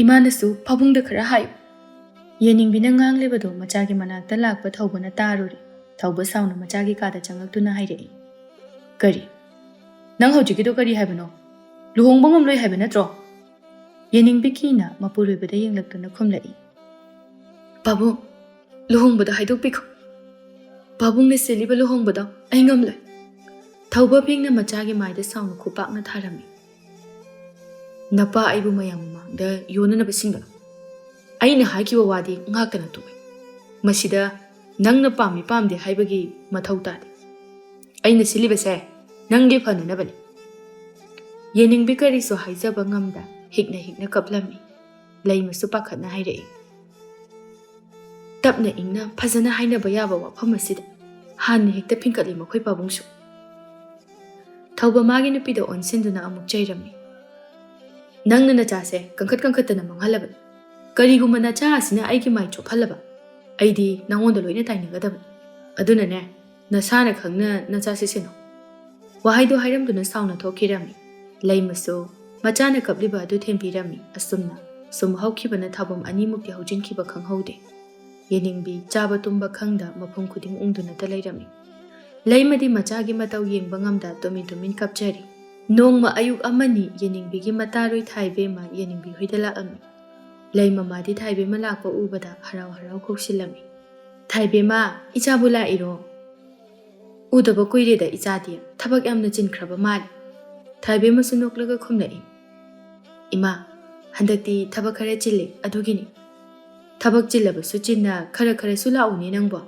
ꯏꯃꯥꯅꯁꯨ ꯄꯥꯕꯨꯡꯗ ꯈꯔ ꯍꯥꯏꯌꯨ꯫" ꯌꯦꯅꯤꯡꯕꯤꯅ ꯉꯥꯡꯂꯤꯕꯗꯨ ꯃꯆꯥꯒꯤ ꯃꯅꯥꯛꯇ ꯂꯥꯛꯄ ꯊꯧꯕꯅ ꯇꯥꯔꯨꯔꯦ꯫ ꯊꯧꯕ ꯁꯥꯎꯅ ꯃꯆꯥꯒꯤ ꯀꯥꯗ ꯆꯪꯂꯛꯇꯨꯅ ꯍꯥꯏꯔꯛꯏ, "ꯀꯔꯤ? ꯅꯪ ꯍꯧꯖꯤꯛꯀꯤꯗꯣ ꯀꯔꯤ ꯍꯥꯏꯕꯅꯣ? ꯂꯨꯍꯣꯡꯕ ꯉꯝꯂꯣꯏ ꯍꯥꯏꯕ ꯅꯠꯇ꯭ꯔꯣ?" ꯌꯦꯅꯤꯡꯕꯤ ꯀꯤꯅ ꯃꯄꯨꯔꯣꯏꯕꯗ ꯌꯦꯡꯂꯛꯇꯨꯅ ꯈꯨꯝꯂꯛꯏ, "ꯄꯥꯕꯨꯡ, ꯂꯨꯍꯣꯡꯕꯗꯣ ꯍꯥꯏꯗꯣꯛꯄꯤꯈꯣ꯫ ꯄꯥꯕꯨꯡꯅ ꯁꯤꯜꯂꯤꯕ ꯂꯨꯍꯣꯡꯕꯗꯣ ꯑꯩ ꯉꯝꯂꯣꯏ꯫" ꯊꯧꯕ ꯐꯦꯡꯅ ꯃꯆꯥꯒꯤ ꯃꯥꯏꯗ ꯁꯥꯎꯅ ꯈꯨꯄꯥꯛꯅ ꯊꯥꯔꯝꯃꯤ꯫ "ꯅꯄꯥ ꯑꯩꯕꯨ ꯃꯌꯥꯝ ꯃꯃꯥꯡꯗ ꯌꯣꯟꯅꯅꯕ ꯁꯤꯟꯒꯅꯨ꯫ ꯑꯩꯅ ꯍꯥꯏꯈꯤꯕ ꯋꯥꯗꯤ ꯉꯥꯛꯇꯅ ꯇꯣꯛꯑꯦ꯫ ꯃꯁꯤꯗ ꯅꯪꯅ ꯄꯥꯝꯃꯤ ꯄꯥꯝꯗꯦ ꯍꯥꯏꯕꯒꯤ ꯃꯊꯧ ꯇꯥꯗꯦ꯫ ꯑꯩꯅ ꯁꯤꯜꯂꯤꯕꯁꯦ ꯅꯪꯒꯤ ꯐꯅꯅꯕꯅꯤ꯫" ꯌꯦꯅꯤꯡꯕꯤ ꯀꯔꯤꯁꯨ ꯍꯥꯏꯖꯕ ꯉꯝꯗ ꯍꯤꯛꯅ ꯍꯤꯛꯅ ꯀꯞꯂꯝꯃꯤ꯫ ꯂꯩꯃꯁꯨ ꯄꯥꯈꯠꯅ ꯍꯥꯏꯔꯛꯏ, "ꯇꯞꯅ ꯏꯪꯅ ꯐꯖꯅ ꯍꯥꯏꯅꯕ ꯌꯥꯕ ꯋꯥꯐꯝ ꯑꯁꯤꯗ ꯍꯥꯟꯅ ꯍꯦꯛꯇ ꯐꯤꯡꯀꯠꯂꯤ ꯃꯈꯣꯏ ꯄꯥꯕꯨꯡꯁꯨ꯫" ꯊꯧꯕ ꯃꯥꯒꯤ ꯅꯨꯄꯤꯗ ꯑꯣꯟꯁꯤꯟꯗꯨꯅ ꯑꯃꯨꯛ ꯆꯩꯔꯝꯃꯤ, "ꯅꯪꯅ ꯅꯆꯥꯁꯦ ꯀꯟꯈꯠ ꯀꯟꯈꯠꯇꯅ ꯃꯥꯡꯍꯜꯂꯕꯅꯤ꯫ ꯀꯔꯤꯒꯨꯝꯕ ꯅꯆꯥ ꯑꯁꯤꯅ ꯑꯩꯒꯤ ꯃꯥꯏ ꯆꯣꯞꯍꯜꯂꯕ, ꯑꯩꯗꯤ ꯅꯉꯣꯟꯗ ꯂꯣꯏꯅ ꯇꯥꯏꯅꯒꯗꯕꯅꯤ꯫ ꯑꯗꯨꯅꯅꯦ, ꯅꯁꯥꯅ ꯈꯪꯅ ꯅꯆꯥꯁꯦ ꯁꯦꯟꯅꯧ꯫" ꯋꯥꯍꯩꯗꯨ ꯍꯥꯏꯔꯝꯗꯨꯅ ꯁꯥꯎꯅ ꯊꯣꯛꯈꯤꯔꯝꯃꯤ꯫ ꯂꯩꯃꯁꯨ ꯃꯆꯥꯅ ꯀꯞꯂꯤꯕ ꯑꯗꯨ ꯊꯦꯝꯕꯤꯔꯝꯃꯤ꯫ ꯑꯁꯨꯝꯅ ꯁꯨꯝ ꯍꯧꯈꯤꯕꯅ ꯊꯥꯕꯝ ꯑꯅꯤꯃꯨꯛꯇꯤ ꯍꯧꯖꯤꯟꯈꯤꯕ ꯈꯪꯍꯧꯗꯦ꯫ ꯌꯦꯅꯤꯡꯕꯤ ꯆꯥꯕ ꯇꯨꯝꯕ ꯈꯪꯗ ꯃꯐꯝ ꯈꯨꯗꯤꯡ ꯎꯪꯗꯨꯅꯇ ꯂꯩꯔꯝꯃꯤ꯫ ꯂꯩꯃꯗꯤ ꯃꯆꯥꯒꯤ ꯃꯇꯧ ꯌꯦꯡꯕ ꯉꯝꯗ ꯇꯨꯃꯤꯟ ꯇꯨꯃꯤꯟ ꯀꯞꯆꯔꯤ꯫ ꯅꯣꯡꯃ ꯑꯌꯨꯛ ꯑꯃꯅꯤ ꯌꯦꯅꯤꯡꯕꯤꯒꯤ ꯃꯇꯥꯔꯣꯏ ꯊꯥꯏꯕꯦꯝꯃ ꯌꯦꯅꯤꯡꯕꯤ ꯍꯣꯏꯗ ꯂꯥꯛꯂꯝꯃꯤ꯫ ꯂꯩꯃꯃꯥꯗꯤ ꯊꯥꯏꯕꯦꯝꯃ ꯂꯥꯛꯄ ꯎꯕꯗ ꯍꯔꯥꯎ ꯍꯔꯥꯎ ꯀꯧꯁꯤꯜꯂꯝꯃꯤ꯫ "ꯊꯥꯏꯕꯦꯝꯃ, ꯏꯆꯥꯕꯨ ꯂꯥꯛꯏꯔꯣ? ꯎꯗꯕ ꯀꯨꯏꯔꯦꯗ ꯏꯆꯥꯗꯤ, ꯊꯕꯛ ꯌꯥꯝꯅ ꯆꯤꯟꯈ꯭ꯔꯕ ꯃꯥꯜꯂꯤ꯫" ꯊꯥꯏꯕꯦꯝꯃꯁꯨ ꯅꯣꯛꯂꯒ ꯈꯨꯝꯂꯛꯏ꯫ "ꯏꯃꯥ, ꯍꯟꯗꯛꯇꯤ ꯊꯕꯛ ꯈꯔ ꯆꯤꯜꯂꯤ, ꯑꯗꯨꯒꯤꯅꯤ꯫ ꯊꯕꯛ ꯆꯤꯜꯂꯕꯁꯨ ꯆꯤꯟꯅ ꯈꯔ ꯈꯔꯁꯨ ꯂꯥꯛꯎꯅꯦ ꯅꯪꯕꯣ꯫"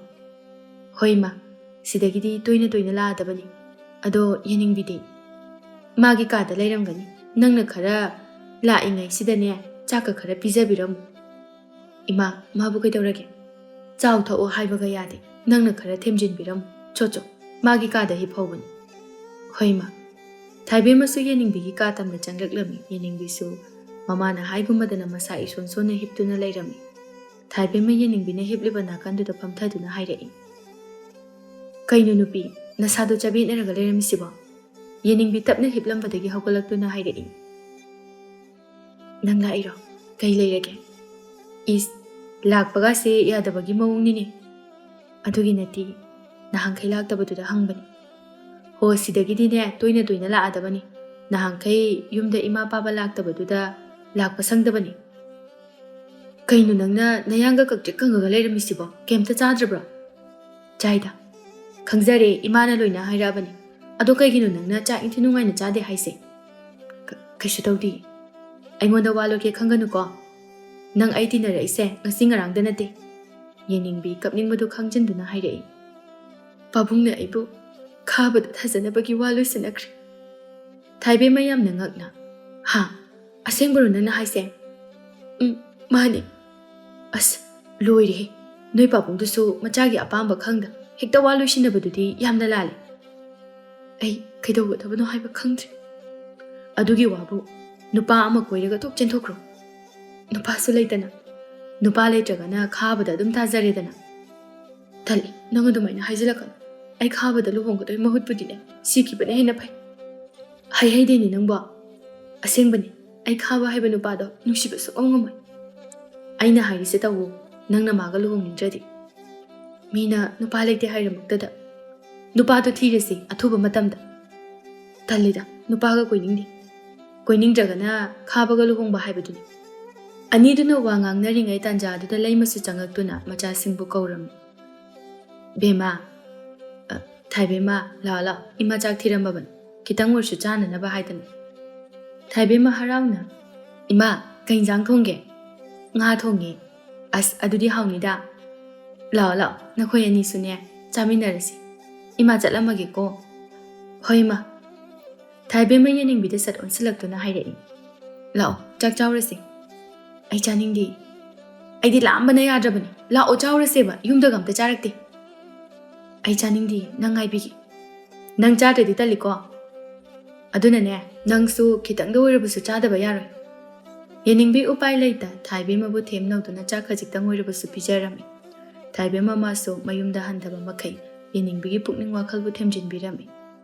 "ꯍꯣꯏ ꯏꯃꯥ, ꯁꯤꯗꯒꯤꯗꯤ ꯇꯣꯏꯅ ꯇꯣꯏꯅ ꯂꯥꯛꯑꯗꯕꯅꯤ꯫ ꯑꯗꯣ ꯌꯦꯅꯤꯡꯕꯤꯗꯤ?" "ꯃꯥꯒꯤ ꯀꯥꯗ ꯂꯩꯔꯝꯒꯅꯤ꯫ ꯅꯪꯅ ꯈꯔ ꯂꯥꯛꯏꯉꯩꯁꯤꯗꯅꯦ ꯆꯥꯛꯀ ꯈꯔ ꯄꯤꯖꯕꯤꯔꯝꯃꯨ꯫" "ꯏꯃꯥ, ꯃꯥꯕꯨ ꯀꯩꯗꯧꯔꯒꯦ? ꯆꯥꯎ ꯊꯛꯑꯣ ꯍꯥꯏꯕꯒ ꯌꯥꯗꯦ꯫ ꯅꯪꯅ ꯈꯔ ꯊꯦꯝꯖꯤꯟꯕꯤꯔꯝꯃꯨ꯫ ꯆꯣ ꯆꯣ, ꯃꯥꯒꯤ ꯀꯥꯗ ꯍꯤꯞꯍꯧꯕꯅꯤ꯫" "ꯍꯣꯏ ꯏꯃꯥ꯫" ꯊꯥꯏꯕꯦꯝꯃꯁꯨ ꯌꯦꯅꯤꯡꯕꯤꯒꯤ ꯀꯥ ꯇꯝꯅ ꯆꯪꯂꯛꯂꯝꯃꯤ꯫ ꯌꯦꯅꯤꯡꯕꯤꯁꯨ ꯃꯃꯥꯅ ꯍꯥꯏꯒꯨꯝꯕꯗꯅ ꯃꯁꯥ ꯏꯁꯣꯟ ꯁꯣꯟꯅ ꯍꯤꯞꯇꯨꯅ ꯂꯩꯔꯝꯃꯤ꯫ ꯊꯥꯏꯕꯦꯝꯃ ꯌꯦꯅꯤꯡꯕꯤꯅ ꯍꯤꯞꯂꯤꯕ ꯅꯥꯀꯟꯗꯨꯗ ꯐꯝꯊꯗꯨꯅ ꯍꯥꯏꯔꯛꯏ꯫ "ꯀꯩꯅꯣ ꯅꯨꯄꯤ, ꯅꯁꯥꯗꯣ ꯆꯕꯦꯠꯅꯔꯒ ꯂꯩꯔꯝꯃꯤꯁꯤꯕꯣ?" ꯌꯦꯅꯤꯡꯕꯤ ꯇꯞꯅ ꯍꯤꯞꯂꯝꯕꯗꯒꯤ ꯍꯧꯒꯠꯂꯛꯇꯨꯅ ꯍꯥꯏꯔꯛꯏ꯫ "ꯅꯪ ꯂꯥꯛꯏꯔꯣ? ꯀꯩ ꯂꯩꯔꯒꯦ?" "ꯏꯁ, ꯂꯥꯛꯄꯒꯁꯦ ꯌꯥꯗꯕꯒꯤ ꯃꯑꯣꯡꯅꯤꯅꯦ꯫" "ꯑꯗꯨꯒꯤ ꯅꯠꯇꯦ, ꯅꯍꯥꯟꯈꯩ ꯂꯥꯛꯇꯕꯗꯨꯗ ꯍꯪꯕꯅꯤ꯫" "ꯍꯣ, ꯁꯤꯗꯒꯤꯗꯤꯅꯦ ꯇꯣꯏꯅ ꯇꯣꯏꯅ ꯂꯥꯛꯑꯗꯕꯅꯤ꯫ ꯅꯍꯥꯟꯈꯩ ꯌꯨꯝꯗ ꯏꯃꯥ ꯄꯥꯕ ꯂꯥꯛꯇꯕꯗꯨꯗ ꯂꯥꯛꯄ ꯁꯪꯗꯕꯅꯤ꯫" "ꯀꯩꯅꯣ ꯅꯪꯅ ꯅꯌꯥꯡꯒ ꯀꯛꯇ꯭ꯔꯤꯛ ꯀꯪꯉꯒ ꯂꯩꯔꯝꯃꯤꯁꯤꯕꯣ? ꯀꯩꯝꯇ ꯆꯥꯗ꯭ꯔꯕ꯭ꯔꯣ?" "ꯆꯥꯏꯗ꯫ ꯈꯪꯖꯔꯦ, ꯏꯃꯥꯅ ꯂꯣꯏꯅ ꯍꯥꯏꯔꯛꯑꯕꯅꯤ꯫ ꯑꯗꯣ ꯀꯩꯒꯤꯅꯣ ꯅꯪꯅ ꯆꯥꯛ ꯏꯟꯊꯤ ꯅꯨꯡꯉꯥꯏꯅ ꯆꯥꯗꯦ ꯍꯥꯏꯁꯦ?" "ꯀ-, ꯀꯩꯁꯨ ꯇꯧꯗꯤꯌꯦ꯫ ꯑꯩꯉꯣꯟꯗ ꯋꯥ ꯂꯣꯠꯀꯦ ꯈꯪꯒꯅꯨꯀꯣ꯫ ꯅꯪ ꯑꯩ ꯇꯤꯟꯅꯔꯛꯏꯁꯦ ꯉꯁꯤ ꯉꯔꯥꯡꯗ ꯅꯠꯇꯦ꯫" ꯌꯦꯅꯤꯡꯕꯤ ꯀꯞꯅꯤꯡꯕꯗꯨ ꯈꯪꯖꯤꯟꯗꯨꯅ ꯍꯥꯏꯔꯛꯏ꯫ "ꯄꯥꯕꯨꯡꯅ ꯑꯩꯕꯨ ꯈꯥꯕꯗ ꯊꯥꯖꯅꯕꯒꯤ ꯋꯥ ꯂꯣꯏꯁꯤꯟꯅꯈ꯭ꯔꯦ꯫" ꯊꯥꯏꯕꯦꯝꯃ ꯌꯥꯝꯅ ꯉꯛꯅ, "ꯍꯥ? ꯑꯁꯦꯡꯕꯔꯣ ꯅꯪꯅ ꯍꯥꯏꯁꯦ?" "ꯎꯝ, ꯃꯥꯅꯦ꯫" "ꯑꯁ, ꯂꯣꯏꯔꯦꯍꯦ꯫ ꯅꯣꯏ ꯄꯥꯕꯨꯡꯗꯨꯁꯨ ꯃꯆꯥꯒꯤ ꯑꯄꯥꯝꯕ ꯈꯪꯗ ꯍꯦꯛꯇ ꯋꯥ ꯂꯣꯏꯁꯤꯟꯅꯕꯗꯨꯗꯤ ꯌꯥꯝꯅ ꯂꯥꯜꯂꯦ꯫ ꯑꯩ ꯀꯩꯗꯧꯒꯗꯕꯅꯣ ꯍꯥꯏꯕ ꯈꯪꯗ꯭ꯔꯦ꯫" "ꯑꯗꯨꯒꯤ ꯋꯥꯕꯨ ꯅꯨꯄꯥ ꯑꯃ ꯀꯣꯏꯔꯒ ꯊꯣꯛ ꯆꯦꯟꯊꯣꯛꯈ꯭ꯔꯣ꯫ ꯅꯨꯄꯥꯁꯨ ꯂꯩꯇꯅ꯫ ꯅꯨꯄꯥ ꯂꯩꯇ꯭ꯔꯒꯅ ꯈꯥꯕꯗ ꯑꯗꯨꯝ ꯇꯥꯖꯔꯦꯗꯅ꯫" "ꯇꯜꯂꯤ, ꯅꯪ ꯑꯗꯨꯃꯥꯏꯅ ꯍꯥꯏꯖꯤꯜꯂꯛꯀꯅꯨ꯫ ꯑꯩ ꯈꯥꯕꯗ ꯂꯨꯍꯣꯡꯒꯗꯣꯏ ꯃꯍꯨꯠꯄꯨꯗꯤꯅꯦ, ꯁꯤꯈꯤꯕꯅ ꯍꯦꯟꯅ ꯐꯩ꯫" "ꯍꯩ ꯍꯩꯗꯦꯅꯦ ꯅꯪꯕꯣ꯫ ꯑꯁꯦꯡꯕꯅꯤ, ꯑꯩ ꯈꯥꯕ ꯍꯥꯏꯕ ꯅꯨꯄꯥꯗꯣ ꯅꯨꯡꯁꯤꯕ ꯁꯨꯛꯉꯝ ꯉꯝꯃꯣꯏ꯫" "ꯑꯩꯅ ꯍꯥꯏꯔꯤꯁꯦ ꯇꯧꯋꯣ, ꯅꯪꯅ ꯃꯥꯒ ꯂꯨꯍꯣꯡꯅꯤꯡꯗ꯭ꯔꯗꯤ꯫ ꯃꯤꯅ ꯅꯨꯄꯥ ꯂꯩꯇꯦ ꯍꯥꯏꯔꯃꯛꯇꯗ ꯅꯨꯄꯥꯗꯣ ꯊꯤꯔꯁꯤ ꯑꯊꯨꯕ ꯃꯇꯝꯗ꯫ ꯇꯜꯂꯤꯗ, ꯅꯨꯄꯥꯒ ꯀꯣꯏꯅꯤꯡꯗꯦ꯫ ꯀꯣꯏꯅꯤꯡꯗ꯭ꯔꯒꯅ ꯈꯥꯕꯒ ꯂꯨꯍꯣꯡꯕ ꯍꯥꯏꯕꯗꯨꯅꯤ꯫ ꯑꯅꯤꯗꯨꯅ ꯋꯥ ꯉꯥꯡꯅꯔꯤꯉꯩ ꯇꯥꯟꯖꯥꯗꯨꯗ ꯂꯩꯃꯁꯨ ꯆꯪꯉꯛꯇꯨꯅ ꯃꯆꯥꯁꯤꯡꯕꯨ ꯀꯧꯔꯝꯃꯤ꯫ "ꯕꯦꯝꯃ, ꯑ, ꯊꯥꯏꯕꯦꯝꯃ, ꯂꯥꯛꯑꯣ, ꯂꯥꯛꯑꯣ, ꯏꯃꯥ ꯆꯥꯛ ꯊꯤꯔꯝꯃꯕꯅꯤ, ꯈꯤꯇꯪ ꯑꯣꯏꯔꯁꯨ ꯆꯥꯅꯅꯕ" ꯍꯥꯏꯗꯅ꯫ ꯊꯥꯏꯕꯦꯝꯃ ꯍꯔꯥꯎꯅ, "ꯏꯃꯥ, ꯀꯩ ꯏꯟꯖꯥꯡ ꯊꯣꯡꯒꯦ?" "ꯉꯥ ꯊꯣꯡꯉꯦ꯫" "ꯑꯁ, ꯑꯗꯨꯗꯤ ꯍꯥꯎꯅꯤꯗ꯫ ꯂꯥꯛꯑꯣ, ꯂꯥꯛꯑꯣ, ꯅꯈꯣꯏ ꯑꯅꯤꯁꯨꯅꯦ, ꯆꯥꯃꯤꯟꯅꯔꯁꯤ꯫ ꯏꯃꯥ ꯆꯠꯂꯝꯃꯒꯦꯀꯣ꯫" "ꯍꯣꯏ, ꯏꯃꯥ꯫" ꯊꯥꯏꯕꯦꯝꯃ ꯌꯦꯅꯤꯡꯕꯤꯗ ꯁꯠ ꯑꯣꯟꯁꯤꯜꯂꯛꯇꯨꯅ ꯍꯥꯏꯔꯛꯏ, "ꯂꯥꯛꯑꯣ, ꯆꯥꯛ ꯆꯥꯎꯔꯁꯤ꯫" "ꯑꯩ ꯆꯥꯅꯤꯡꯗꯦ꯫ ꯑꯩꯗꯤ ꯂꯥꯝꯕꯅ ꯌꯥꯗ꯭ꯔꯕꯅꯤ꯫ ꯂꯥꯛꯑꯣ, ꯆꯥꯎꯔꯁꯦꯕ꯫ ꯌꯨꯝꯗꯒ ꯑꯝꯇ ꯆꯥꯔꯛꯇꯦ꯫" "ꯑꯩ ꯆꯥꯅꯤꯡꯗꯦ, ꯅꯪ ꯉꯥꯏꯕꯤꯒꯦ꯫ ꯅꯪ ꯆꯥꯗ꯭ꯔꯗꯤ ꯇꯜꯂꯤꯀꯣ꯫ ꯑꯗꯨꯅꯅꯦ, ꯅꯪꯁꯨ ꯈꯤꯇꯪꯗ ꯑꯣꯏꯔꯕꯁꯨ ꯆꯥꯗꯕ ꯌꯥꯔꯣꯏ꯫" ꯌꯦꯅꯤꯡꯕꯤ ꯎꯄꯥꯏ ꯂꯩꯇ ꯊꯥꯏꯕꯦꯝꯃꯕꯨ ꯊꯦꯝ ꯅꯧꯗꯨꯅ ꯆꯥꯛ ꯈꯖꯤꯛꯇꯪ ꯑꯣꯏꯔꯕꯁꯨ ꯄꯤꯖꯔꯝꯃꯤ꯫ ꯊꯥꯏꯕꯦꯝꯃ ꯃꯥꯁꯨ ꯃꯌꯨꯝꯗ ꯍꯟꯗꯕ ꯃꯈꯩ ꯌꯦꯅꯤꯡꯕꯤꯒꯤ ꯄꯨꯛꯅꯤꯡ ꯋꯥꯈꯜꯕꯨ ꯊꯦꯝꯖꯤꯟꯕꯤꯔꯝꯃꯤ꯫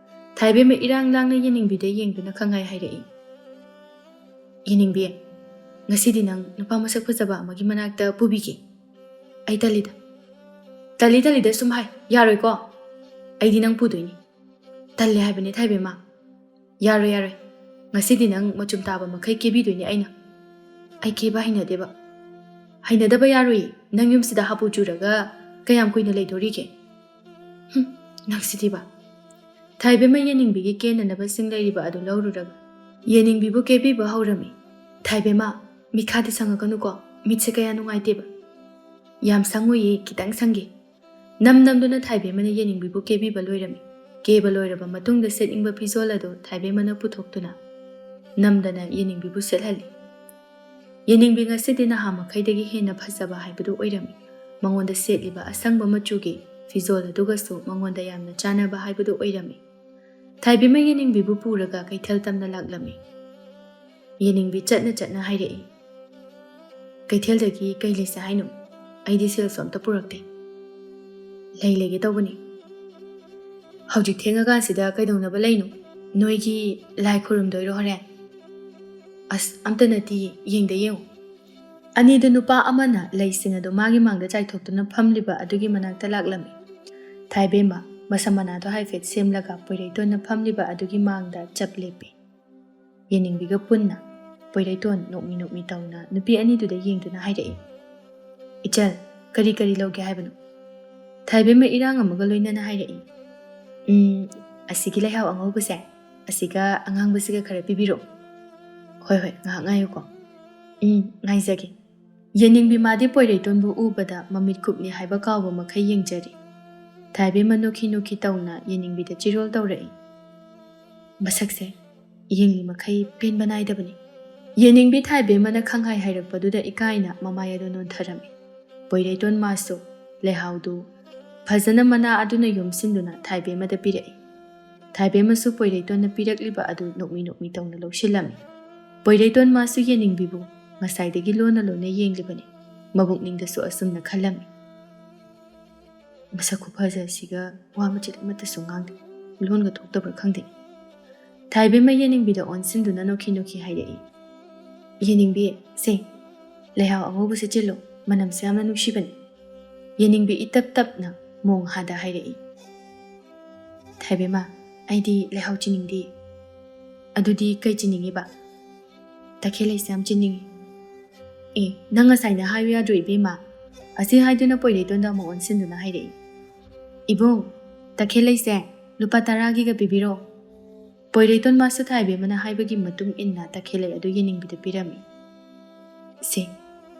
ꯊꯥꯏꯕꯦꯝꯃ ꯏꯔꯥꯡ ꯂꯥꯡꯅ ꯌꯦꯅꯤꯡꯕꯤꯗ ꯌꯦꯡꯗꯨꯅ ꯈꯪꯍꯥꯏ ꯍꯥꯏꯔꯛꯏ, "ꯌꯦꯅꯤꯡꯕꯤ, ꯉꯁꯤꯗꯤ ꯅꯪ ꯅꯨꯄꯥ ꯃꯁꯛ ꯐꯖꯕ ꯑꯃꯒꯤ ꯃꯅꯥꯛꯇ ꯄꯨꯕꯤꯒꯦ꯫" "ꯑꯩ ꯇꯜꯂꯤꯗ꯫" "ꯇꯜꯂꯤ ꯇꯜꯂꯤꯗ ꯁꯨꯝ ꯍꯥꯏ, ꯌꯥꯔꯣꯏꯀꯣ? ꯑꯩꯗꯤ ꯅꯪ ꯄꯨꯗꯣꯏꯅꯤ꯫" "ꯇꯜꯂꯦ ꯍꯥꯏꯕꯅꯦ ꯊꯥꯏꯕꯦꯝꯃ꯫" "ꯌꯥꯔꯣꯏ, ꯌꯥꯔꯣꯏ꯫ ꯉꯁꯤꯗꯤ ꯅꯪ ꯃꯆꯨꯝ ꯇꯥꯕ ꯃꯈꯩ ꯀꯦꯕꯤꯗꯣꯏꯅꯦ ꯑꯩꯅ꯫" "ꯑꯩ ꯀꯦꯕ ꯍꯩꯅꯗꯦꯕ꯫" "ꯍꯩꯅꯗꯕ ꯌꯥꯔꯣꯏꯌꯦ꯫ ꯅꯪ ꯌꯨꯝꯁꯤꯗ ꯍꯥꯄꯨ ꯆꯨꯔꯒ ꯀꯌꯥꯝ ꯀꯨꯏꯅ ꯂꯩꯗꯣꯔꯤꯒꯦ?" "ꯍꯨꯝ, ꯅꯪꯁꯤꯗꯤꯕ꯫" ꯊꯥꯏꯕꯦꯝꯃ ꯌꯦꯅꯤꯡꯕꯤꯒꯤ ꯀꯦꯅꯅꯕꯁꯤꯡ ꯂꯩꯔꯤꯕ ꯑꯗꯨ ꯂꯧꯔꯨꯔꯒ ꯌꯦꯅꯤꯡꯕꯤꯕꯨ ꯀꯦꯕꯤꯕ ꯍꯧꯔꯝꯃꯤ꯫ "ꯊꯥꯏꯕꯦꯝꯃ, ꯃꯤꯠꯈꯥꯗꯤ ꯁꯪꯉꯛꯀꯅꯨꯀꯣ, ꯃꯤꯠꯁꯦ ꯀꯌꯥ ꯅꯨꯡꯉꯥꯏꯇꯦꯕ꯫" "ꯌꯥꯝ ꯁꯪꯉꯣꯏꯌꯦ, ꯈꯤꯇꯪ ꯁꯪꯒꯦ꯫" ꯅꯝ ꯅꯝꯗꯨꯅ ꯊꯥꯏꯕꯦꯝꯃꯅ ꯌꯦꯅꯤꯡꯕꯤꯕꯨ ꯀꯦꯕꯤꯕ ꯂꯣꯏꯔꯝꯃꯤ꯫ ꯀꯦꯕ ꯂꯣꯏꯔꯕ ꯃꯇꯨꯡꯗ ꯁꯦꯠꯅꯤꯡꯕ ꯐꯤꯖꯣꯜ ꯑꯗꯨ ꯊꯥꯏꯕꯦꯝꯃꯅ ꯄꯨꯊꯣꯛꯇꯨꯅ ꯅꯝꯗꯅ ꯌꯦꯅꯤꯡꯕꯤꯕꯨ ꯁꯦꯠꯍꯜꯂꯤ꯫ ꯌꯦꯅꯤꯡꯕꯤ ꯉꯁꯤꯗꯤ ꯅꯍꯥ ꯃꯈꯩꯗꯒꯤ ꯍꯦꯟꯅ ꯐꯖꯕ ꯍꯥꯏꯕꯗꯨ ꯑꯣꯏꯔꯝꯃꯤ꯫ ꯃꯉꯣꯟꯗ ꯁꯦꯠꯂꯤꯕ ꯑꯁꯪꯕ ꯃꯆꯨꯒꯤ ꯐꯤꯖꯣꯜ ꯑꯗꯨꯒꯁꯨ ꯃꯉꯣꯟꯗ ꯌꯥꯝꯅ ꯆꯥꯟꯅꯕ ꯍꯥꯏꯕꯗꯨ ꯑꯣꯏꯔꯝꯃꯤ꯫ ꯊꯥꯏꯕꯦꯝꯃ ꯌꯦꯅꯤꯡꯕꯤꯕꯨ ꯄꯨꯔꯒ ꯀꯩꯊꯦꯜ ꯇꯝꯅ ꯂꯥꯛꯂꯝꯃꯤ꯫ ꯌꯦꯅꯤꯡꯕꯤ ꯆꯠꯅ ꯆꯠꯅ ꯍꯥꯏꯔꯛꯏ, "ꯀꯩꯊꯦꯜꯗꯒꯤ ꯀꯩ ꯂꯩꯁꯦ ꯍꯥꯏꯅꯣ? ꯑꯩꯗꯤ ꯁꯦꯜꯁꯨ ꯑꯝꯇ ꯄꯨꯔꯛꯇꯦ꯫" "ꯂꯩ ꯂꯩꯒꯦ ꯇꯧꯕꯅꯤ꯫" "ꯍꯧꯖꯤꯛ ꯊꯦꯡꯉꯀꯥꯟꯁꯤꯗ ꯀꯩꯗꯧꯅꯕ ꯂꯩꯅꯣ? ꯅꯣꯏꯒꯤ ꯂꯥꯏ ꯈꯨꯔꯨꯝꯗꯣꯏꯔꯣ ꯍꯣꯔꯦꯟ?" "ꯑꯁ, ꯑꯝꯇ ꯅꯠꯇꯤꯌꯦ, ꯌꯦꯡꯗ ꯌꯦꯡꯉꯨ꯫" ꯑꯅꯤꯗꯨ ꯅꯨꯄꯥ ꯑꯃꯅ ꯂꯩꯁꯤꯡ ꯑꯗꯨ ꯃꯥꯒꯤ ꯃꯥꯡꯗ ꯆꯥꯏꯊꯣꯛꯇꯨꯅ ꯐꯝꯂꯤꯕ ꯑꯗꯨꯒꯤ ꯃꯅꯥꯛꯇ ꯂꯥꯛꯂꯝꯃꯤ꯫ "ꯊꯥꯏꯕꯦꯝꯃ, ꯃꯁꯝ ꯃꯅꯥꯗꯣ ꯍꯥꯏꯐꯦꯠ ꯁꯦꯝꯂꯒ ꯄꯣꯏꯔꯩꯇꯣꯟꯅ ꯐꯝꯂꯤꯕ ꯑꯗꯨꯒꯤ ꯃꯥꯡꯗ ꯆꯞ ꯂꯦꯞꯄꯤ꯫ ꯌꯦꯅꯤꯡꯕꯤꯒ ꯄꯨꯟꯅ ꯄꯣꯏꯔꯩꯇꯣꯟ ꯅꯣꯛꯃꯤ ꯅꯣꯛꯃꯤ ꯇꯧꯅ ꯅꯨꯄꯤ ꯑꯅꯤꯗꯨꯗ ꯌꯦꯡꯗꯨꯅ ꯍꯥꯏꯔꯛꯏ, "ꯏꯆꯜ, ꯀꯔꯤ ꯀꯔꯤ ꯂꯧꯒꯦ ꯍꯥꯏꯕꯅꯣ?" ꯊꯥꯏꯕꯦꯝꯃ ꯏꯔꯥꯡ ꯑꯃꯒ ꯂꯣꯏꯅꯅ ꯍꯥꯏꯔꯛꯏ, "ꯎꯝ, ꯑꯁꯤꯒꯤ ꯂꯩꯍꯥꯎ ꯑꯉꯧꯕꯁꯦ, ꯑꯁꯤꯒ ꯑꯉꯥꯡꯕꯁꯤꯒ ꯈꯔ ꯄꯤꯕꯤꯔꯛꯑꯣ꯫" "ꯍꯣꯏ ꯍꯣꯏ, ꯉꯥꯏꯍꯥꯛ ꯉꯥꯏꯌꯨꯀꯣ꯫" "ꯎꯝ, ꯉꯥꯏꯖꯒꯦ꯫" ꯌꯦꯅꯤꯡꯕꯤ ꯃꯥꯗꯤ ꯄꯣꯏꯔꯩꯇꯣꯟꯕꯨ ꯎꯕꯗ ꯃꯃꯤꯠ ꯀꯨꯞꯅꯤ ꯍꯥꯏꯕ ꯀꯥꯎꯕ ꯃꯈꯩ ꯌꯦꯡꯖꯔꯤ꯫ ꯊꯥꯏꯕꯦꯝꯃ ꯅꯣꯛꯈꯤ ꯅꯣꯛꯈꯤ ꯇꯧꯅ ꯌꯦꯅꯤꯡꯕꯤꯗ ꯆꯤꯔꯣꯜ ꯇꯧꯔꯛꯏ꯫ ꯃꯁꯛꯁꯦ ꯌꯦꯡꯂꯤ ꯃꯈꯩ ꯄꯦꯟꯕ ꯅꯥꯏꯗꯕꯅꯤ꯫ ꯌꯦꯅꯤꯡꯕꯤ ꯊꯥꯏꯕꯦꯝꯃꯅ ꯈꯪꯍꯥꯏ ꯍꯥꯏꯔꯛꯄꯗꯨꯗ ꯏꯀꯥꯏꯅ ꯃꯃꯥꯏ ꯑꯗꯨ ꯅꯣꯟꯊꯔꯝꯃꯤ꯫ ꯄꯣꯏꯔꯩꯇꯣꯟ ꯃꯥꯁꯨ ꯂꯩꯍꯥꯎꯗꯨ ꯐꯖꯅ ꯃꯅꯥ ꯑꯗꯨꯅ ꯌꯣꯝꯁꯤꯟꯗꯨꯅ ꯊꯥꯏꯕꯦꯝꯃꯗ ꯄꯤꯔꯛꯏ꯫ ꯊꯥꯏꯕꯦꯝꯃꯁꯨ ꯄꯣꯏꯔꯩꯇꯣꯟꯅ ꯄꯤꯔꯛꯂꯤꯕ ꯑꯗꯨ ꯅꯣꯛꯃꯤ ꯅꯣꯛꯃꯤ ꯇꯧꯅ ꯂꯧꯁꯤꯜꯂꯝꯃꯤ꯫ ꯄꯣꯏꯔꯩꯇꯣꯟ ꯃꯥꯁꯨ ꯌꯦꯅꯤꯡꯕꯤꯕꯨ ꯉꯁꯥꯏꯗꯒꯤ ꯂꯣꯟꯅ ꯂꯣꯟꯅ ꯌꯦꯡꯂꯤꯕꯅꯤ꯫ ꯃꯕꯨꯛꯅꯤꯡꯗꯁꯨ ꯑꯁꯨꯝꯅ ꯈꯜꯂꯝꯃꯤ, "ꯃꯁꯛ ꯈꯨꯐꯖ ꯑꯁꯤꯒ ꯋꯥ ꯃꯆꯤꯠ ꯑꯃꯠꯇꯁꯨ ꯉꯥꯡꯗꯦ, ꯂꯣꯟꯒ ꯊꯣꯛꯇꯕ꯭ꯔꯥ ꯈꯪꯗꯦ꯫" ꯊꯥꯏꯕꯦꯝꯃ ꯌꯦꯅꯤꯡꯕꯤꯗ ꯑꯣꯟꯁꯤꯟꯗꯨꯅ ꯅꯣꯛꯈꯤ ꯅꯣꯛꯈꯤ ꯍꯥꯏꯔꯛꯏ, "ꯌꯦꯅꯤꯡꯕꯤ, ꯁꯦ, ꯂꯩꯍꯥꯎ ꯑꯉꯧꯕꯁꯦ ꯆꯤꯜꯂꯣ, ꯃꯅꯝꯁꯦ ꯌꯥꯝꯅ ꯅꯨꯡꯁꯤꯕꯅꯤ꯫" ꯌꯦꯅꯤꯡꯕꯤ ꯏꯇꯞ ꯇꯞꯅ ꯃꯣꯡ ꯍꯥꯗ ꯍꯥꯏꯔꯛꯏ, "ꯊꯥꯏꯕꯦꯝꯃ, ꯑꯩꯗꯤ ꯂꯩꯍꯥꯎ ꯆꯤꯅꯤꯡꯗꯦ꯫" "ꯑꯗꯨꯗꯤ ꯀꯩ ꯆꯤꯅꯤꯡꯉꯤꯕ?" "ꯇꯈꯦꯜ ꯂꯩꯁꯦ ꯌꯥꯝ ꯆꯤꯅꯤꯡꯉꯤ꯫" "ꯑꯦ, ꯅꯪ ꯉꯁꯥꯏꯅ ꯍꯥꯏꯌꯨ ꯌꯥꯗ꯭ꯔꯣ ꯏꯕꯦꯝꯃ?" ꯑꯁꯤ ꯍꯥꯏꯗꯨꯅ ꯄꯣꯏꯔꯩꯇꯣꯟꯗ ꯑꯃꯨꯛ ꯑꯣꯟꯁꯤꯟꯗꯨꯅ ꯍꯥꯏꯔꯛꯏ, "ꯏꯕꯨꯡ, ꯇꯈꯦꯜ ꯂꯩꯁꯦ ꯂꯨꯄꯥ ꯇꯔꯥꯒꯤꯒ ꯄꯤꯕꯤꯔꯣ꯫" ꯄꯣꯏꯔꯩꯇꯣꯟ ꯃꯥꯁꯨ ꯊꯥꯏꯕꯦꯝꯃꯅ ꯍꯥꯏꯕꯒꯤ ꯃꯇꯨꯡ ꯏꯟꯅ ꯇꯈꯦꯜꯂꯩ ꯑꯗꯨ ꯌꯦꯅꯤꯡꯕꯤꯗ ꯄꯤꯔꯝꯃꯤ꯫ "ꯁꯦ,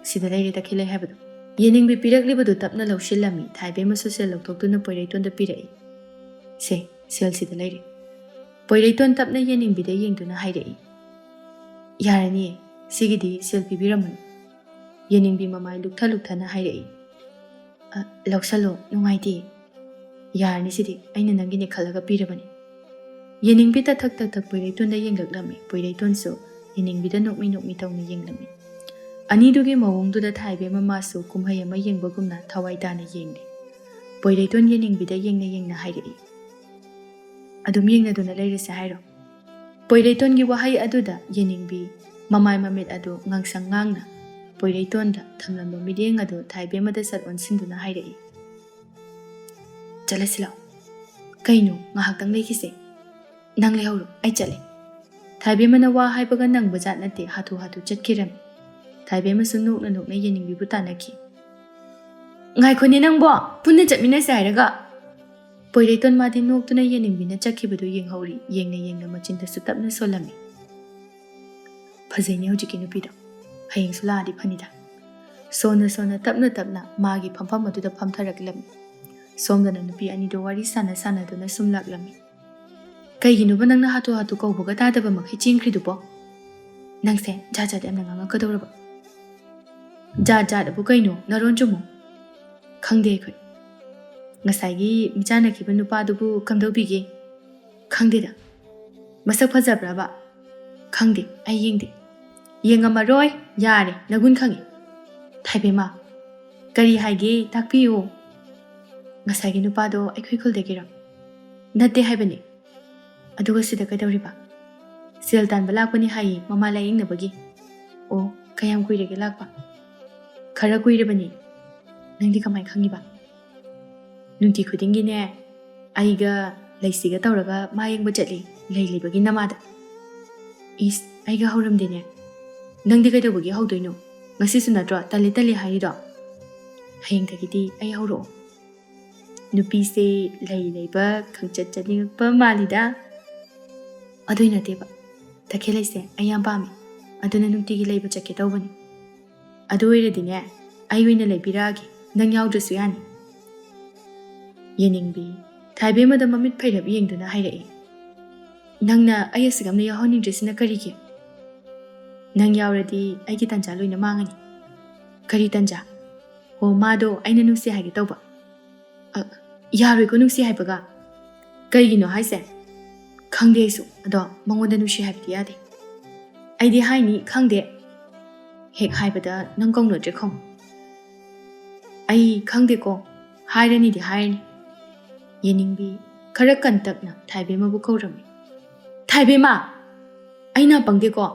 ꯁꯤꯗ ꯂꯩꯔꯦ ꯇꯈꯦꯜꯂꯩ ꯍꯥꯏꯕꯗꯣ꯫" ꯌꯦꯅꯤꯡꯕꯤ ꯄꯤꯔꯛꯂꯤꯕꯗꯨ ꯇꯞꯅ ꯂꯧꯁꯤꯜꯂꯝꯃꯤ꯫ ꯊꯥꯏꯕꯦꯝꯃꯁꯨ ꯁꯦꯜ ꯂꯧꯊꯣꯛꯇꯨꯅ ꯄꯣꯏꯔꯩꯇꯣꯟꯗ ꯄꯤꯔꯛꯏ꯫ "ꯁꯦ, ꯁꯦꯜ ꯁꯤꯗ ꯂꯩꯔꯦ꯫" ꯄꯣꯏꯔꯩꯇꯣꯟ ꯇꯞꯅ ꯌꯦꯅꯤꯡꯕꯤꯗ ꯌꯦꯡꯗꯨꯅ ꯍꯥꯏꯔꯛꯏ, "ꯌꯥꯔꯅꯤꯌꯦ, ꯁꯤꯒꯤꯗꯤ ꯁꯦꯜ ꯄꯤꯕꯤꯔꯝꯃꯅꯨ꯫" ꯌꯦꯅꯤꯡꯕꯤ ꯃꯃꯥꯏ ꯂꯨꯛꯊ ꯂꯨꯛꯊꯅ ꯍꯥꯏꯔꯛꯏ, "ꯑ, ꯂꯧꯁꯜꯂꯣ, ꯅꯨꯡꯉꯥꯏꯇꯦ꯫" "ꯌꯥꯔꯅꯤ, ꯁꯤꯗꯤ ꯑꯩꯅ ꯅꯪꯒꯤꯅꯦ ꯈꯜꯂꯒ ꯄꯤꯔꯕꯅꯤ꯫" ꯌꯦꯅꯤꯡꯕꯤ ꯇꯊꯛ ꯇꯊꯛ ꯄꯣꯏꯔꯩꯇꯣꯟꯗ ꯌꯦꯡꯂꯛꯂꯝꯃꯤ꯫ ꯄꯣꯏꯔꯩꯇꯣꯟꯁꯨ ꯌꯦꯅꯤꯡꯕꯤꯗ ꯅꯣꯛꯃꯤ ꯅꯣꯛꯃꯤ ꯇꯧꯅ ꯌꯦꯡꯂꯝꯃꯤ꯫ ꯑꯅꯤꯗꯨꯒꯤ ꯃꯑꯣꯡꯗꯨꯗ ꯊꯥꯏꯕꯦꯝꯃ ꯃꯥꯁꯨ ꯀꯨꯝꯍꯩ ꯑꯃ ꯌꯦꯡꯕꯒꯨꯝꯅ ꯊꯋꯥꯏ ꯇꯥꯅ ꯌꯦꯡꯂꯤ꯫ ꯄꯣꯏꯔꯩꯇꯣꯟ ꯌꯦꯅꯤꯡꯕꯤꯗ ꯌꯦꯡꯅ ꯌꯦꯡꯅ ꯍꯥꯏꯔꯛꯏ, "ꯑꯗꯨꯝ ꯌꯦꯡꯅꯗꯨꯅ ꯂꯩꯔꯁꯦ ꯍꯥꯏꯔꯣ?" ꯄꯣꯏꯔꯩꯇꯣꯟꯒꯤ ꯋꯥꯍꯩ ꯑꯗꯨꯗ ꯌꯦꯅꯤꯡꯕꯤ ꯃꯃꯥꯏ ꯃꯃꯤꯠ ꯑꯗꯨ ꯉꯥꯡꯁꯪ ꯉꯥꯡꯅ ꯄꯣꯏꯔꯩꯇꯣꯟꯗ ꯊꯝꯂꯝꯕ ꯃꯤꯠꯌꯦꯡ ꯑꯗꯨ ꯊꯥꯏꯕꯦꯝꯃꯗ ꯁꯠ ꯑꯣꯟꯁꯤꯟꯗꯨꯅ ꯍꯥꯏꯔꯛꯏ, "ꯆꯠꯂꯁꯤ ꯂꯥꯛꯑꯣ, "ꯀꯩꯅꯣ, ꯉꯥꯏꯍꯥꯛꯇꯪ ꯂꯩꯈꯤꯁꯦ꯫ ꯅꯪ ꯂꯩꯍꯧꯔꯣ, ꯑꯩ ꯆꯠꯂꯦ꯫" ꯊꯥꯏꯕꯦꯝꯃꯅ ꯋꯥ ꯍꯥꯏꯕꯒ ꯅꯪꯕ ꯖꯥꯠ ꯅꯠꯇꯦ, ꯍꯥꯊꯨ ꯍꯥꯊꯨ ꯆꯠꯈꯤꯔꯝꯃꯤ꯫ ꯊꯥꯏꯕꯦꯝꯃꯁꯨ ꯅꯣꯛꯅ ꯅꯣꯛꯅ ꯌꯦꯅꯤꯡꯕꯤꯕꯨ ꯇꯥꯟꯅꯈꯤ꯫ "ꯉꯥꯏꯈꯣꯅꯦ ꯅꯪꯕꯣ, ꯄꯨꯟꯅ ꯆꯠꯃꯤꯟꯅꯁꯦ ꯍꯥꯏꯔꯒ!" ꯄꯣꯏꯔꯩꯇꯣꯟ ꯃꯥꯗꯤ ꯅꯣꯛꯇꯨꯅ ꯌꯦꯅꯤꯡꯕꯤꯅ ꯆꯠꯈꯤꯕꯗꯨ ꯌꯦꯡꯍꯧꯔꯤ꯫ ꯌꯦꯡꯅ ꯌꯦꯡꯅ ꯃꯆꯤꯟꯗꯁꯨ ꯇꯞꯅ ꯁꯣꯜꯂꯝꯃꯤ꯫ "ꯐꯖꯩꯅꯦ ꯍꯧꯖꯤꯛꯀꯤ ꯅꯨꯄꯤꯗꯣ꯫ ꯍꯌꯦꯡꯁꯨ ꯂꯥꯛꯑꯗꯤ ꯐꯅꯤꯗ꯫" ꯁꯣꯟꯅ ꯁꯣꯟꯅ ꯇꯞꯅ ꯇꯞꯅ ꯃꯥꯒꯤ ꯐꯝꯐꯝ ꯑꯗꯨꯗ ꯐꯝꯊꯔꯛꯂꯝꯃꯤ꯫ ꯁꯣꯝꯗꯅ ꯅꯨꯄꯤ ꯑꯅꯤꯗꯨ ꯋꯥꯔꯤ ꯁꯥꯟꯅ ꯁꯥꯟꯅꯗꯨꯅ ꯁꯨꯝ ꯂꯥꯛꯂꯝꯃꯤ꯫ "ꯀꯩꯒꯤꯅꯣꯕ ꯅꯪꯅ ꯍꯥꯊꯨ ꯍꯥꯊꯨ ꯀꯧꯕꯒ ꯇꯥꯗꯕ ꯃꯈꯩ ꯆꯦꯟꯈ꯭ꯔꯤꯗꯨꯕꯣ? ꯅꯪꯁꯦ ꯖꯥꯠ ꯖꯥꯠ ꯌꯥꯝꯅ ꯉꯥꯡꯉꯛꯀꯗꯧꯔꯕ꯫" "ꯖꯥꯠ ꯖꯥꯠ ꯑꯕꯨ ꯀꯩꯅꯣ, ꯅꯔꯣꯟ ꯆꯨꯝꯃꯣ꯫" "ꯈꯪꯗꯦ ꯑꯩꯈꯣꯏ꯫ ꯉꯁꯥꯏꯒꯤ ꯃꯤꯆꯥꯟꯅꯈꯤꯕ ꯅꯨꯄꯥꯗꯨꯕꯨ ꯀꯝꯗꯧꯕꯤꯒꯦ?" "ꯈꯪꯗꯦꯗ꯫ ꯃꯁꯛ ꯐꯖꯕ꯭ꯔꯕ?" "ꯈꯪꯗꯦ, ꯑꯩ ꯌꯦꯡꯗꯦ꯫" "ꯌꯦꯡꯉꯝꯃꯔꯣꯏ꯫ ꯌꯥꯔꯦ, ꯅꯒꯨꯟ ꯈꯪꯉꯦ꯫" "ꯊꯥꯏꯕꯦꯝꯃ, ꯀꯔꯤ ꯍꯥꯏꯒꯦ ꯇꯥꯛꯄꯤꯌꯨ꯫" "ꯉꯁꯥꯏꯒꯤ ꯅꯨꯄꯥꯗꯣ ꯑꯩꯈꯣꯏ ꯈꯨꯜꯗꯒꯤꯔꯣ?" "ꯅꯠꯇꯦ ꯍꯥꯏꯕꯅꯤ꯫" "ꯑꯗꯨꯒ ꯁꯤꯗ ꯀꯩꯗꯧꯔꯤꯕ?" "ꯁꯦꯜ ꯇꯥꯟꯕ ꯂꯥꯛꯄꯅꯤ ꯍꯥꯏꯌꯦ, ꯃꯃꯥ ꯂꯥꯌꯦꯡꯅꯕꯒꯤ꯫" "ꯑꯣ, ꯀꯌꯥꯝ ꯀꯨꯏꯔꯒꯦ ꯂꯥꯛꯄ?" "ꯈꯔ ꯀꯨꯏꯔꯕꯅꯤ꯫" "ꯅꯪꯗꯤ ꯀꯃꯥꯏ ꯈꯪꯉꯤꯕ?" "ꯅꯨꯡꯇꯤ ꯈꯨꯗꯤꯡꯒꯤꯅꯦ, ꯑꯩꯒ ꯂꯩꯁꯤꯒ ꯇꯧꯔꯒ ꯃꯥ ꯌꯦꯡꯕ ꯆꯠꯂꯤ, ꯂꯩ ꯂꯩꯕꯒꯤ ꯅꯃꯥꯗ꯫" "ꯏꯁ, ꯑꯩꯒ ꯍꯧꯔꯝꯗꯦꯅꯦ꯫ ꯅꯪꯗꯤ ꯀꯩꯗꯧꯕꯒꯤ ꯍꯧꯗꯣꯏꯅꯣ? ꯉꯁꯤꯁꯨ ꯅꯠꯇ꯭ꯔꯣ ꯇꯜꯂꯤ ꯇꯜꯂꯤ ꯍꯥꯏꯔꯤꯗꯣ? ꯍꯌꯦꯡꯗꯒꯤꯗꯤ ꯑꯩ ꯍꯧꯔꯛꯑꯣ꯫" "ꯅꯨꯄꯤꯁꯦ ꯂꯩ ꯂꯩꯕ ꯈꯪꯆꯠ ꯆꯠꯅꯤꯡꯉꯛꯄ ꯃꯥꯜꯂꯤꯗ꯫" "ꯑꯗꯨꯏ ꯅꯠꯇꯦꯕ, ꯇꯈꯦꯜꯂꯩꯁꯦ ꯑꯩ ꯌꯥꯝ ꯄꯥꯝꯃꯦ, ꯑꯗꯨꯅ ꯅꯨꯡꯇꯤꯒꯤ ꯂꯩꯕ ꯆꯠꯀꯦ ꯇꯧꯕꯅꯤ꯫ ꯑꯗꯨ ꯑꯣꯏꯔꯗꯤꯅꯦ, ꯑꯩ ꯑꯣꯏꯅ ꯂꯩꯕꯤꯔꯛꯑꯒꯦ, ꯅꯪ ꯌꯥꯎꯗ꯭ꯔꯁꯨ ꯌꯥꯅꯤ꯫" ꯌꯦꯅꯤꯡꯕꯤ ꯊꯥꯏꯕꯦꯝꯃꯗ ꯃꯃꯤꯠ ꯐꯩꯔꯞ ꯌꯦꯡꯗꯨꯅ ꯍꯥꯏꯔꯛꯏ꯫ "ꯅꯪꯅ ꯑꯩ ꯑꯁꯤꯒꯨꯝꯅ ꯌꯥꯎꯍꯟꯅꯤꯡꯗ꯭ꯔꯤꯁꯤꯅ ꯀꯔꯤꯒꯤ? ꯅꯪ ꯌꯥꯎꯔꯗꯤ ꯑꯩꯒꯤ ꯇꯟꯖꯥ ꯂꯣꯏꯅ ꯃꯥꯡꯉꯅꯤ꯫" "ꯀꯔꯤ ꯇꯟꯖꯥ?" "ꯑꯣ, ꯃꯥꯗꯣ ꯑꯩꯅ ꯅꯨꯡꯁꯤ ꯍꯥꯏꯒꯦ ꯇꯧꯕ꯫" "ꯑ, ꯌꯥꯔꯣꯏꯀꯣ ꯅꯨꯡꯁꯤ ꯍꯥꯏꯕꯒ꯫" "ꯀꯩꯒꯤꯅꯣ ꯍꯥꯏꯁꯦ?" "ꯈꯪꯗꯦ ꯑꯩꯁꯨ, ꯑꯗꯣ ꯃꯉꯣꯟꯗ ꯅꯨꯡꯁꯤ ꯍꯥꯏꯕꯗꯤ ꯌꯥꯗꯦ꯫" "ꯑꯩꯗꯤ ꯍꯥꯏꯅꯤ, ꯈꯪꯗꯦ꯫" "ꯍꯦꯛ ꯍꯥꯏꯕꯗ ꯅꯪ ꯀꯧꯅꯗ꯭ꯔꯦ ꯈꯪꯉꯨ꯫" "ꯑꯩ ꯈꯪꯗꯦꯀꯣ, ꯍꯥꯏꯔꯅꯤꯗꯤ ꯍꯥꯏꯔꯅꯤ꯫" ꯌꯦꯅꯤꯡꯕꯤ ꯈꯔ ꯀꯟꯇꯛꯅ ꯊꯥꯏꯕꯦꯝꯃꯕꯨ ꯀꯧꯔꯝꯃꯤ꯫ "ꯊꯥꯏꯕꯦꯝꯃ, ꯑꯩ ꯅꯥꯄꯪꯗꯦꯀꯣ,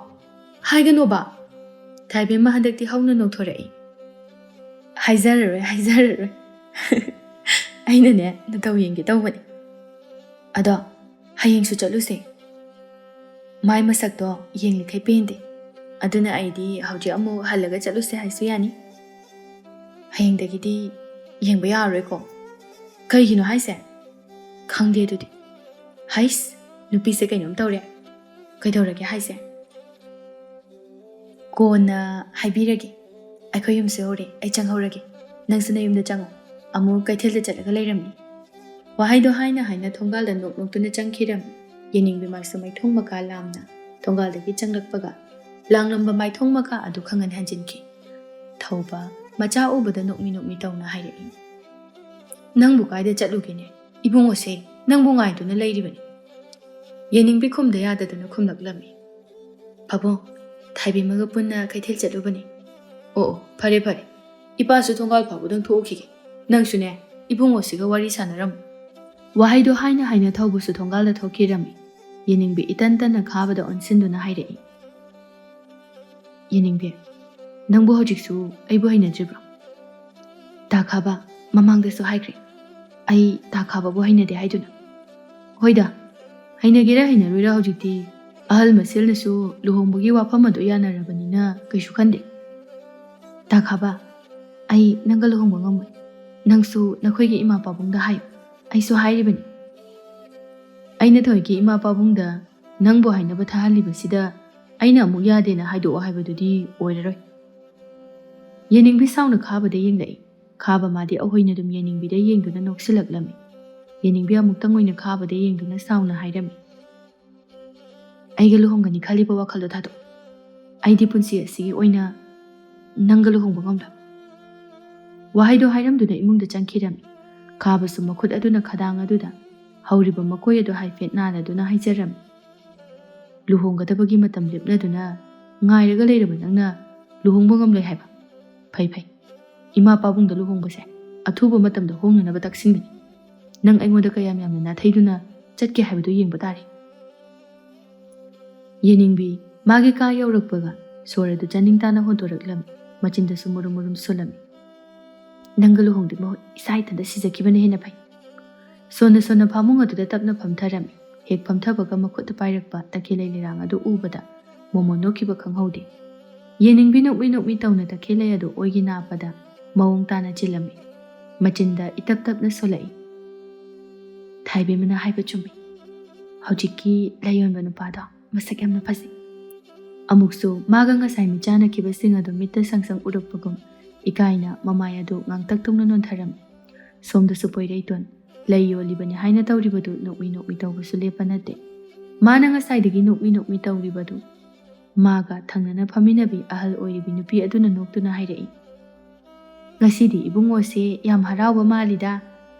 ꯍꯥꯏꯒꯅꯣꯕ꯫" ꯊꯥꯏꯕꯦꯝꯃ ꯍꯟꯗꯛꯇꯤ ꯍꯧꯅ ꯅꯣꯛꯊꯣꯔꯛꯏ꯫ "ꯍꯥꯏꯖꯔꯔꯣꯏ, ꯍꯥꯏꯖꯔꯔꯣꯏ꯫ ꯑꯩꯅꯅꯦ, ꯅꯇꯧ ꯌꯦꯡꯒꯦ ꯇꯧꯕꯅꯤ꯫" ꯑꯗꯣ ꯍꯌꯦꯡꯁꯨ ꯆꯠꯂꯨꯁꯦ꯫ ꯃꯥꯏ ꯃꯁꯛꯇꯣ ꯌꯦꯡꯂꯤꯈꯩ ꯄꯦꯟꯗꯦ꯫ ꯑꯗꯨꯅ ꯑꯩꯗꯤ ꯍꯧꯖꯤꯛ ꯑꯃꯨꯛ ꯍꯜꯂꯒ ꯆꯠꯂꯨꯁꯦ ꯍꯥꯏꯁꯨ ꯌꯥꯅꯤ꯫ ꯍꯌꯦꯡꯗꯒꯤꯗꯤ ꯌꯦꯡꯕ ꯌꯥꯔꯔꯣꯏꯀꯣ? ꯀꯩꯒꯤꯅꯣ ꯍꯥꯏꯁꯦ? ꯈꯪꯗꯦ ꯑꯗꯨꯗꯤ꯫ ꯍꯩꯁ, ꯅꯨꯄꯤꯁꯦ ꯀꯩꯅꯣꯝ ꯇꯧꯔꯦ꯫ ꯀꯩꯗꯧꯔꯒꯦ ꯍꯥꯏꯁꯦ? ꯀꯣꯟꯅ ꯍꯥꯏꯕꯤꯔꯒꯦ꯫ ꯑꯩꯈꯣꯏ ꯌꯨꯝꯁꯨ ꯌꯧꯔꯦ, ꯑꯩ ꯆꯪꯍꯧꯔꯒꯦ꯫ ꯅꯪꯁꯨ ꯅꯌꯨꯝꯗ ꯆꯪꯉꯣ꯫ ꯑꯃꯨꯛ ꯀꯩꯊꯦꯜꯗ ꯆꯠꯂꯒ ꯂꯩꯔꯝꯃꯤ꯫ ꯋꯥꯍꯩꯗꯣ ꯍꯥꯏꯅ ꯍꯥꯏꯅ ꯊꯣꯡꯒꯥꯜꯗ ꯅꯣꯛ ꯅꯣꯛꯇꯨꯅ ꯆꯪꯈꯤꯔꯝꯃꯤ꯫ ꯌꯦꯅꯤꯡꯕꯤ ꯃꯥꯏꯁꯨ ꯃꯥꯏꯊꯣꯡ ꯃꯀꯥ ꯂꯥꯝꯅ ꯊꯣꯡꯒꯥꯜꯗꯒꯤ ꯆꯪꯂꯛꯄꯒ ꯂꯥꯡꯂꯝꯕ ꯃꯥꯏꯊꯣꯡ ꯃꯀꯥ ꯑꯗꯨ ꯈꯪꯍꯟ ꯍꯟꯖꯤꯟꯈꯤ꯫ ꯊꯧꯕ ꯃꯆꯥ ꯎꯕꯗ ꯅꯣꯛꯃꯤ ꯅꯣꯛꯃꯤ ꯇꯧꯅ ꯍꯥꯏꯔꯛꯏ꯫ "ꯅꯪꯕꯨ ꯀꯥꯏꯗ ꯆꯠꯂꯨꯒꯦꯅꯦ? ꯏꯕꯨꯡꯉꯣꯁꯦ ꯅꯪꯕꯨ ꯉꯥꯏꯗꯨꯅ ꯂꯩꯔꯤꯕꯅꯤ꯫" ꯌꯦꯅꯤꯡꯕꯤ ꯈꯨꯝꯗ ꯌꯥꯗꯗꯨꯅ ꯈꯨꯝꯂꯛꯂꯝꯃꯤ꯫ "ꯄꯥꯕꯨꯡ, ꯊꯥꯏꯕꯦꯝꯃꯒ ꯄꯨꯟꯅ ꯀꯩꯊꯦꯜ ꯆꯠꯂꯨꯕꯅꯤ꯫" "ꯑꯣ, ꯑꯣ, ꯐꯔꯦ, ꯐꯔꯦ꯫ ꯏꯄꯥꯁꯨ ꯊꯣꯡꯒꯥꯜ ꯐꯥꯎꯕꯗꯪ ꯊꯣꯛꯎꯈꯤꯒꯦ꯫ ꯅꯪꯁꯨꯅꯦ, ꯏꯕꯨꯡꯉꯣꯁꯤꯒ ꯋꯥꯔꯤ ꯁꯥꯟꯅꯔꯝꯃꯨ꯫" ꯋꯥꯍꯩꯗꯣ ꯍꯥꯏꯅ ꯍꯥꯏꯅ ꯊꯧꯕꯁꯨ ꯊꯣꯡꯒꯥꯜꯗ ꯊꯣꯛꯈꯤꯔꯝꯃꯤ꯫ ꯌꯦꯅꯤꯡꯕꯤ ꯏꯇꯟ ꯇꯟꯅ ꯈꯥꯕꯗ ꯑꯣꯟꯁꯤꯟꯗꯨꯅ ꯍꯥꯏꯔꯛꯏ꯫ "ꯌꯦꯅꯤꯡꯕꯤ, ꯅꯪꯕꯨ ꯍꯧꯖꯤꯛꯁꯨ ꯑꯩꯕꯨ ꯍꯩꯅꯗ꯭ꯔꯤꯕ꯭ꯔꯣ?" "ꯇꯥ ꯈꯥꯕ, ꯃꯃꯥꯡꯗꯁꯨ ꯍꯥꯏꯈ꯭ꯔꯦ, ꯑꯩ ꯇꯥ ꯈꯥꯕꯕꯨ ꯍꯩꯅꯗꯦ ꯍꯥꯏꯗꯨꯅ꯫" "ꯍꯣꯏꯗ, ꯍꯩꯅꯒꯦꯔꯥ ꯍꯩꯅꯔꯣꯏꯔꯥ ꯍꯧꯖꯤꯛꯇꯤ ꯑꯍꯜ ꯃꯁꯦꯜꯅꯁꯨ ꯂꯨꯍꯣꯡꯕꯒꯤ ꯋꯥꯐꯝ ꯑꯗꯨ ꯌꯥꯅꯔꯕꯅꯤꯅ ꯀꯩꯁꯨ ꯈꯟꯗꯦ꯫" "ꯇꯥ ꯈꯥꯕ, ꯑꯩ ꯅꯪꯒ ꯂꯨꯍꯣꯡꯕ ꯉꯝꯃꯣꯏ꯫ ꯅꯪꯁꯨ ꯅꯈꯣꯏꯒꯤ ꯏꯃꯥ ꯄꯥꯕꯨꯡꯗ ꯍꯥꯏꯌꯨ, ꯑꯩꯁꯨ ꯍꯥꯏꯔꯤꯕꯅꯤ꯫" "ꯑꯩꯅ ꯊꯣꯏꯒꯤ ꯏꯃꯥ ꯄꯥꯕꯨꯡꯗ ꯅꯪꯕꯨ ꯍꯥꯏꯅꯕ ꯊꯥꯍꯜꯂꯤꯕꯁꯤꯗ ꯑꯩꯅ ꯑꯃꯨꯛ ꯌꯥꯗꯦꯅ ꯍꯥꯏꯗꯣꯛꯑꯣ ꯍꯥꯏꯕꯗꯨꯗꯤ ꯑꯣꯏꯔꯔꯣꯏ꯫" ꯌꯦꯅꯤꯡꯕꯤ ꯁꯥꯎꯅ ꯈꯥꯕꯗ ꯌꯦꯡꯂꯛꯏ꯫ ꯈꯥꯕ ꯃꯥꯗꯤ ꯑꯍꯣꯏꯅ ꯑꯗꯨꯝ ꯌꯦꯅꯤꯡꯕꯤꯗ ꯌꯦꯡꯗꯨꯅ ꯅꯣꯛꯁꯤꯜꯂꯛꯂꯝꯃꯤ꯫ ꯌꯦꯅꯤꯡꯕꯤ ꯑꯃꯨꯛꯇꯪ ꯑꯣꯏꯅ ꯈꯥꯕꯗ ꯌꯦꯡꯗꯨꯅ ꯁꯥꯎꯅ ꯍꯥꯏꯔꯝꯃꯤ꯫ "ꯑꯩꯒ ꯂꯨꯍꯣꯡꯒꯅꯤ ꯈꯜꯂꯤꯕ ꯋꯥꯈꯜꯗꯣ ꯊꯥꯗꯣꯛ꯫ ꯑꯩꯗꯤ ꯄꯨꯟꯁꯤ ꯑꯁꯤꯒꯤ ꯑꯣꯏꯅ ꯅꯪꯒ ꯂꯨꯍꯣꯡꯕ ꯉꯝꯂꯣꯏ꯫" ꯋꯥꯍꯩꯗꯣ ꯍꯥꯏꯔꯝꯗꯨꯅ ꯏꯃꯨꯡꯗ ꯆꯪꯈꯤꯔꯝꯃꯤ꯫ ꯈꯥꯕꯁꯨ ꯃꯈꯨꯠ ꯑꯗꯨꯅ ꯈꯗꯥꯡ ꯑꯗꯨꯗ ꯍꯧꯔꯤꯕ ꯃꯀꯣꯏ ꯑꯗꯨ ꯍꯥꯏꯐꯦꯠ ꯅꯥꯜꯂꯗꯨꯅ ꯍꯥꯏꯖꯔꯝꯃꯤ꯫ "ꯂꯨꯍꯣꯡꯒꯗꯕꯒꯤ ꯃꯇꯝ ꯂꯦꯞꯅꯗꯨꯅ ꯉꯥꯏꯔꯒ ꯂꯩꯔꯕ ꯅꯪꯅ ꯂꯨꯍꯣꯡꯕ ꯉꯝꯂꯣꯏ ꯍꯥꯏꯕ? ꯐꯩ, ꯐꯩ꯫ ꯏꯃꯥ ꯄꯥꯕꯨꯡꯗ ꯂꯨꯍꯣꯡꯕꯁꯦ ꯑꯊꯨꯕ ꯃꯇꯝꯗ ꯍꯣꯡꯅꯅꯕ ꯇꯛꯁꯤꯟꯒꯅꯤ꯫ ꯅꯪ ꯑꯩꯉꯣꯟꯗ ꯀꯌꯥꯝ ꯌꯥꯝꯅ ꯅꯥꯊꯩꯗꯨꯅ ꯆꯠꯀꯦ ꯍꯥꯏꯕꯗꯨ ꯌꯦꯡꯕ ꯇꯥꯔꯦ꯫" ꯌꯦꯅꯤꯡꯕꯤ ꯃꯥꯒꯤ ꯀꯥ ꯌꯧꯔꯛꯄꯒ ꯁꯣꯔ ꯑꯗꯨ ꯆꯥꯅꯤꯡ ꯇꯥꯅ ꯍꯣꯟꯗꯣꯔꯛꯂꯝꯃꯤ꯫ ꯃꯆꯤꯟꯗꯁꯨ ꯃꯨꯔꯨꯝ ꯃꯨꯔꯨꯝ ꯁꯣꯜꯂꯝꯃꯤ꯫ "ꯅꯪꯒ ꯂꯨꯍꯣꯡꯗ꯭ꯔꯤ ꯃꯍꯨꯠ ꯏꯁꯥ ꯏꯊꯟꯇ ꯁꯤꯖꯈꯤꯕꯅ ꯍꯦꯟꯅ ꯐꯩ꯫ ꯁꯣꯟꯅ ꯁꯣꯟꯅ ꯐꯃꯨꯡ ꯑꯗꯨꯗ ꯇꯞꯅ ꯐꯝꯊꯔꯝꯃꯤ꯫ ꯍꯦꯛ ꯐꯝꯊꯕꯒ ꯃꯈꯨꯠꯇ ꯄꯥꯏꯔꯛꯄ ꯇꯈꯦꯜꯂꯩ ꯂꯩꯔꯥꯡ ꯑꯗꯨ ꯎꯕꯗ ꯃꯣꯃꯣꯟ ꯅꯣꯛꯈꯤꯕ ꯈꯪꯍꯧꯗꯦ꯫ ꯌꯦꯅꯤꯡꯕꯤ ꯅꯣꯛꯃꯤ ꯅꯣꯛꯃꯤ ꯇꯧꯅ ꯇꯈꯦꯜꯂꯩ ꯑꯗꯨ ꯑꯣꯏꯒꯤ ꯅꯥꯞꯄꯗ ꯃꯑꯣꯡ ꯇꯥꯅ ꯆꯤꯜꯂꯝꯃꯤ꯫ ꯃꯆꯤꯟꯗ ꯏꯇꯞ ꯇꯞꯅ ꯁꯣꯜꯂꯛꯏ꯫ ꯊꯥꯏꯕꯦꯝꯃꯅ ꯍꯥꯏꯕ ꯆꯨꯝꯃꯤ꯫ ꯍꯧꯖꯤꯛꯀꯤ ꯂꯩ ꯌꯣꯟꯕ ꯅꯨꯄꯥꯗꯣ ꯃꯁꯛ ꯌꯥꯝꯅ ꯐꯖꯩ꯫ ꯑꯃꯨꯛꯁꯨ ꯃꯥꯒ ꯉꯁꯥꯏ ꯃꯤꯆꯥꯟꯅꯈꯤꯕꯁꯤꯡ ꯑꯗꯨ ꯃꯤꯠꯇ ꯁꯪ ꯁꯪ ꯎꯔꯛꯄꯒꯨꯝ ꯏꯀꯥꯏꯅ ꯃꯃꯥꯏ ꯑꯗꯨ ꯉꯥꯡꯇꯛ ꯇꯨꯡꯅ ꯅꯣꯟꯊꯔꯝꯃꯤ꯫ ꯁꯣꯝꯗꯁꯨ ꯄꯣꯏꯔꯩꯇꯣꯟ ꯂꯩ ꯌꯣꯜꯂꯤꯕꯅꯤ ꯍꯥꯏꯅ ꯇꯧꯔꯤꯕꯗꯨ ꯅꯣꯛꯃꯤ ꯅꯣꯛꯃꯤ ꯇꯧꯕꯁꯨ ꯂꯦꯞꯄ ꯅꯠꯇꯦ꯫ ꯃꯥꯅ ꯉꯁꯥꯏꯗꯒꯤ ꯅꯣꯛꯃꯤ ꯅꯣꯛꯃꯤ ꯇꯧꯔꯤꯕꯗꯨ ꯃꯥꯒ ꯊꯪꯅꯅ ꯐꯝꯃꯤꯟꯅꯕꯤ ꯑꯍꯜ ꯑꯣꯏꯔꯤꯕꯤ ꯅꯨꯄꯤ ꯑꯗꯨꯅ ꯅꯣꯛꯇꯨꯅ ꯍꯥꯏꯔꯛꯏ꯫ "ꯉꯁꯤꯗꯤ ꯏꯕꯨꯡꯉꯣꯁꯦ ꯌꯥꯝ ꯍꯔꯥꯎꯕ ꯃꯥꯜꯂꯤꯗ꯫"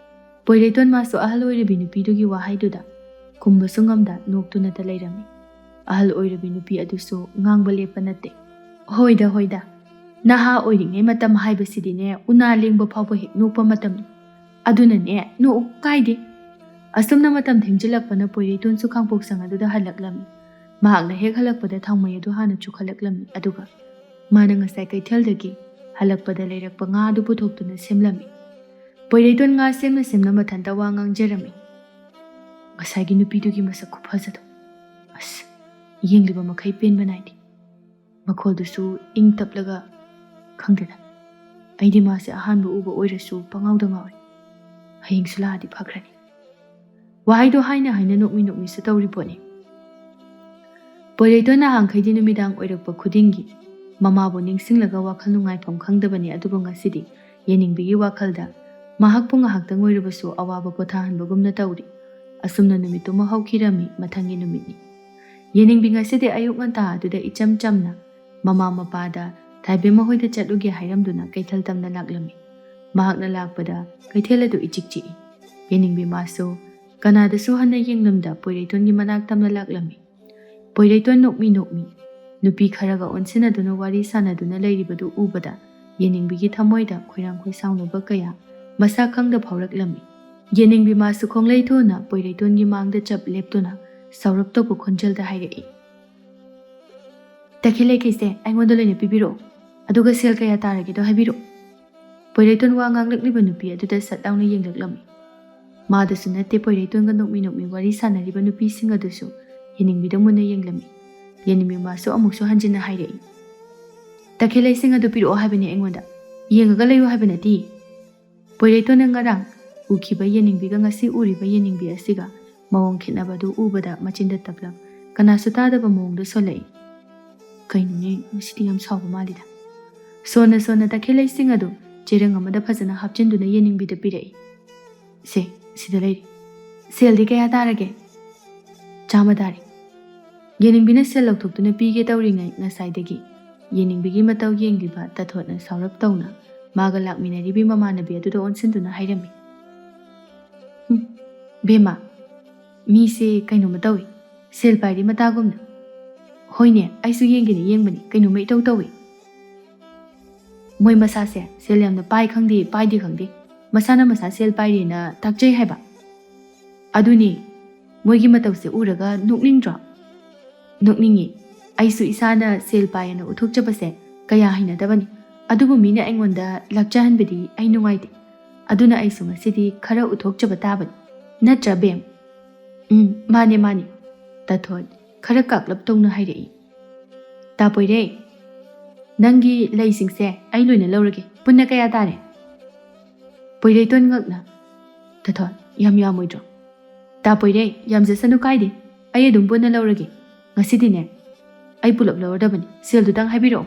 ꯄꯣꯏꯔꯩꯇꯣꯟ ꯃꯥꯁꯨ ꯑꯍꯜ ꯑꯣꯏꯔꯤꯕꯤ ꯅꯨꯄꯤꯗꯨꯒꯤ ꯋꯥꯍꯩꯗꯨꯗ ꯈꯨꯝꯕꯁꯨ ꯉꯝꯗ ꯅꯣꯛꯇꯨꯅꯇ ꯂꯩꯔꯝꯃꯤ꯫ ꯑꯍꯜ ꯑꯣꯏꯔꯤꯕꯤ ꯅꯨꯄꯤ ꯑꯗꯨꯁꯨ ꯉꯥꯡꯕ ꯂꯦꯞꯄ ꯅꯠꯇꯦ꯫ "ꯍꯣꯏꯗ, ꯍꯣꯏꯗ, ꯅꯍꯥ ꯑꯣꯏꯔꯤꯉꯩ ꯃꯇꯝ ꯍꯥꯏꯕꯁꯤꯗꯤꯅꯦ ꯎꯅꯥ ꯂꯦꯡꯕ ꯐꯥꯎꯕ ꯍꯦꯛ ꯅꯣꯛꯄ ꯃꯇꯝꯅꯤ꯫ ꯑꯗꯨꯅꯅꯦ ꯅꯣꯛꯎ, ꯀꯥꯏꯗꯦ꯫" ꯑꯁꯨꯝꯅ ꯃꯇꯝ ꯊꯦꯡꯖꯤꯜꯂꯛꯄꯅ ꯄꯣꯏꯔꯩꯇꯣꯟꯁꯨ ꯈꯥꯡꯄꯣꯛꯁꯪ ꯑꯗꯨꯗ ꯍꯜꯂꯛꯂꯝꯃꯤ꯫ ꯃꯍꯥꯛꯅ ꯍꯦꯛ ꯍꯜꯂꯛꯄꯗ ꯊꯥꯎꯃꯩ ꯑꯗꯨ ꯍꯥꯟꯅ ꯆꯨꯈꯠꯂꯛꯂꯝꯃꯤ꯫ ꯑꯗꯨꯒ ꯃꯥꯅ ꯉꯁꯥꯏ ꯀꯩꯊꯦꯜꯗꯒꯤ ꯍꯜꯂꯛꯄꯗ ꯂꯩꯔꯛꯄ ꯉꯥ ꯑꯗꯨ ꯄꯨꯊꯣꯛꯇꯨꯅ ꯁꯦꯝꯂꯝꯃꯤ꯫ ꯄꯣꯏꯔꯩꯇꯣꯟ ꯉꯥ ꯁꯦꯝꯅ ꯁꯦꯝꯅ ꯃꯊꯟꯇ ꯋꯥ ꯉꯥꯡꯖꯔꯝꯃꯤ꯫ "ꯉꯁꯥꯏꯒꯤ ꯅꯨꯄꯤꯗꯨꯒꯤ ꯃꯁꯛ ꯈꯨꯐꯖꯗꯣ꯫ ꯑꯁ, ꯌꯦꯡꯂꯤꯕ ꯃꯈꯩ ꯄꯦꯟꯕ ꯅꯥꯏꯗꯦ꯫ ꯃꯈꯣꯜꯗꯨꯁꯨ ꯏꯪ ꯇꯞꯂꯒ, ꯈꯪꯗꯦꯗ, ꯑꯩꯗꯤ ꯃꯥꯁꯦ ꯑꯍꯥꯟꯕ ꯎꯕ ꯑꯣꯏꯔꯁꯨ ꯄꯉꯥꯎꯗ ꯉꯥꯎꯔꯦ꯫ ꯍꯌꯦꯡꯁꯨ ꯂꯥꯛꯑꯗꯤ ꯐꯈ꯭ꯔꯅꯤ꯫" ꯋꯥꯍꯩꯗꯣ ꯍꯥꯏꯅ ꯍꯥꯏꯅ ꯅꯣꯛꯃꯤ ꯅꯣꯛꯃꯤꯁꯨ ꯇꯧꯔꯤ ꯄꯣꯠꯅꯤ꯫ ꯄꯣꯏꯔꯩꯇꯣꯟ ꯅꯍꯥꯟꯈꯩꯗꯤ ꯅꯨꯃꯤꯗꯥꯡ ꯑꯣꯏꯔꯛꯄ ꯈꯨꯗꯤꯡꯒꯤ ꯃꯃꯥꯕꯨ ꯅꯤꯡꯁꯤꯡꯂꯒ ꯋꯥꯈꯜ ꯅꯨꯡꯉꯥꯏꯐꯝ ꯈꯪꯗꯕꯅꯤ, ꯑꯗꯨꯕꯨ ꯉꯁꯤꯗꯤ ꯌꯦꯅꯤꯡꯕꯤꯒꯤ ꯋꯥꯈꯜꯗ ꯃꯍꯥꯛꯄꯨ ꯉꯥꯏꯍꯥꯛꯇꯪ ꯑꯣꯏꯔꯕꯁꯨ ꯑꯋꯥꯕ ꯄꯣꯊꯥꯍꯟꯕꯒꯨꯝꯅ ꯇꯧꯔꯤ꯫ ꯑꯁꯨꯝꯅ ꯅꯨꯃꯤꯠꯇꯨꯃ ꯍꯧꯈꯤꯔꯝꯃꯤ꯫ ꯃꯊꯪꯒꯤ ꯅꯨꯃꯤꯠꯅꯤ꯫ ꯌꯦꯅꯤꯡꯕꯤ ꯉꯁꯤꯗꯤ ꯑꯌꯨꯛ ꯉꯟꯇꯥ ꯑꯗꯨꯗ ꯏꯆꯝ ꯆꯝꯅ ꯃꯃꯥ ꯃꯄꯥꯗ ꯊꯥꯏꯕꯦꯝ ꯃꯈꯣꯏꯗ ꯆꯠꯂꯨꯒꯦ ꯍꯥꯏꯔꯝꯗꯨꯅ ꯀꯩꯊꯦꯜ ꯇꯝꯅ ꯂꯥꯛꯂꯝꯃꯤ꯫ ꯃꯍꯥꯛꯅ ꯂꯥꯛꯄꯗ ꯀꯩꯊꯦꯜ ꯑꯗꯨ ꯏꯆꯤꯛ ꯆꯤꯛꯏ꯫ ꯌꯦꯅꯤꯡꯕꯤ ꯃꯥꯁꯨ ꯀꯅꯥꯗꯁꯨ ꯍꯟꯅ ꯌꯦꯡꯂꯝꯗ ꯄꯣꯏꯔꯩꯇꯣꯟꯒꯤ ꯃꯅꯥꯛ ꯇꯝꯅ ꯂꯥꯛꯂꯝꯃꯤ꯫ ꯄꯣꯏꯔꯩꯇꯣꯟ ꯅꯣꯛꯃꯤ ꯅꯣꯛꯃꯤ ꯅꯨꯄꯤ ꯈꯔꯒ ꯑꯣꯟꯁꯤꯟꯅꯗꯨꯅ ꯋꯥꯔꯤ ꯁꯥꯟꯅꯗꯨꯅ ꯂꯩꯔꯤꯕꯗꯨ ꯎꯕꯗ ꯌꯦꯅꯤꯡꯕꯤꯒꯤ ꯊꯃꯣꯏꯗ ꯈꯣꯏꯔꯥꯡ ꯈꯣꯏꯁꯥꯎꯅꯕ ꯀꯌꯥ ꯃꯁꯥ ꯈꯪꯗ ꯐꯥꯎꯔꯛꯂꯝꯃꯤ꯫ ꯌꯦꯅꯤꯡꯕꯤ ꯃꯥꯁꯨ ꯈꯣꯡꯂꯩ ꯊꯣꯟꯅ ꯄꯣꯏꯔꯩꯇꯣꯟꯒꯤ ꯃꯥꯡꯗ ꯆꯞ ꯂꯦꯞꯇꯨꯅ ꯁꯥꯎꯔꯞ ꯇꯧꯕ ꯈꯣꯟꯖꯦꯜꯗ ꯍꯥꯏꯔꯛꯏ꯫ "ꯇꯈꯦꯜ ꯂꯩꯈꯩꯁꯦ ꯑꯩꯉꯣꯟꯗ ꯂꯣꯏꯅ ꯄꯤꯕꯤꯔꯛꯑꯣ, ꯑꯗꯨꯒ ꯁꯦꯜ ꯀꯌꯥ ꯇꯥꯔꯒꯦꯗꯣ ꯍꯥꯏꯕꯤꯔꯛꯑꯣ꯫" ꯄꯣꯏꯔꯩꯇꯣꯟ ꯋꯥ ꯉꯥꯡꯂꯛꯂꯤꯕ ꯅꯨꯄꯤ ꯑꯗꯨꯗ ꯁꯠ ꯂꯥꯎꯅ ꯌꯦꯡꯂꯛꯂꯝꯃꯤ꯫ ꯃꯥꯗꯁꯨ ꯅꯠꯇꯦ, ꯄꯣꯏꯔꯩꯇꯣꯟꯒ ꯅꯣꯛꯃꯤ ꯅꯣꯛꯃꯤ ꯋꯥꯔꯤ ꯁꯥꯟꯅꯔꯤꯕ ꯅꯨꯄꯤꯁꯤꯡ ꯑꯗꯨꯁꯨ ꯌꯦꯅꯤꯡꯕꯤꯗ ꯃꯨꯟꯅ ꯌꯦꯡꯂꯝꯃꯤ꯫ ꯌꯦꯅꯤꯡꯕꯤ ꯃꯥꯁꯨ ꯑꯃꯨꯛꯁꯨ ꯍꯟꯖꯤꯟꯅ ꯍꯥꯏꯔꯛꯏ, "ꯇꯈꯦꯜꯂꯩꯁꯤꯡ ꯑꯗꯨ ꯄꯤꯔꯛꯑꯣ ꯍꯥꯏꯕꯅꯤ ꯑꯩꯉꯣꯟꯗ, ꯌꯦꯡꯉꯒ ꯂꯩꯌꯨ ꯍꯥꯏꯕ ꯅꯠꯇꯦ꯫" ꯄꯣꯏꯔꯩꯇꯣꯟꯅ ꯉꯔꯥꯡ ꯎꯈꯤꯕ ꯌꯦꯅꯤꯡꯕꯤꯒ ꯉꯁꯤ ꯎꯔꯤꯕ ꯌꯦꯅꯤꯡꯕꯤ ꯑꯁꯤꯒ ꯃꯑꯣꯡ ꯈꯦꯠꯅꯕ ꯑꯗꯨ ꯎꯕꯗ ꯃꯆꯤꯟꯗ ꯇꯞꯂꯞ ꯀꯅꯥꯁꯨ ꯇꯥꯗꯕ ꯃꯑꯣꯡꯗ ꯁꯣꯜꯂꯛꯏ꯫ "ꯀꯩꯅꯣꯅꯦ, ꯉꯁꯤꯗꯤ ꯌꯥꯝ ꯁꯥꯎꯕ ꯃꯥꯜꯂꯤꯗ꯫" ꯁꯣꯟꯅ ꯁꯣꯟꯅ ꯇꯈꯦꯜꯂꯩꯁꯤꯡ ꯑꯗꯨ ꯆꯦꯔꯪ ꯑꯃꯗ ꯐꯖꯅ ꯍꯥꯞꯆꯤꯟꯗꯨꯅ ꯌꯦꯅꯤꯡꯕꯤꯗ ꯄꯤꯔꯛꯏ꯫ "ꯁꯦ, ꯁꯤꯗ ꯂꯩꯔꯦ꯫ ꯁꯦꯜꯗꯤ ꯀꯌꯥ ꯇꯥꯔꯒꯦ?" "ꯆꯥꯝꯃ ꯇꯥꯔꯦ꯫" ꯌꯦꯅꯤꯡꯕꯤꯅ ꯁꯦꯜ ꯂꯧꯊꯣꯛꯇꯨꯅ ꯄꯤꯒꯦ ꯇꯧꯔꯤꯉꯩ ꯉꯁꯥꯏꯗꯒꯤ ꯌꯦꯅꯤꯡꯕꯤꯒꯤ ꯃꯇꯧ ꯌꯦꯡꯂꯤꯕ ꯇꯥꯊꯣꯠꯅ ꯁꯥꯎꯔꯞ ꯇꯧꯅ ꯃꯥꯒ ꯂꯥꯛꯃꯤꯟꯅꯔꯤꯕꯤ ꯃꯃꯥꯟꯅꯕꯤ ꯑꯗꯨꯗ ꯑꯣꯟꯁꯤꯟꯗꯨꯅ ꯍꯥꯏꯔꯝꯃꯤ꯫ "ꯍꯨꯝ, ꯕꯦꯝꯃ, ꯃꯤꯁꯦ ꯀꯩꯅꯣꯝꯃ ꯇꯧꯏ, ꯁꯦꯜ ꯄꯥꯏꯔꯤ ꯃꯇꯥꯒꯨꯝꯅ꯫" "ꯍꯣꯏꯅꯦ, ꯑꯩꯁꯨ ꯌꯦꯡꯒꯦꯅ ꯌꯦꯡꯕꯅꯤ, ꯀꯩꯅꯣꯝꯃ ꯏꯇꯧ ꯇꯧꯏ꯫" "ꯃꯣꯏ ꯃꯁꯥꯁꯦ ꯁꯦꯜ ꯌꯥꯝꯅ ꯄꯥꯏ ꯈꯪꯗꯦ, ꯄꯥꯏꯗꯦ ꯈꯪꯗꯦ, ꯃꯁꯥꯅ ꯃꯁꯥ ꯁꯦꯜ ꯄꯥꯏꯔꯦꯅ ꯇꯥꯛꯆꯩ ꯍꯥꯏꯕ꯫" "ꯑꯗꯨꯅꯤ, ꯃꯣꯏꯒꯤ ꯃꯇꯧꯁꯦ ꯎꯔꯒ ꯅꯣꯛꯅꯤꯡꯗ꯭ꯔꯣ?" "ꯅꯣꯛꯅꯤꯡꯉꯤ꯫ ꯑꯩꯁꯨ ꯏꯁꯥꯅ ꯁꯦꯜ ꯄꯥꯏꯌꯦꯅ ꯎꯠꯊꯣꯛꯆꯕꯁꯦ ꯀꯌꯥ ꯍꯩꯅꯗꯕꯅꯤ꯫ ꯑꯗꯨꯕꯨ ꯃꯤꯅ ꯑꯩꯉꯣꯟꯗ ꯂꯥꯛꯆꯍꯟꯕꯗꯤ ꯑꯩ ꯅꯨꯡꯉꯥꯏꯇꯦ꯫ ꯑꯗꯨꯅ ꯑꯩꯁꯨ ꯉꯁꯤꯗꯤ ꯈꯔ ꯎꯠꯊꯣꯛꯆꯕ ꯇꯥꯕꯅꯤ꯫ ꯅꯠꯇ꯭ꯔꯥ, ꯕꯦꯝ?" "ꯎꯝ, ꯃꯥꯅꯦ, ꯃꯥꯅꯦ꯫" ꯇꯥꯊꯣꯠ ꯈꯔ ꯀꯥꯛꯂꯞ ꯇꯧꯅ ꯍꯥꯏꯔꯛꯏ꯫ "ꯇꯥ ꯄꯣꯏꯔꯩ, ꯅꯪꯒꯤ ꯂꯩꯁꯤꯡꯁꯦ ꯑꯩ ꯂꯣꯏꯅ ꯂꯧꯔꯒꯦ꯫ ꯄꯨꯟꯅ ꯀꯌꯥ ꯇꯥꯔꯦ?" ꯄꯣꯏꯔꯩꯇꯣꯟ ꯉꯛꯅ, "ꯇꯥꯊꯣꯠ, ꯌꯥꯝ ꯌꯥꯝꯃꯣꯏꯗ꯭ꯔꯣ?" "ꯇꯥ ꯄꯣꯏꯔꯩ, ꯌꯥꯝꯖꯁꯅꯨ, ꯀꯥꯏꯗꯦ꯫ ꯑꯩ ꯑꯗꯨꯝ ꯄꯨꯟꯅ ꯂꯧꯔꯒꯦ꯫ ꯉꯁꯤꯗꯤꯅꯦ, ꯑꯩ ꯄꯨꯂꯞ ꯂꯧꯔꯗꯕꯅꯤ꯫ ꯁꯦꯜꯗꯨꯗꯪ ꯍꯥꯏꯕꯤꯔꯛꯑꯣ꯫"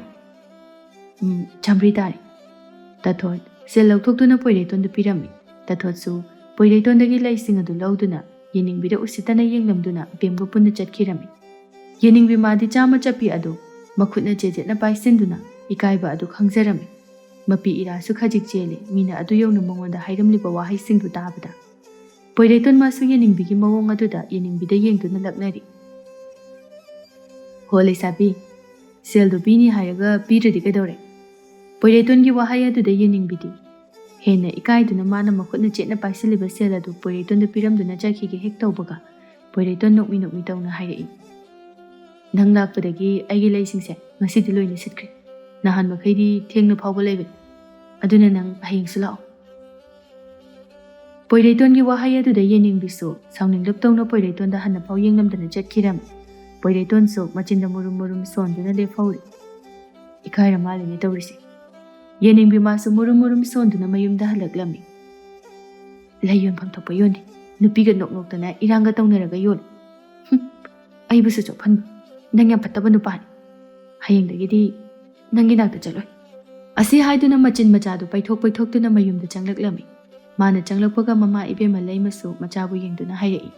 "ꯎꯝ, ꯆꯥꯃꯔꯤ ꯇꯥꯔꯦ꯫" ꯇꯥꯊꯣꯠ ꯁꯦꯜ ꯂꯧꯊꯣꯛꯇꯨꯅ ꯄꯣꯏꯔꯩꯇꯣꯟꯗ ꯄꯤꯔꯝꯃꯤ꯫ ꯇꯥꯊꯣꯠꯁꯨ ꯄꯣꯏꯔꯩꯇꯣꯟꯗꯒꯤ ꯂꯩꯁꯤꯡ ꯑꯗꯨ ꯂꯧꯗꯨꯅ ꯌꯦꯅꯤꯡꯕꯤꯗ ꯎꯁꯤꯠꯇꯅ ꯌꯦꯡꯂꯝꯗꯨꯅ ꯕꯦꯝꯒ ꯄꯨꯟꯅ ꯆꯠꯈꯤꯔꯝꯃꯤ꯫ ꯌꯦꯅꯤꯡꯕꯤ ꯃꯥꯗꯤ ꯆꯥꯝꯃ ꯆꯠꯄꯤ ꯑꯗꯨ ꯃꯈꯨꯠꯅ ꯆꯦꯖꯦꯠꯅ ꯄꯥꯏꯁꯤꯟꯗꯨꯅ ꯏꯀꯥꯏꯕ ꯑꯗꯨ ꯈꯪꯖꯔꯝꯃꯤ꯫ ꯃꯄꯤ ꯏꯔꯥꯁꯨ ꯈꯖꯤꯛ ꯆꯦꯜꯂꯤ, ꯃꯤꯅ ꯑꯗꯨ ꯌꯧꯅ ꯃꯉꯣꯟꯗ ꯍꯥꯏꯔꯝꯂꯤꯕ ꯋꯥꯍꯩꯁꯤꯡꯗꯨ ꯇꯥꯕꯗ꯫ ꯄꯣꯏꯔꯩꯇꯣꯟ ꯃꯥꯁꯨ ꯌꯦꯅꯤꯡꯕꯤꯒꯤ ꯃꯑꯣꯡ ꯑꯗꯨꯗ ꯌꯦꯅꯤꯡꯕꯤꯗ ꯌꯦꯡꯗꯨꯅ ꯂꯛꯅꯔꯤ꯫ "ꯍꯣ ꯂꯩꯁꯥꯕꯤ, ꯁꯦꯜꯗꯨ ꯄꯤꯅꯤ ꯍꯥꯏꯔꯒ ꯄꯤꯗ꯭ꯔꯗꯤ ꯀꯩꯗꯧꯔꯦ?" ꯄꯣꯏꯔꯩꯇꯣꯟꯒꯤ ꯋꯥꯍꯩ ꯑꯗꯨꯗ ꯌꯦꯅꯤꯡꯕꯤꯗꯤ ꯍꯦꯟꯅ ꯏꯀꯥꯏꯗꯨꯅ ꯃꯥꯅ ꯃꯈꯨꯠꯅ ꯆꯦꯠꯅ ꯄꯥꯏꯁꯤꯜꯂꯤꯕ ꯁꯦꯜ ꯑꯗꯨ ꯄꯣꯏꯔꯩꯇꯣꯟꯗ ꯄꯤꯔꯝꯗꯨꯅ ꯆꯠꯈꯤꯒꯦ ꯍꯦꯛ ꯇꯧꯕꯒ, ꯄꯣꯏꯔꯩꯇꯣꯟ ꯅꯣꯛꯃꯤ ꯅꯣꯛꯃꯤ ꯇꯧꯅ ꯍꯥꯏꯔꯛꯏ, "ꯅꯪ ꯂꯥꯛꯄꯗꯒꯤ ꯑꯩꯒꯤ ꯂꯩꯁꯤꯡꯁꯦ ꯉꯁꯤꯗꯤ ꯂꯣꯏꯅ ꯁꯤꯠꯈ꯭ꯔꯦ꯫ ꯅꯍꯥꯟ ꯃꯈꯩꯗꯤ ꯊꯦꯡꯅ ꯐꯥꯎꯕ ꯂꯩꯕꯅꯤ꯫ ꯑꯗꯨꯅ ꯅꯪ ꯍꯌꯦꯡꯁꯨ ꯂꯥꯛꯑꯣ꯫" ꯄꯣꯏꯔꯩꯇꯣꯟꯒꯤ ꯋꯥꯍꯩ ꯑꯗꯨꯗ ꯌꯦꯅꯤꯡꯕꯤꯁꯨ ꯁꯥꯎꯅꯤꯡꯂꯞ ꯇꯧꯅ ꯄꯣꯏꯔꯩꯇꯣꯟꯗ ꯍꯟꯅꯐꯥꯎ ꯌꯦꯡꯂꯝꯗꯅ ꯆꯠꯈꯤꯔꯝꯃꯤ꯫ ꯄꯣꯏꯔꯩꯇꯣꯟꯁꯨ ꯃꯆꯤꯟꯗ ꯃꯨꯔꯨꯝ ꯃꯨꯔꯨꯝ ꯁꯣꯟꯗꯨꯅ ꯂꯦꯞꯍꯧꯔꯤ꯫ ꯏꯀꯥꯏꯔ ꯃꯥꯜꯂꯤꯅꯦ ꯇꯧꯔꯤꯁꯦ꯫ ꯌꯦꯅꯤꯡꯕꯤ ꯃꯥꯁꯨ ꯃꯨꯔꯨꯝ ꯃꯨꯔꯨꯝ ꯁꯣꯟꯗꯨꯅ ꯃꯌꯨꯝꯗ ꯍꯜꯂꯛꯂꯝꯃꯤ꯫ "ꯂꯩ ꯌꯣꯟꯐꯝ ꯊꯣꯛꯄ ꯌꯣꯟꯗꯦ, ꯅꯨꯄꯤꯒ ꯅꯣꯛ ꯅꯣꯛꯇꯅ ꯏꯔꯥꯡꯒ ꯇꯧꯅꯔꯒ ꯌꯣꯜꯂꯤ꯫ ꯍꯨꯝ, ꯑꯩꯕꯨꯁꯨ ꯆꯣꯞꯍꯟꯕ, ꯅꯪ ꯌꯥꯝ ꯐꯠꯇꯕ ꯅꯨꯄꯥꯅꯤ꯫ ꯍꯌꯦꯡꯗꯒꯤꯗꯤ ꯅꯪꯒꯤ ꯅꯥꯛꯇ ꯆꯠꯂꯣꯏ"꯫ ꯑꯁꯤ ꯍꯥꯏꯗꯨꯅ ꯃꯆꯤꯟ ꯃꯆꯥꯗꯨ ꯄꯩꯊꯣꯛ ꯄꯩꯊꯣꯛꯇꯨꯅ ꯃꯌꯨꯝꯗ ꯆꯪꯂꯛꯂꯝꯃꯤ꯫ ꯃꯥꯅ ꯆꯪꯂꯛꯄꯒ ꯃꯃꯥ ꯏꯕꯦꯝꯃ ꯂꯩꯃꯁꯨ ꯃꯆꯥꯕꯨ ꯌꯦꯡꯗꯨꯅ ꯍꯥꯏꯔꯛꯏ,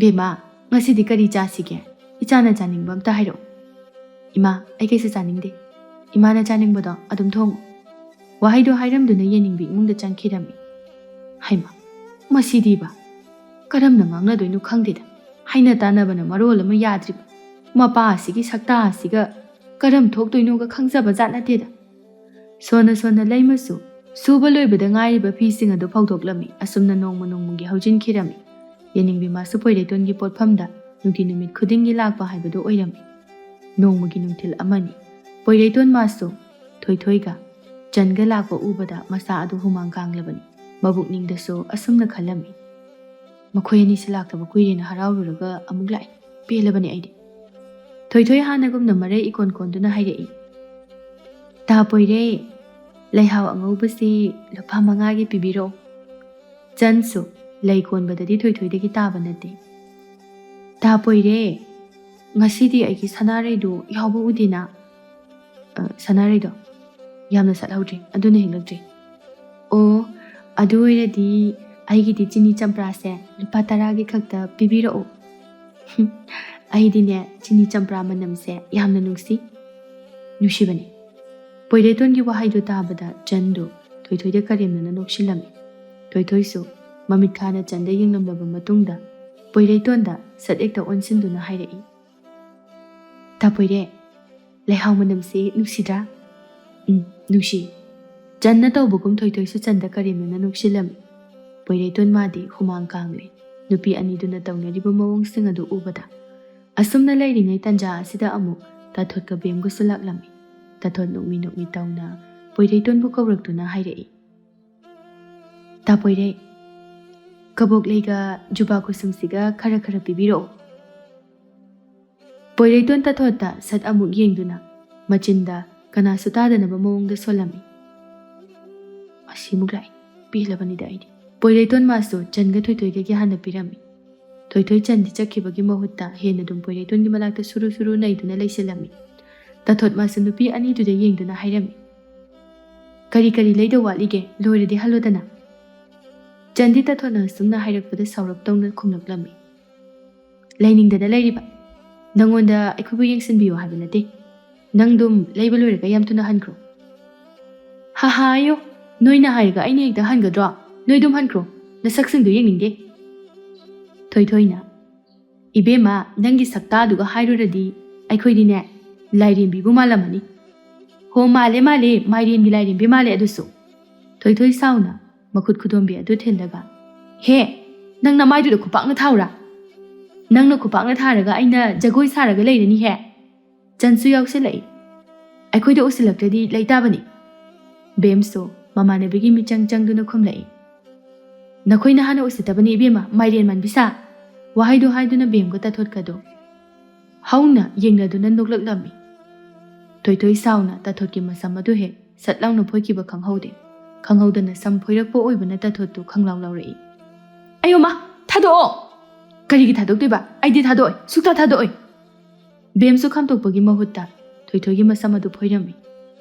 "ꯕꯦꯝꯃ, ꯉꯁꯤꯗꯤ ꯀꯔꯤ ꯆꯥꯁꯤꯒꯦ? ꯏꯆꯥꯅ ꯆꯥꯅꯤꯡꯕ ꯑꯝꯇ ꯍꯥꯏꯔꯛꯎ"꯫ "ꯏꯃꯥ, ꯑꯩ ꯀꯩꯁꯨ ꯆꯥꯅꯤꯡꯗꯦ꯫ ꯏꯃꯥꯅ ꯆꯥꯅꯤꯡꯕꯗꯣ ꯑꯗꯨꯝ ꯊꯣꯡꯉꯨ"꯫ ꯋꯥꯍꯩꯗꯣ ꯍꯥꯏꯔꯝꯗꯨꯅ ꯌꯦꯅꯤꯡꯕꯤ ꯏꯃꯨꯡꯗ ꯆꯪꯈꯤꯔꯝꯃꯤ꯫ ꯍꯩꯃꯥ, ꯃꯁꯤꯗꯤꯕ! ꯀꯔꯝꯅ ꯉꯥꯡꯅꯗꯣꯏꯅꯣ ꯈꯪꯗꯦꯗ꯫ ꯍꯩꯅ ꯇꯥꯟꯅꯕꯅ ꯃꯔꯣꯜ ꯑꯃ ꯌꯥꯗ꯭ꯔꯤꯕ꯫ ꯃꯄꯥ ꯑꯁꯤꯒꯤ ꯁꯛꯇꯥ ꯑꯁꯤꯒ ꯀꯔꯝ ꯊꯣꯛꯇꯣꯏꯅꯣꯒ ꯈꯪꯖꯕ ꯖꯥꯠ ꯅꯠꯇꯦꯗ꯫ ꯁꯣꯟꯅ ꯁꯣꯟꯅ ꯂꯩꯃꯁꯨ ꯁꯨꯕ ꯂꯣꯏꯕꯗ ꯉꯥꯏꯔꯤꯕ ꯐꯤꯁꯤꯡ ꯑꯗꯨ ꯐꯧꯗꯣꯛꯂꯝꯃꯤ꯫ ꯑꯁꯨꯝꯅ ꯅꯣꯡꯃ ꯅꯣꯡꯃꯒꯤ ꯍꯧꯖꯤꯟꯈꯤꯔꯝꯃꯤ꯫ ꯌꯦꯅꯤꯡꯕꯤ ꯃꯥꯁꯨ ꯄꯣꯏꯔꯩꯇꯣꯟꯒꯤ ꯄꯣꯠꯐꯝꯗ ꯅꯨꯡꯇꯤ ꯅꯨꯃꯤꯠ ꯈꯨꯗꯤꯡꯒꯤ ꯂꯥꯛꯄ ꯍꯥꯏꯕꯗꯨ ꯑꯣꯏꯔꯝꯃꯤ꯫ ꯅꯣꯡꯃꯒꯤ ꯅꯨꯡꯊꯤꯜ ꯑꯃꯅꯤ꯫ ꯄꯣꯏꯔꯩꯇꯣꯟ ꯃꯥꯁꯨ ꯊꯣꯏꯊꯣꯏꯒ ꯆꯟꯒ ꯂꯥꯛꯄ ꯎꯕꯗ ꯃꯁꯥ ꯑꯗꯨ ꯍꯨꯃꯥꯡ ꯀꯥꯡꯂꯕꯅꯤ꯫ ꯃꯕꯨꯛꯅꯤꯡꯗꯁꯨ ꯑꯁꯨꯝꯅ ꯈꯜꯂꯝꯃꯤ, "ꯃꯈꯣꯏ ꯑꯅꯤꯁꯤ ꯂꯥꯛꯇꯕ ꯀꯨꯏꯔꯦꯅ ꯍꯔꯥꯎꯔꯨꯔꯒ ꯑꯃꯨꯛ ꯂꯥꯛꯏ꯫ ꯄꯦꯜꯂꯕꯅꯤ ꯑꯩꯗꯤ"꯫ ꯊꯣꯏꯊꯣꯏ ꯍꯥꯟꯅꯒꯨꯝꯅ ꯃꯔꯩ ꯏꯀꯣꯟ ꯀꯣꯟꯗꯨꯅ ꯍꯥꯏꯔꯛꯏ, "ꯇꯥ ꯄꯣꯏꯔꯦ, ꯂꯩꯍꯥꯎ ꯑꯉꯧꯕꯁꯤ ꯂꯨꯄꯥ ꯃꯉꯥꯒꯤ ꯄꯤꯕꯤꯔꯛꯑꯣ"꯫ ꯆꯟꯁꯨ ꯂꯩ ꯀꯣꯟꯕꯗꯗꯤ ꯊꯣꯏꯊꯣꯏꯗꯒꯤ ꯇꯥꯕ ꯅꯠꯇꯦ꯫ "ꯇꯥ ꯄꯣꯏꯔꯦ, ꯉꯁꯤꯗꯤ ꯑꯩꯒꯤ ꯁꯅꯥꯔꯩꯗꯨ ꯌꯥꯎꯕ ꯎꯗꯦꯅ"꯫ "ꯑ, ꯁꯅꯥꯔꯩꯗꯣ ꯌꯥꯝꯅ ꯁꯥꯠꯍꯧꯗ꯭ꯔꯦ, ꯑꯗꯨꯅ ꯍꯦꯛꯂꯛꯇ꯭ꯔꯦ"꯫ "ꯑꯣ, ꯑꯗꯨ ꯑꯣꯏꯔꯗꯤ ꯑꯩꯒꯤꯗꯤ ꯆꯤꯅꯤ ꯆꯝꯄ꯭ꯔꯥꯁꯦ ꯂꯨꯄꯥ ꯇꯔꯥꯒꯤ ꯈꯛꯇ ꯄꯤꯕꯤꯔꯛꯑꯣ"꯫ "ꯑꯩꯗꯤꯅꯦ, ꯆꯤꯅꯤ ꯆꯝꯄ꯭ꯔꯥ ꯃꯅꯝꯁꯦ ꯌꯥꯝꯅ ꯅꯨꯡꯁꯤ"꯫ ꯅꯨꯡꯁꯤꯕꯅꯤ꯫ ꯄꯣꯏꯔꯩꯇꯣꯟꯒꯤ ꯋꯥꯍꯩꯗꯨ ꯇꯥꯕꯗ ꯆꯟꯗꯨ ꯊꯣꯏꯊꯣꯏꯗ ꯀꯔꯦꯝꯅꯅ ꯅꯣꯛꯁꯤꯜꯂꯝꯃꯤ꯫ ꯊꯣꯏꯊꯣꯏꯁꯨ ꯃꯃꯤꯠ ꯈꯥꯅ ꯆꯟꯗ ꯌꯦꯡꯂꯝꯂꯕ ꯃꯇꯨꯡꯗ ꯄꯣꯏꯔꯩꯇꯣꯟꯗ ꯁꯠ ꯍꯦꯛꯇ ꯑꯣꯟꯁꯤꯟꯗꯨꯅ ꯍꯥꯏꯔꯛꯏ, "ꯇꯥ ꯄꯣꯏꯔꯦ, ꯂꯩꯍꯥꯎ ꯃꯅꯝꯁꯤ ꯅꯨꯡꯁꯤꯗ꯭ꯔꯥ?" "ꯎꯝ, ꯅꯨꯡꯁꯤ"꯫ ꯆꯟꯅ ꯇꯧꯕꯒꯨꯝ ꯊꯣꯏꯊꯣꯏꯁꯨ ꯆꯟꯗ ꯀꯔꯦꯝꯅꯅ ꯅꯣꯛꯁꯤꯜꯂꯝꯃꯤ꯫ ꯄꯣꯏꯔꯩꯇꯣꯟ ꯃꯥꯗꯤ ꯍꯨꯃꯥꯡ ꯀꯥꯡꯂꯦ꯫ ꯅꯨꯄꯤ ꯑꯅꯤꯗꯨꯅ ꯇꯧꯅꯔꯤꯕ ꯃꯑꯣꯡꯁꯤꯡ ꯑꯗꯨ ꯎꯕꯗ꯫ ꯑꯁꯨꯝꯅ ꯂꯩꯔꯤꯉꯩ ꯇꯟꯖꯥ ꯑꯁꯤꯗ ꯑꯃꯨꯛ ꯇꯥꯊꯣꯠꯀ ꯕꯦꯝꯒꯁꯨ ꯂꯥꯛꯂꯝꯃꯤ꯫ ꯇꯥꯊꯣꯠ ꯅꯣꯛꯃꯤ ꯅꯣꯛꯃꯤ ꯇꯧꯅ ꯄꯣꯏꯔꯩꯇꯣꯟꯕꯨ ꯀꯧꯔꯛꯇꯨꯅ ꯍꯥꯏꯔꯛꯏ, "ꯇꯥ ꯄꯣꯏꯔꯩ, ꯀꯕꯣꯛ ꯂꯩꯒ ꯖꯨꯕꯥ ꯀꯨꯁꯨꯝꯁꯤꯒ ꯈꯔ ꯈꯔ ꯄꯤꯕꯤꯔꯛꯑꯣ꯫" ꯄꯣꯏꯔꯩꯇꯣꯟ ꯇꯥꯊꯣꯠꯇ ꯁꯠ ꯑꯃꯨꯛ ꯌꯦꯡꯗꯨꯅ ꯃꯆꯤꯟꯗ ꯀꯅꯥꯁꯨ ꯇꯥꯗꯅꯕ ꯃꯑꯣꯡꯗ ꯁꯣꯜꯂꯝꯃꯤ꯫ "ꯑꯁꯤꯃꯨꯛ ꯂꯥꯛꯏ, ꯄꯦꯜꯂꯕꯅꯤꯗ ꯑꯩꯗꯤ꯫" ꯄꯣꯏꯔꯩꯇꯣꯟ ꯃꯥꯁꯨ ꯆꯟꯒ ꯊꯣꯏꯊꯣꯏꯒꯒꯤ ꯍꯥꯟꯅ ꯄꯤꯔꯝꯃꯤ꯫ ꯊꯣꯏꯊꯣꯏ ꯆꯟꯗꯤ ꯆꯠꯈꯤꯕꯒꯤ ꯃꯍꯨꯠꯇ ꯍꯦꯟꯅ ꯑꯗꯨꯝ ꯄꯣꯏꯔꯩꯇꯣꯟꯒꯤ ꯃꯅꯥꯛꯇ ꯁꯨꯔꯨ ꯁꯨꯔꯨ ꯅꯩꯗꯨꯅ ꯂꯩꯁꯤꯜꯂꯝꯃꯤ꯫ ꯇꯥꯊꯣꯠ ꯃꯥꯁꯨ ꯅꯨꯄꯤ ꯑꯅꯤꯗꯨꯗ ꯌꯦꯡꯗꯨꯅ ꯍꯥꯏꯔꯝꯃꯤ, "ꯀꯔꯤ ꯀꯔꯤ ꯂꯩꯗꯧ ꯋꯥꯠꯂꯤꯒꯦ? ꯂꯣꯏꯔꯗꯤ ꯍꯜꯂꯣꯗꯅ꯫" ꯆꯟꯗꯤ ꯇꯥꯊꯣꯠꯅ ꯑꯁꯨꯝꯅ ꯍꯥꯏꯔꯛꯄꯗ ꯁꯥꯎꯔꯞ ꯇꯧꯅ ꯈꯨꯝꯂꯛꯂꯝꯃꯤ, "ꯂꯩꯅꯤꯡꯗꯅ ꯂꯩꯔꯤꯕ꯫ ꯅꯪꯉꯣꯟꯗ ꯑꯩꯈꯣꯏꯕꯨ ꯌꯦꯡꯁꯤꯟꯕꯤꯌꯨ ꯍꯥꯏꯕ ꯅꯠꯇꯦ꯫ ꯅꯪꯗꯨꯝ ꯂꯩꯕ ꯂꯣꯏꯔꯒ ꯌꯥꯝ ꯊꯨꯅ ꯍꯟꯈ꯭ꯔꯣ꯫" "ꯍꯥ ꯍꯥ, ꯑꯌꯣ, ꯅꯣꯏꯅ ꯍꯥꯏꯔꯒ ꯑꯩꯅ ꯍꯦꯛꯇ ꯍꯟꯒꯗ꯭ꯔꯣ? ꯅꯣꯏꯗꯨꯝ ꯍꯟꯈ꯭ꯔꯣ, ꯅꯁꯛꯁꯤꯡꯗꯣ ꯌꯦꯡꯅꯤꯡꯗꯦ꯫" ꯊꯣꯏꯊꯣꯏꯅ, "ꯏꯕꯦꯝꯃ, ꯅꯪꯒꯤ ꯁꯛꯇꯥꯗꯨꯒ ꯍꯥꯏꯔꯨꯔꯗꯤ ꯑꯩꯈꯣꯏꯗꯤꯅꯦ, ꯂꯥꯏꯔꯦꯝꯕꯤꯕꯨ ꯃꯥꯜꯂꯝꯃꯅꯤ꯫" "ꯍꯣ, ꯃꯥꯜꯂꯦ ꯃꯥꯜꯂꯦ, ꯃꯥꯏꯔꯦꯟꯒꯤ ꯂꯥꯏꯔꯦꯝꯕꯤ ꯃꯥꯜꯂꯦ ꯑꯗꯨꯁꯨ꯫" ꯊꯣꯏꯊꯣꯏ ꯁꯥꯎꯅ ꯃꯈꯨꯠ ꯈꯨꯗꯣꯝꯕꯤ ꯑꯗꯨ ꯊꯤꯜꯂꯒ, "ꯍꯦ, ꯅꯪ ꯅꯃꯥꯏꯗꯨꯗ ꯈꯨꯄꯥꯛꯅ ꯊꯥꯎꯔꯥ? ꯅꯪꯅ ꯈꯨꯄꯥꯛꯅ ꯊꯥꯔꯒ ꯑꯩꯅ ꯖꯒꯣꯏ ꯁꯥꯔꯒ ꯂꯩꯔꯅꯤ ꯍꯦ꯫" ꯆꯟꯁꯨ ꯌꯥꯎꯁꯤꯜꯂꯛꯏ꯫ "ꯑꯩꯈꯣꯏꯗ ꯎꯁꯤꯜꯂꯛꯇ꯭ꯔꯗꯤ ꯂꯩꯇꯥꯕꯅꯤ꯫" ꯕꯦꯝꯁꯨ ꯃꯃꯥꯟꯅꯕꯤꯒꯤ ꯃꯤꯆꯪ ꯆꯪꯗꯨꯅ ꯈꯨꯝꯂꯛꯏ, "ꯅꯈꯣꯏꯅ ꯍꯥꯟꯅ ꯎꯁꯤꯠꯇꯕꯅꯤ ꯏꯕꯦꯝꯃ, ꯃꯥꯏꯔꯦꯟ ꯃꯥꯟꯕꯤ ꯁꯥ꯫" ꯋꯥꯍꯩꯗꯨ ꯍꯥꯏꯗꯨꯅ ꯕꯦꯝꯒ ꯇꯥꯊꯣꯠꯀꯗꯣ ꯍꯧꯅ ꯌꯦꯡꯅꯗꯨꯅ ꯅꯣꯛꯂꯛꯂꯝꯃꯤ꯫ ꯊꯣꯏꯊꯣꯏ ꯁꯥꯎꯅ ꯇꯥꯊꯣꯠꯀꯤ ꯃꯁꯝ ꯑꯗꯨ ꯍꯦꯛ ꯁꯠ ꯂꯥꯎꯅ ꯐꯣꯏꯈꯤꯕ ꯈꯪꯍꯧꯗꯦ꯫ ꯈꯪꯍꯧꯗꯅ ꯁꯝ ꯐꯣꯏꯔꯛꯄ ꯑꯣꯏꯕꯅ ꯇꯥꯊꯣꯠꯇꯨ ꯈꯪꯂꯥꯎ ꯂꯥꯎꯔꯛꯏ꯫ "ꯑꯌꯣ ꯃꯥ, ꯊꯥꯗꯣꯛꯑꯣ!" "ꯀꯔꯤꯒꯤ ꯊꯥꯗꯣꯛꯇꯣꯏꯕ? ꯑꯩꯗꯤ ꯊꯥꯗꯣꯛꯑꯣꯏ, ꯁꯨꯛꯊꯥ ꯊꯥꯗꯣꯛꯑꯣꯏ!" ꯕꯦꯝꯁꯨ ꯈꯥꯝꯇꯣꯛꯄꯒꯤ ꯃꯍꯨꯠꯇ ꯊꯣꯏꯊꯣꯏꯒꯤ ꯃꯁꯝ ꯑꯗꯨ ꯐꯣꯏꯔꯝꯃꯤ꯫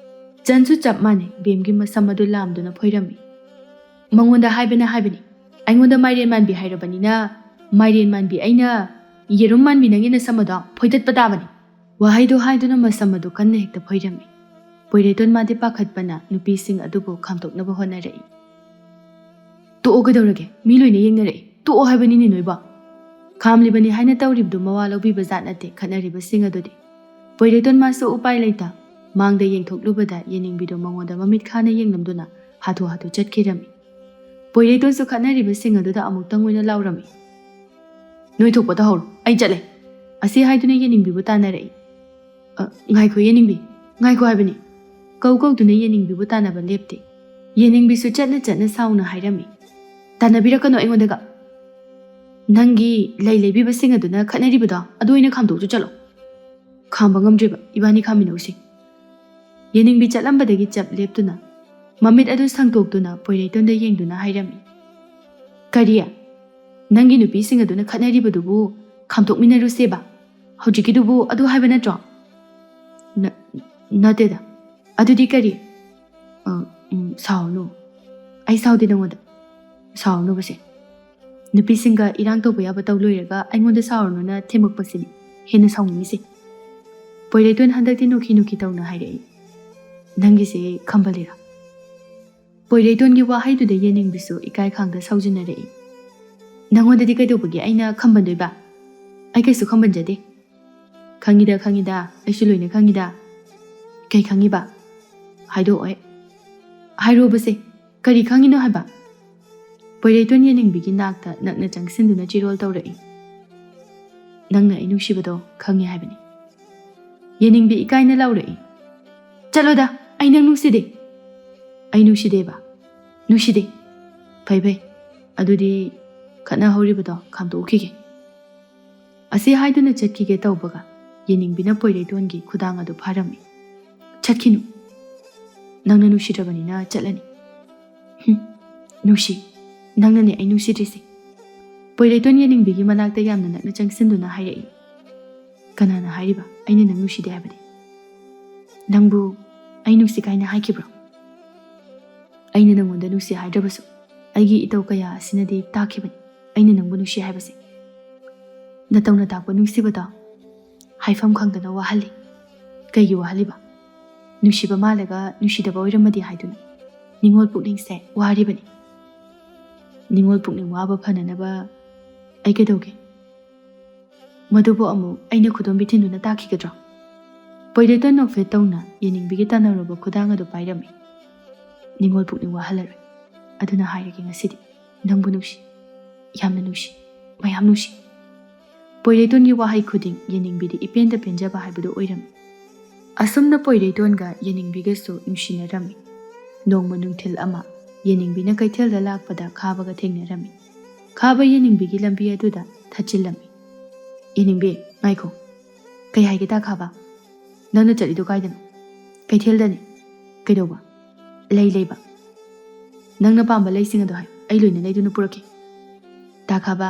ꯆꯟꯁꯨ ꯆꯞ ꯃꯥꯟꯅꯩ, ꯕꯦꯝꯒꯤ ꯃꯁꯝ ꯑꯗꯨ ꯂꯥꯝꯗꯨꯅ ꯐꯣꯏꯔꯝꯃꯤ꯫ "ꯃꯉꯣꯟꯗ ꯍꯥꯏꯕꯅ ꯍꯥꯏꯕꯅꯤ, ꯑꯩꯉꯣꯟꯗ ꯃꯥꯏꯔꯦꯟ ꯃꯥꯟꯕꯤ ꯍꯥꯏꯔꯕꯅꯤꯅ, ꯃꯥꯏꯔꯦꯟ ꯃꯥꯟꯕꯤ ꯑꯩꯅ ꯌꯦꯔꯨꯝ ꯃꯥꯟꯕꯤ ꯅꯪꯒꯤ ꯅꯁꯝ ꯑꯗꯣ ꯐꯣꯏꯗꯠꯄ ꯇꯥꯕꯅꯤ꯫" ꯋꯥꯍꯩꯗꯨ ꯍꯥꯏꯗꯨꯅ ꯃꯁꯝ ꯑꯗꯨ ꯀꯟꯅ ꯍꯦꯛꯇ ꯐꯣꯏꯔꯝꯃꯤ꯫ ꯄꯣꯏꯔꯩꯇꯣꯟ ꯃꯥꯗꯤ ꯄꯥꯈꯠꯄꯅ ꯅꯨꯄꯤꯁꯤꯡ ꯑꯗꯨꯕꯨ ꯈꯥꯝꯇꯣꯛꯅꯕ ꯍꯣꯠꯅꯔꯛꯏ꯫ "ꯇꯣꯛꯑꯣ, ꯀꯩꯗꯧꯔꯒꯦ? ꯃꯤ ꯂꯣꯏꯅ ꯌꯦꯡꯅꯔꯛꯏ꯫ ꯇꯣꯛꯑꯣ ꯍꯥꯏꯕꯅꯤꯅꯦ ꯅꯣꯏꯕꯣ!" ꯈꯥꯝꯂꯤꯕꯅꯤ ꯍꯥꯏꯅ ꯇꯧꯔꯤꯕꯗꯨ ꯃꯋꯥ ꯂꯧꯕꯤꯕ ꯖꯥꯠ ꯅꯠꯇꯦ ꯈꯠꯅꯔꯤꯕꯁꯤꯡ ꯑꯗꯨꯗꯤ꯫ ꯄꯣꯏꯔꯩꯇꯣꯟ ꯃꯥꯁꯨ ꯎꯄꯥꯏ ꯂꯩꯇ ꯃꯥꯡꯗ ꯌꯦꯡꯊꯣꯛꯂꯨꯕꯗ ꯌꯦꯅꯤꯡꯕꯤꯗꯨ ꯃꯉꯣꯟꯗ ꯃꯃꯤꯠ ꯈꯥꯅ ꯌꯦꯡꯂꯝꯗꯨꯅ ꯍꯥꯊꯨ ꯍꯥꯊꯨ ꯆꯠꯈꯤꯔꯝꯃꯤ꯫ ꯄꯣꯏꯔꯩꯇꯣꯟꯁꯨ ꯈꯠꯅꯔꯤꯕꯁꯤꯡ ꯑꯗꯨꯗ ꯑꯃꯨꯛꯇꯪ ꯑꯣꯏꯅ ꯂꯥꯎꯔꯝꯃꯤ, "ꯅꯣꯏ ꯊꯣꯛꯄ ꯇꯧꯍꯧꯔꯣ, ꯑꯩ ꯆꯠꯂꯦ꯫" ꯑꯁꯤ ꯍꯥꯏꯗꯨꯅ ꯌꯦꯅꯤꯡꯕꯤꯕꯨ ꯇꯥꯟꯅꯔꯛꯏ꯫ "ꯑ, ꯉꯥꯏꯈꯣ ꯌꯦꯅꯤꯡꯕꯤ, ꯉꯥꯏꯈꯣ ꯍꯥꯏꯕꯅꯤ!" ꯀꯧ ꯀꯧꯗꯨꯅ ꯌꯦꯅꯤꯡꯕꯤꯕꯨ ꯇꯥꯟꯅꯕ ꯂꯦꯞꯇꯦ꯫ ꯌꯦꯅꯤꯡꯕꯤꯁꯨ ꯆꯠꯅ ꯆꯠꯅ ꯁꯥꯎꯅ ꯍꯥꯏꯔꯝꯃꯤ, ꯇꯥꯟꯅꯕꯤꯔꯛꯀꯅꯣ ꯑꯩꯉꯣꯟꯗꯒ꯫ ꯅꯪꯒꯤ ꯂꯩ ꯂꯩꯕꯤꯕꯁꯤꯡ ꯑꯗꯨꯅ ꯈꯠꯅꯔꯤꯕꯗꯣ ꯑꯗꯨ ꯑꯣꯏꯅ ꯈꯥꯝꯗꯣꯛꯆꯨ ꯆꯠꯂꯣ꯫ ꯈꯥꯝꯕ ꯉꯝꯗ꯭ꯔꯤꯕ ꯏꯕꯥꯅꯤ ꯈꯥꯝꯃꯤꯟꯅꯧꯁꯤ꯫ ꯌꯦꯅꯤꯡꯕꯤ ꯆꯠꯂꯝꯕꯗꯒꯤ ꯆꯞ ꯂꯦꯞꯇꯨꯅ ꯃꯃꯤꯠ ꯑꯗꯨ ꯁꯪꯇꯣꯛꯇꯨꯅ ꯄꯣꯏꯔꯩꯇꯣꯟꯗ ꯌꯦꯡꯗꯨꯅ ꯍꯥꯏꯔꯝꯃꯤ, "ꯀꯔꯤ? ꯅꯪꯒꯤ ꯅꯨꯄꯤꯁꯤꯡ ꯑꯗꯨꯅ ꯈꯠꯅꯔꯤꯕꯗꯨꯕꯨ ꯈꯥꯝꯗꯣꯛꯃꯤꯟꯅꯔꯨꯁꯦꯕ? ꯍꯧꯖꯤꯛꯀꯤꯗꯨꯕꯨ ꯑꯗꯨ ꯍꯥꯏꯕ ꯅꯠꯇ꯭ꯔꯣ?" "ꯅ-, ꯅꯠꯇꯦꯗ꯫ ꯑꯗꯨꯗꯤ ꯀꯔꯤ?" "ꯑ, ꯎꯝ, ꯁꯥꯎꯔꯅꯨ꯫ ꯑꯩ ꯁꯥꯎꯗꯦ ꯅꯉꯣꯟꯗ꯫ ꯁꯥꯎꯔꯅꯨꯕꯁꯦ꯫ ꯅꯨꯄꯤꯁꯤꯡꯒ ꯏꯔꯥꯡ ꯇꯧꯕ ꯌꯥꯕ ꯇꯧ ꯂꯣꯏꯔꯒ ꯑꯩꯉꯣꯟꯗ ꯁꯥꯎꯔꯅꯨꯅ ꯊꯦꯝꯃꯛꯄꯁꯤꯅꯤ ꯍꯦꯟꯅ ꯁꯥꯎꯅꯤꯡꯉꯤꯁꯦ꯫" ꯄꯣꯏꯔꯩꯇꯣꯟ ꯍꯟꯗꯛꯇꯤ ꯅꯣꯛꯈꯤ ꯅꯣꯛꯈꯤ ꯇꯧꯅ ꯍꯥꯏꯔꯛꯏ, "ꯅꯪꯒꯤꯁꯦ ꯈꯝꯕꯜꯂꯤꯔꯥ?" ꯄꯣꯏꯔꯩꯇꯣꯟꯒꯤ ꯋꯥꯍꯩꯗꯨꯗ ꯌꯦꯅꯤꯡꯕꯤꯁꯨ ꯏꯀꯥꯏ ꯈꯥꯡꯗ ꯁꯥꯎꯖꯤꯟꯅꯔꯛꯏ꯫ "ꯅꯉꯣꯟꯗꯗꯤ ꯀꯩꯗꯧꯕꯒꯤ ꯑꯩꯅ ꯈꯝꯕꯟꯗꯣꯏꯕ? ꯑꯩ ꯀꯩꯁꯨ ꯈꯝꯕꯟꯖꯗꯦ꯫" "ꯈꯪꯉꯤꯗ, ꯈꯪꯉꯤꯗ, ꯑꯩꯁꯨ ꯂꯣꯏꯅ ꯈꯪꯉꯤꯗ꯫" "ꯀꯩ ꯈꯪꯉꯤꯕ? ꯍꯥꯏꯗꯣꯛꯑꯣꯏ꯫" "ꯍꯥꯏꯔꯣꯕꯁꯦ, ꯀꯔꯤ ꯈꯪꯉꯤꯅꯣ ꯍꯥꯏꯕ?" ꯄꯣꯏꯔꯩꯇꯣꯟ ꯌꯦꯅꯤꯡꯕꯤꯒꯤ ꯅꯥꯛꯇ ꯅꯛꯅ ꯆꯪꯁꯤꯟꯗꯨꯅ ꯆꯤꯔꯣꯜ ꯇꯧꯔꯛꯏ꯫ "ꯅꯪꯅ ꯑꯩ ꯅꯨꯡꯁꯤꯕꯗꯣ ꯈꯪꯉꯦ ꯍꯥꯏꯕꯅꯤ꯫" ꯌꯦꯅꯤꯡꯕꯤ ꯏꯀꯥꯏꯅ ꯂꯥꯎꯔꯛꯏ꯫ "ꯆꯠꯂꯣꯗ, ꯑꯩ ꯅꯪ ꯅꯨꯡꯁꯤꯗꯦ꯫" "ꯑꯩ ꯅꯨꯡꯁꯤꯗꯦꯕ?" "ꯅꯨꯡꯁꯤꯗꯦ꯫" "ꯐꯩ ꯐꯩ, ꯑꯗꯨꯗꯤ ꯈꯠꯅꯍꯧꯔꯤꯕꯗꯣ ꯈꯥꯝꯗꯣꯛꯈꯤꯒꯦ꯫" ꯑꯁꯤ ꯍꯥꯏꯗꯨꯅ ꯆꯠꯈꯤꯒꯦ ꯇꯧꯕꯒ ꯌꯦꯅꯤꯡꯕꯤꯅ ꯄꯣꯏꯔꯩꯇꯣꯟꯒꯤ ꯈꯨꯗꯥꯡ ꯑꯗꯨ ꯐꯥꯔꯝꯃꯤ꯫ "ꯆꯠꯈꯤꯅꯨ꯫ ꯅꯪꯅ ꯅꯨꯡꯁꯤꯗ꯭ꯔꯕꯅꯤꯅ ꯆꯠꯂꯅꯤ꯫" "ꯍꯨꯝ, ꯅꯨꯡꯁꯤ꯫ ꯅꯪꯅꯅꯦ ꯑꯩ ꯅꯨꯡꯁꯤꯗ꯭ꯔꯤꯁꯦ꯫" ꯄꯣꯏꯔꯩꯇꯣꯟ ꯌꯦꯅꯤꯡꯕꯤꯒꯤ ꯃꯅꯥꯛꯇ ꯌꯥꯝꯅ ꯅꯛꯅ ꯆꯪꯁꯤꯟꯗꯨꯅ ꯍꯥꯏꯔꯛꯏ꯫ "ꯀꯅꯥꯅ ꯍꯥꯏꯔꯤꯕ ꯑꯩꯅ ꯅꯪ ꯅꯨꯡꯁꯤꯗꯦ ꯍꯥꯏꯕꯗꯤ? ꯅꯪꯕꯨ ꯑꯩ ꯅꯨꯡꯁꯤ ꯀꯥꯏꯅ ꯍꯥꯏꯈꯤꯕ꯭ꯔꯣ? ꯑꯩꯅ ꯅꯪꯉꯣꯟꯗ ꯅꯨꯡꯁꯤ ꯍꯥꯏꯗ꯭ꯔꯕꯁꯨ ꯑꯩꯒꯤ ꯏꯇꯧ ꯀꯌꯥ ꯑꯁꯤꯅꯗꯤ ꯇꯥꯛꯈꯤꯕꯅꯤ ꯑꯩꯅ ꯅꯪꯕꯨ ꯅꯨꯡꯁꯤ ꯍꯥꯏꯕꯁꯦ꯫" ꯅꯇꯧꯅ ꯇꯥꯛꯄ ꯅꯨꯡꯁꯤꯕꯗꯣ ꯍꯥꯏꯐꯝ ꯈꯪꯗꯅ ꯋꯥꯍꯜꯂꯤ꯫ ꯀꯩꯒꯤ ꯋꯥꯍꯜꯂꯤꯕ? ꯅꯨꯡꯁꯤꯕ ꯃꯥꯜꯂꯒ ꯅꯨꯡꯁꯤꯗꯕ ꯑꯣꯏꯔꯝꯃꯗꯤ ꯍꯥꯏꯗꯨꯅ ꯅꯤꯡꯉꯣꯜ ꯄꯨꯛꯅꯤꯡꯁꯦ ꯋꯥꯔꯤꯕꯅꯤ꯫ ꯅꯤꯡꯉꯣꯜ ꯄꯨꯛꯅꯤꯡ ꯋꯥꯕ ꯐꯅꯅꯕ ꯑꯩ ꯀꯩꯗꯧꯒꯦ? ꯃꯗꯨꯕꯨ ꯑꯃꯨꯛ ꯑꯩꯅ ꯈꯨꯗꯣꯝꯕꯤ ꯊꯤꯟꯗꯨꯅ ꯇꯥꯛꯈꯤꯒꯗ꯭ꯔꯣ? ꯄꯣꯏꯔꯩꯇꯣꯟ ꯅꯣꯛꯐꯦꯠ ꯇꯧꯅ ꯌꯦꯅꯤꯡꯕꯤꯒꯤ ꯇꯥꯟꯅꯔꯨꯕ ꯈꯨꯗꯥꯡ ꯑꯗꯨ ꯄꯥꯏꯔꯝꯃꯤ꯫ "ꯅꯤꯡꯉꯣꯜ ꯄꯨꯛꯅꯤꯡ ꯋꯥꯍꯜꯂꯔꯣꯏ꯫ ꯑꯗꯨꯅ ꯍꯥꯏꯔꯒꯦ ꯉꯁꯤꯗꯤ, ꯅꯪꯕꯨ ꯅꯨꯡꯁꯤ, ꯌꯥꯝꯅ ꯅꯨꯡꯁꯤ, ꯃꯌꯥꯝ ꯅꯨꯡꯁꯤ꯫" ꯄꯣꯏꯔꯩꯇꯣꯟꯒꯤ ꯋꯥꯍꯩ ꯈꯨꯗꯤꯡ ꯌꯦꯅꯤꯡꯕꯤꯗꯤ ꯏꯄꯦꯟꯗ ꯄꯦꯟꯖꯕ ꯍꯥꯏꯕꯗꯨ ꯑꯣꯏꯔꯝꯃꯤ꯫ ꯑꯁꯨꯝꯅ ꯄꯣꯏꯔꯩꯇꯣꯟꯒ ꯌꯦꯅꯤꯡꯕꯤꯒꯁꯨ ꯅꯨꯡꯁꯤꯅꯔꯝꯃꯤ꯫ ꯅꯣꯡꯃ ꯅꯨꯡꯊꯤꯜ ꯑꯃ ꯌꯦꯅꯤꯡꯕꯤꯅ ꯀꯩꯊꯦꯜꯗ ꯂꯥꯛꯄꯗ ꯈꯥꯕꯒ ꯊꯦꯡꯅꯔꯝꯃꯤ꯫ ꯈꯥꯕ ꯌꯦꯅꯤꯡꯕꯤꯒꯤ ꯂꯝꯕꯤ ꯑꯗꯨꯗ ꯊꯠꯆꯤꯜꯂꯝꯃꯤ꯫ "ꯌꯦꯅꯤꯡꯕꯤ, ꯉꯥꯏꯈꯣ꯫ ꯀꯩ ꯍꯥꯏꯒꯦ, ꯇꯥ ꯈꯥꯕ? ꯅꯪꯅ ꯆꯠꯂꯤꯗꯣ ꯀꯥꯏꯗꯅꯣ?" "ꯀꯩꯊꯦꯜꯗꯅꯤ꯫" "ꯀꯩꯗꯧꯕ?" "ꯂꯩ ꯂꯩꯕ꯫ ꯅꯪꯅ ꯄꯥꯝꯕ ꯂꯩꯁꯤꯡ ꯑꯗꯣ ꯍꯥꯏ, ꯑꯩ ꯂꯣꯏꯅ ꯂꯩꯗꯨꯅ ꯄꯨꯔꯛꯀꯦ꯫" "ꯇꯥ ꯈꯥꯕ,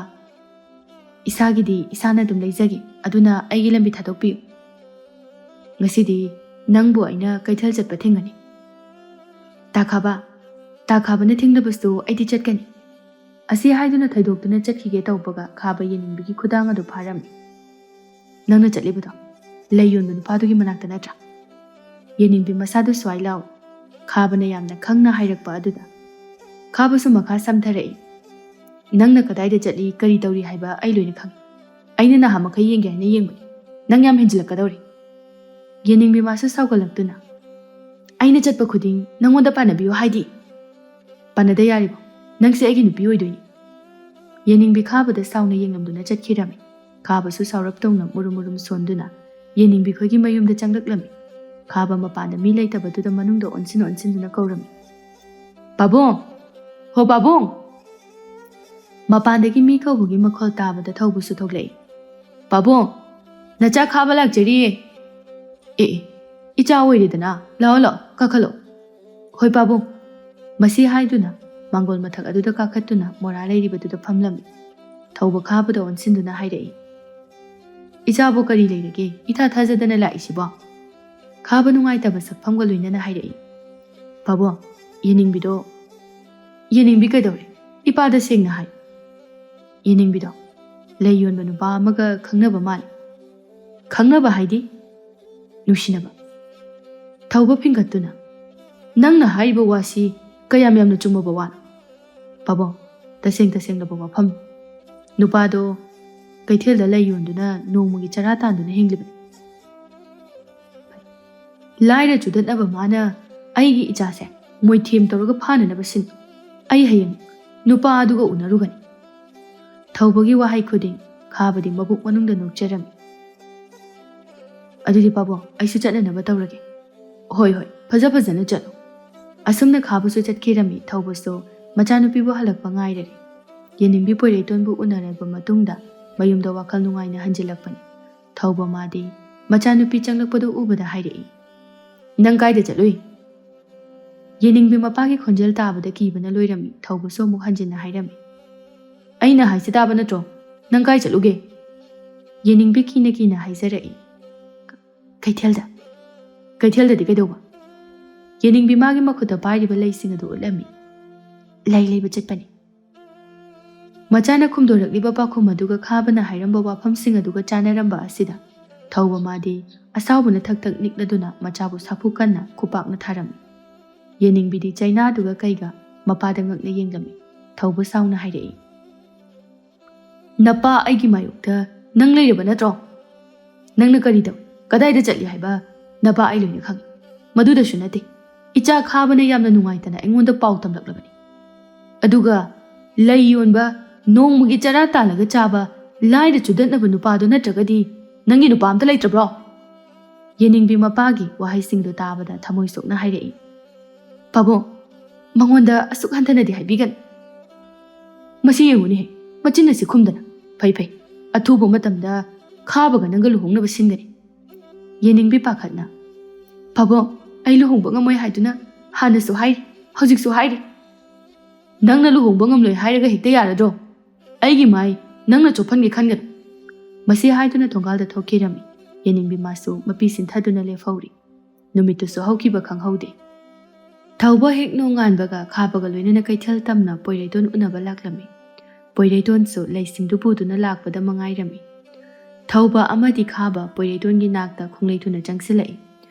ꯏꯁꯥꯒꯤꯗꯤ ꯏꯁꯥꯅ ꯑꯗꯨꯝ ꯂꯩꯖꯒꯦ, ꯑꯗꯨꯅ ꯑꯩꯒꯤ ꯂꯝꯕꯤ ꯊꯥꯗꯣꯛꯄꯤꯌꯨ꯫ ꯉꯁꯤꯗꯤ ꯅꯪꯕꯨ ꯑꯩꯅ ꯀꯩꯊꯦꯜ ꯆꯠꯄ ꯊꯤꯡꯒꯅꯤ꯫" "ꯇꯥ ꯈꯥꯕ, ꯇꯥ ꯈꯥꯕꯅ ꯊꯤꯡꯂꯕꯁꯨ ꯑꯩꯗꯤ ꯆꯠꯀꯅꯤ꯫" ꯑꯁꯤ ꯍꯥꯏꯗꯨꯅ ꯊꯩꯗꯣꯛꯇꯨꯅ ꯆꯠꯈꯤꯒꯦ ꯇꯧꯕꯒ ꯈꯥꯕ ꯌꯦꯅꯤꯡꯕꯤꯒꯤ ꯈꯨꯗꯥꯡ ꯑꯗꯨ ꯐꯥꯔꯝꯃꯤ꯫ "ꯅꯪꯅ ꯆꯠꯂꯤꯕꯗꯣ ꯂꯩ ꯌꯣꯟꯕ ꯅꯨꯄꯥꯗꯨꯒꯤ ꯃꯅꯥꯛꯇ ꯅꯠꯇ꯭ꯔꯥ?" ꯌꯦꯅꯤꯡꯕꯤ ꯃꯁꯥꯗꯨ ꯁ꯭ꯋꯥꯏ ꯂꯥꯎ꯫ ꯈꯥꯕꯅ ꯌꯥꯝꯅ ꯈꯪꯅ ꯍꯥꯏꯔꯛꯄ ꯑꯗꯨꯗ ꯈꯥꯕꯁꯨ ꯃꯈꯥ ꯁꯝꯊꯔꯛꯏ꯫ "ꯅꯪꯅ ꯀꯗꯥꯏꯗ ꯆꯠꯂꯤ, ꯀꯔꯤ ꯇꯧꯔꯤ ꯍꯥꯏꯕ ꯑꯩ ꯂꯣꯏꯅ ꯈꯪꯏ꯫ ꯑꯩꯅ ꯅꯍꯥ ꯃꯈꯩ ꯌꯦꯡꯒꯦ ꯍꯥꯏꯅ ꯌꯦꯡꯕꯅꯤ꯫ ꯅꯪ ꯌꯥꯝ ꯍꯦꯟꯖꯤꯜꯂꯛꯀꯗꯧꯔꯤ꯫" ꯌꯦꯅꯤꯡꯕꯤ ꯃꯥꯁꯨ ꯁꯥꯎꯒꯠꯂꯛꯇꯨꯅ, "ꯑꯩꯅ ꯆꯠꯄ ꯈꯨꯗꯤꯡ ꯅꯪꯉꯣꯟꯗ ꯄꯥꯟꯅꯕꯤꯌꯨ ꯍꯥꯏꯗꯤ? ꯄꯥꯟꯅꯗ ꯌꯥꯔꯤꯕꯣ? ꯅꯪꯁꯦ ꯑꯩꯒꯤ ꯅꯨꯄꯤ ꯑꯣꯏꯗꯣꯏꯅꯤ꯫" ꯌꯦꯅꯤꯡꯕꯤ ꯈꯥꯕꯗ ꯁꯥꯎꯅ ꯌꯦꯡꯂꯝꯗꯨꯅ ꯆꯠꯈꯤꯔꯝꯃꯤ꯫ ꯈꯥꯕꯁꯨ ꯁꯥꯎꯔꯞ ꯇꯧꯅ ꯃꯨꯔꯨꯝ ꯃꯨꯔꯨꯝ ꯁꯣꯟꯗꯨꯅ ꯌꯦꯅꯤꯡꯕꯤ ꯈꯣꯏꯒꯤ ꯃꯌꯨꯝꯗ ꯆꯪꯂꯛꯂꯝꯃꯤ꯫ ꯈꯥꯕ ꯃꯄꯥꯟꯗ ꯃꯤ ꯂꯩꯇꯕꯗꯨꯗ ꯃꯅꯨꯡꯗ ꯑꯣꯟꯁꯤꯟ ꯑꯣꯟꯁꯤꯟꯗꯨꯅ ꯀꯧꯔꯝꯃꯤ꯫ "ꯄꯥꯕꯨꯡ! ꯍꯣ ꯄꯥꯕꯨꯡ!" ꯃꯄꯥꯟꯗꯒꯤ ꯃꯤ ꯀꯧꯕꯒꯤ ꯃꯈꯣꯜ ꯇꯥꯕꯗ ꯊꯧꯕꯁꯨ ꯊꯣꯛꯂꯛꯏ꯫ "ꯄꯥꯕꯨꯡ, ꯅꯆꯥ ꯈꯥꯕ ꯂꯥꯛꯆꯔꯤꯌꯦ꯫" "ꯑꯦ ꯑꯦ, ꯏꯆꯥ ꯑꯣꯏꯔꯦꯗꯅ, ꯂꯥꯛꯑꯣ ꯂꯥꯛꯑꯣ, ꯀꯥꯈꯠꯂꯣ꯫" "ꯍꯣꯏ ꯄꯥꯕꯨꯡ꯫" ꯃꯁꯤ ꯍꯥꯏꯗꯨꯅ ꯃꯥꯡꯒꯣꯜ ꯃꯊꯛ ꯑꯗꯨꯗ ꯀꯥꯈꯠꯇꯨꯅ ꯃꯣꯔꯥ ꯂꯩꯔꯤꯕꯗꯨꯗ ꯐꯝꯂꯝꯃꯤ꯫ ꯊꯧꯕ ꯈꯥꯕꯗ ꯑꯣꯟꯁꯤꯟꯗꯨꯅ ꯍꯥꯏꯔꯛꯏ, "ꯏꯆꯥꯕꯨ ꯀꯔꯤ ꯂꯩꯔꯒꯦ ꯏꯊꯥ ꯊꯥꯖꯗꯅ ꯂꯥꯛꯏꯁꯤꯕꯣ?" ꯈꯥꯕ ꯅꯨꯡꯉꯥꯏꯇꯕ ꯁꯛꯐꯝꯒ ꯂꯣꯏꯅꯅ ꯍꯥꯏꯔꯛꯏ, "ꯄꯥꯕꯨꯡ, ꯌꯦꯅꯤꯡꯕꯤꯗꯣ꯫" "ꯌꯦꯅꯤꯡꯕꯤ ꯀꯩꯗꯧꯔꯦ? ꯏꯄꯥꯗ ꯁꯦꯡꯅ ꯍꯥꯏ꯫" "ꯌꯦꯅꯤꯡꯕꯤꯗꯣ ꯂꯩ ꯌꯣꯟꯕ ꯅꯨꯄꯥ ꯑꯃꯒ ꯈꯪꯅꯕ ꯃꯥꯜꯂꯤ꯫" "ꯈꯪꯅꯕ ꯍꯥꯏꯗꯤ?" "ꯅꯨꯡꯁꯤꯅꯕ꯫" ꯊꯧꯕ ꯐꯤꯡꯒꯠꯇꯨꯅ, "ꯅꯪꯅ ꯍꯥꯏꯔꯤꯕ ꯋꯥꯁꯤ ꯀꯌꯥꯝ ꯌꯥꯝꯅ ꯆꯨꯝꯃꯕ ꯋꯥꯅꯣ?" "ꯄꯥꯕꯨꯡ, ꯇꯁꯦꯡ ꯇꯁꯦꯡꯂꯕ ꯋꯥꯐꯝ꯫ ꯅꯨꯄꯥꯗꯣ ꯀꯩꯊꯦꯜꯗ ꯂꯩ ꯌꯣꯟꯗꯨꯅ ꯅꯣꯡꯃꯒꯤ ꯆꯔꯥ ꯇꯥꯟꯗꯨꯅ ꯍꯤꯡꯂꯤꯕꯅꯤ꯫" "ꯂꯥꯏꯔ ꯆꯨꯗꯠꯅꯕ ꯃꯥꯅ ꯑꯩꯒꯤ ꯏꯆꯥꯁꯦ ꯃꯣꯏꯊꯦꯝ ꯇꯧꯔꯒ ꯐꯥꯅꯅꯕ ꯁꯤꯟ꯫ ꯑꯩ ꯍꯌꯦꯡ ꯅꯨꯄꯥ ꯑꯗꯨꯒ ꯎꯅꯔꯨꯒꯅꯤ꯫" ꯊꯧꯕꯒꯤ ꯋꯥꯍꯩ ꯈꯨꯗꯤꯡ ꯈꯥꯕꯗꯤ ꯃꯕꯨꯛ ꯃꯅꯨꯡꯗ ꯅꯣꯛꯆꯔꯝꯃꯤ꯫ "ꯑꯗꯨꯗꯤ ꯄꯥꯕꯨꯡ, ꯑꯩꯁꯨ ꯆꯠꯅꯅꯕ ꯇꯧꯔꯒꯦ꯫" "ꯍꯣꯏ ꯍꯣꯏ, ꯐꯖ ꯐꯖꯅ ꯆꯠꯂꯨ꯫ ꯑꯁꯨꯝꯅ ꯈꯥꯕꯁꯨ ꯆꯠꯈꯤꯔꯝꯃꯤ꯫ ꯊꯧꯕꯁꯨ ꯃꯆꯥꯅꯨꯄꯤꯕꯨ ꯍꯜꯂꯛꯄ ꯉꯥꯏꯔꯔꯦ꯫ ꯌꯦꯅꯤꯡꯕꯤ ꯄꯣꯏꯔꯩꯇꯣꯟꯕꯨ ꯎꯅꯔꯕ ꯃꯇꯨꯡꯗ ꯃꯌꯨꯝꯗ ꯋꯥꯈꯜ ꯅꯨꯡꯉꯥꯏꯅ ꯍꯟꯖꯤꯜꯂꯛꯄꯅꯤ꯫ ꯊꯧꯕ ꯃꯥꯗꯤ ꯃꯆꯥꯅꯨꯄꯤ ꯆꯪꯂꯛꯄꯗꯨ ꯎꯕꯗ ꯍꯥꯏꯔꯛꯏ, "ꯅꯪ ꯀꯥꯏꯗ ꯆꯠꯂꯨꯏ?" ꯌꯦꯅꯤꯡꯕꯤ ꯃꯄꯥꯒꯤ ꯈꯣꯟꯖꯦꯜ ꯇꯥꯕꯗ ꯀꯤꯕꯅ ꯂꯣꯏꯔꯝꯃꯤ꯫ ꯊꯧꯕꯁꯨ ꯑꯃꯨꯛ ꯍꯟꯖꯤꯟꯅ ꯍꯥꯏꯔꯝꯃꯤ, "ꯑꯩꯅ ꯍꯥꯏꯁꯤ ꯇꯥꯕ ꯅꯠꯇ꯭ꯔꯣ? ꯅꯪ ꯀꯥꯏ ꯆꯠꯂꯨꯒꯦ?" ꯌꯦꯅꯤꯡꯕꯤ ꯀꯤꯅ ꯀꯤꯅ ꯍꯥꯏꯖꯔꯛꯏ, "ꯀꯩꯊꯦꯜꯗ꯫" "ꯀꯩꯊꯦꯜꯗꯗꯤ ꯀꯩꯗꯧꯕ?" ꯌꯦꯅꯤꯡꯕꯤ ꯃꯥꯒꯤ ꯃꯈꯨꯠꯇ ꯄꯥꯏꯔꯤꯕ ꯂꯩꯁꯤꯡ ꯑꯗꯨ ꯎꯠꯂꯝꯃꯤ꯫ "ꯂꯩ ꯂꯩꯕ ꯆꯠꯄꯅꯤ꯫" ꯃꯆꯥꯅ ꯈꯨꯝꯗꯣꯔꯛꯂꯤꯕ ꯄꯥꯎꯈꯨꯝ ꯑꯗꯨꯒ ꯈꯥꯕꯅ ꯍꯥꯏꯔꯝꯕ ꯋꯥꯐꯝꯁꯤꯡ ꯑꯗꯨꯒ ꯆꯥꯅꯔꯝꯕ ꯑꯁꯤꯗ ꯊꯧꯕ ꯃꯥꯗꯤ ꯑꯁꯥꯎꯕꯅ ꯊꯛ ꯊꯛ ꯅꯤꯛꯂꯗꯨꯅ ꯃꯆꯥꯕꯨ ꯁꯥꯐꯨ ꯀꯟꯅ ꯈꯨꯄꯥꯛꯅ ꯊꯥꯔꯝꯃꯤ꯫ ꯌꯦꯅꯤꯡꯕꯤꯗꯤ ꯆꯩꯅꯥꯗꯨꯒ ꯀꯩꯒ ꯃꯄꯥꯗ ꯉꯛꯅ ꯌꯦꯡꯂꯝꯃꯤ꯫ ꯊꯧꯕ ꯁꯥꯎꯅ ꯍꯥꯏꯔꯛꯏ, "ꯅꯄꯥ ꯑꯩꯒꯤ ꯃꯥꯌꯣꯛꯇ ꯅꯪ ꯂꯩꯔꯕ ꯅꯠꯇ꯭ꯔꯣ? ꯅꯪꯅ ꯀꯔꯤ ꯇꯧ, ꯀꯗꯥꯏꯗ ꯆꯠꯂꯤ ꯍꯥꯏꯕ ꯅꯄꯥ ꯑꯩ ꯂꯣꯏꯅ ꯈꯪꯏ꯫ ꯃꯗꯨꯗꯁꯨ ꯅꯠꯇꯦ, ꯏꯆꯥ ꯈꯥꯕꯅ ꯌꯥꯝꯅ ꯅꯨꯡꯉꯥꯏꯇꯅ ꯑꯩꯉꯣꯟꯗ ꯄꯥꯎ ꯇꯝꯂꯛꯂꯕꯅꯤ꯫ ꯑꯗꯨꯒ ꯂꯩ ꯌꯣꯟꯕ, ꯅꯣꯡꯃꯒꯤ ꯆꯔꯥ ꯇꯥꯜꯂꯒ ꯆꯥꯕ, ꯂꯥꯏꯔ ꯆꯨꯗꯠꯅꯕ ꯅꯨꯄꯥꯗꯨ ꯅꯠꯇ꯭ꯔꯒꯗꯤ ꯅꯪꯒꯤ ꯅꯨꯄꯥ ꯑꯝꯇ ꯂꯩꯇ꯭ꯔꯕ꯭ꯔꯣ?" ꯌꯦꯅꯤꯡꯕꯤ ꯃꯄꯥꯒꯤ ꯋꯥꯍꯩꯁꯤꯡꯗꯨ ꯇꯥꯕꯗ ꯊꯃꯣꯏ ꯁꯣꯛꯅ ꯍꯥꯏꯔꯛꯏ, "ꯄꯥꯕꯨꯡ, ꯃꯉꯣꯟꯗ ꯑꯁꯨꯛ ꯍꯟꯊꯅꯗꯤ ꯍꯥꯏꯕꯤꯒꯅꯨ꯫ ꯃꯁꯤ ꯌꯦꯡꯉꯨꯅꯦꯍꯦ, ꯃꯆꯤꯟ ꯑꯁꯤ ꯈꯨꯝꯗꯅ꯫ ꯐꯩ ꯐꯩ, ꯑꯊꯨꯕ ꯃꯇꯝꯗ ꯈꯥꯕꯒ ꯅꯪꯒ ꯂꯨꯍꯣꯡꯅꯕ ꯁꯤꯟꯒꯅꯤ꯫" ꯌꯦꯅꯤꯡꯕꯤ ꯄꯥꯈꯠꯅ, "ꯄꯥꯕꯨꯡ, ꯑꯩ ꯂꯨꯍꯣꯡꯕ ꯉꯝꯃꯣꯏ ꯍꯥꯏꯗꯨꯅ ꯍꯥꯟꯅꯁꯨ ꯍꯥꯏꯔꯤ, ꯍꯧꯖꯤꯛꯁꯨ ꯍꯥꯏꯔꯤ꯫ ꯅꯪꯅ ꯂꯨꯍꯣꯡꯕ ꯉꯝꯂꯣꯏ ꯍꯥꯏꯔꯒ ꯍꯦꯛꯇ ꯌꯥꯔꯗ꯭ꯔꯣ? ꯑꯩꯒꯤ ꯃꯥꯏ ꯅꯪꯅ ꯆꯣꯞꯍꯟꯒꯦ ꯈꯟꯒꯅꯨ꯫" ꯃꯁꯤ ꯍꯥꯏꯗꯨꯅ ꯊꯣꯡꯒꯥꯜꯗ ꯊꯣꯛꯈꯤꯔꯝꯃꯤ꯫ ꯌꯦꯅꯤꯡꯕꯤ ꯃꯥꯁꯨ ꯃꯄꯤ ꯁꯤꯟꯊꯗꯨꯅ ꯂꯦꯞꯍꯧꯔꯤ꯫ ꯅꯨꯃꯤꯠꯇꯨꯁꯨ ꯍꯧꯈꯤꯕ ꯈꯪꯍꯧꯗꯦ꯫ ꯊꯧꯕ ꯍꯦꯛ ꯅꯣꯡꯉꯥꯟꯕꯒ ꯈꯥꯕꯒ ꯂꯣꯏꯅꯅ ꯀꯩꯊꯦꯜ ꯇꯝꯅ ꯄꯣꯏꯔꯩꯇꯣꯟ ꯎꯅꯕ ꯂꯥꯛꯂꯝꯃꯤ꯫ ꯄꯣꯏꯔꯩꯇꯣꯟꯁꯨ ꯂꯩꯁꯤꯡꯗꯨ ꯄꯨꯗꯨꯅ ꯂꯥꯛꯄꯗ ꯃꯉꯥꯏꯔꯝꯃꯤ꯫ ꯊꯧꯕ ꯑꯃꯗꯤ ꯈꯥꯕ ꯄꯣꯏꯔꯩꯇꯣꯟꯒꯤ ꯅꯥꯛꯇ ꯈꯣꯡꯂꯩ ꯊꯨꯅ ꯆꯪꯁꯤꯜꯂꯛꯏ꯫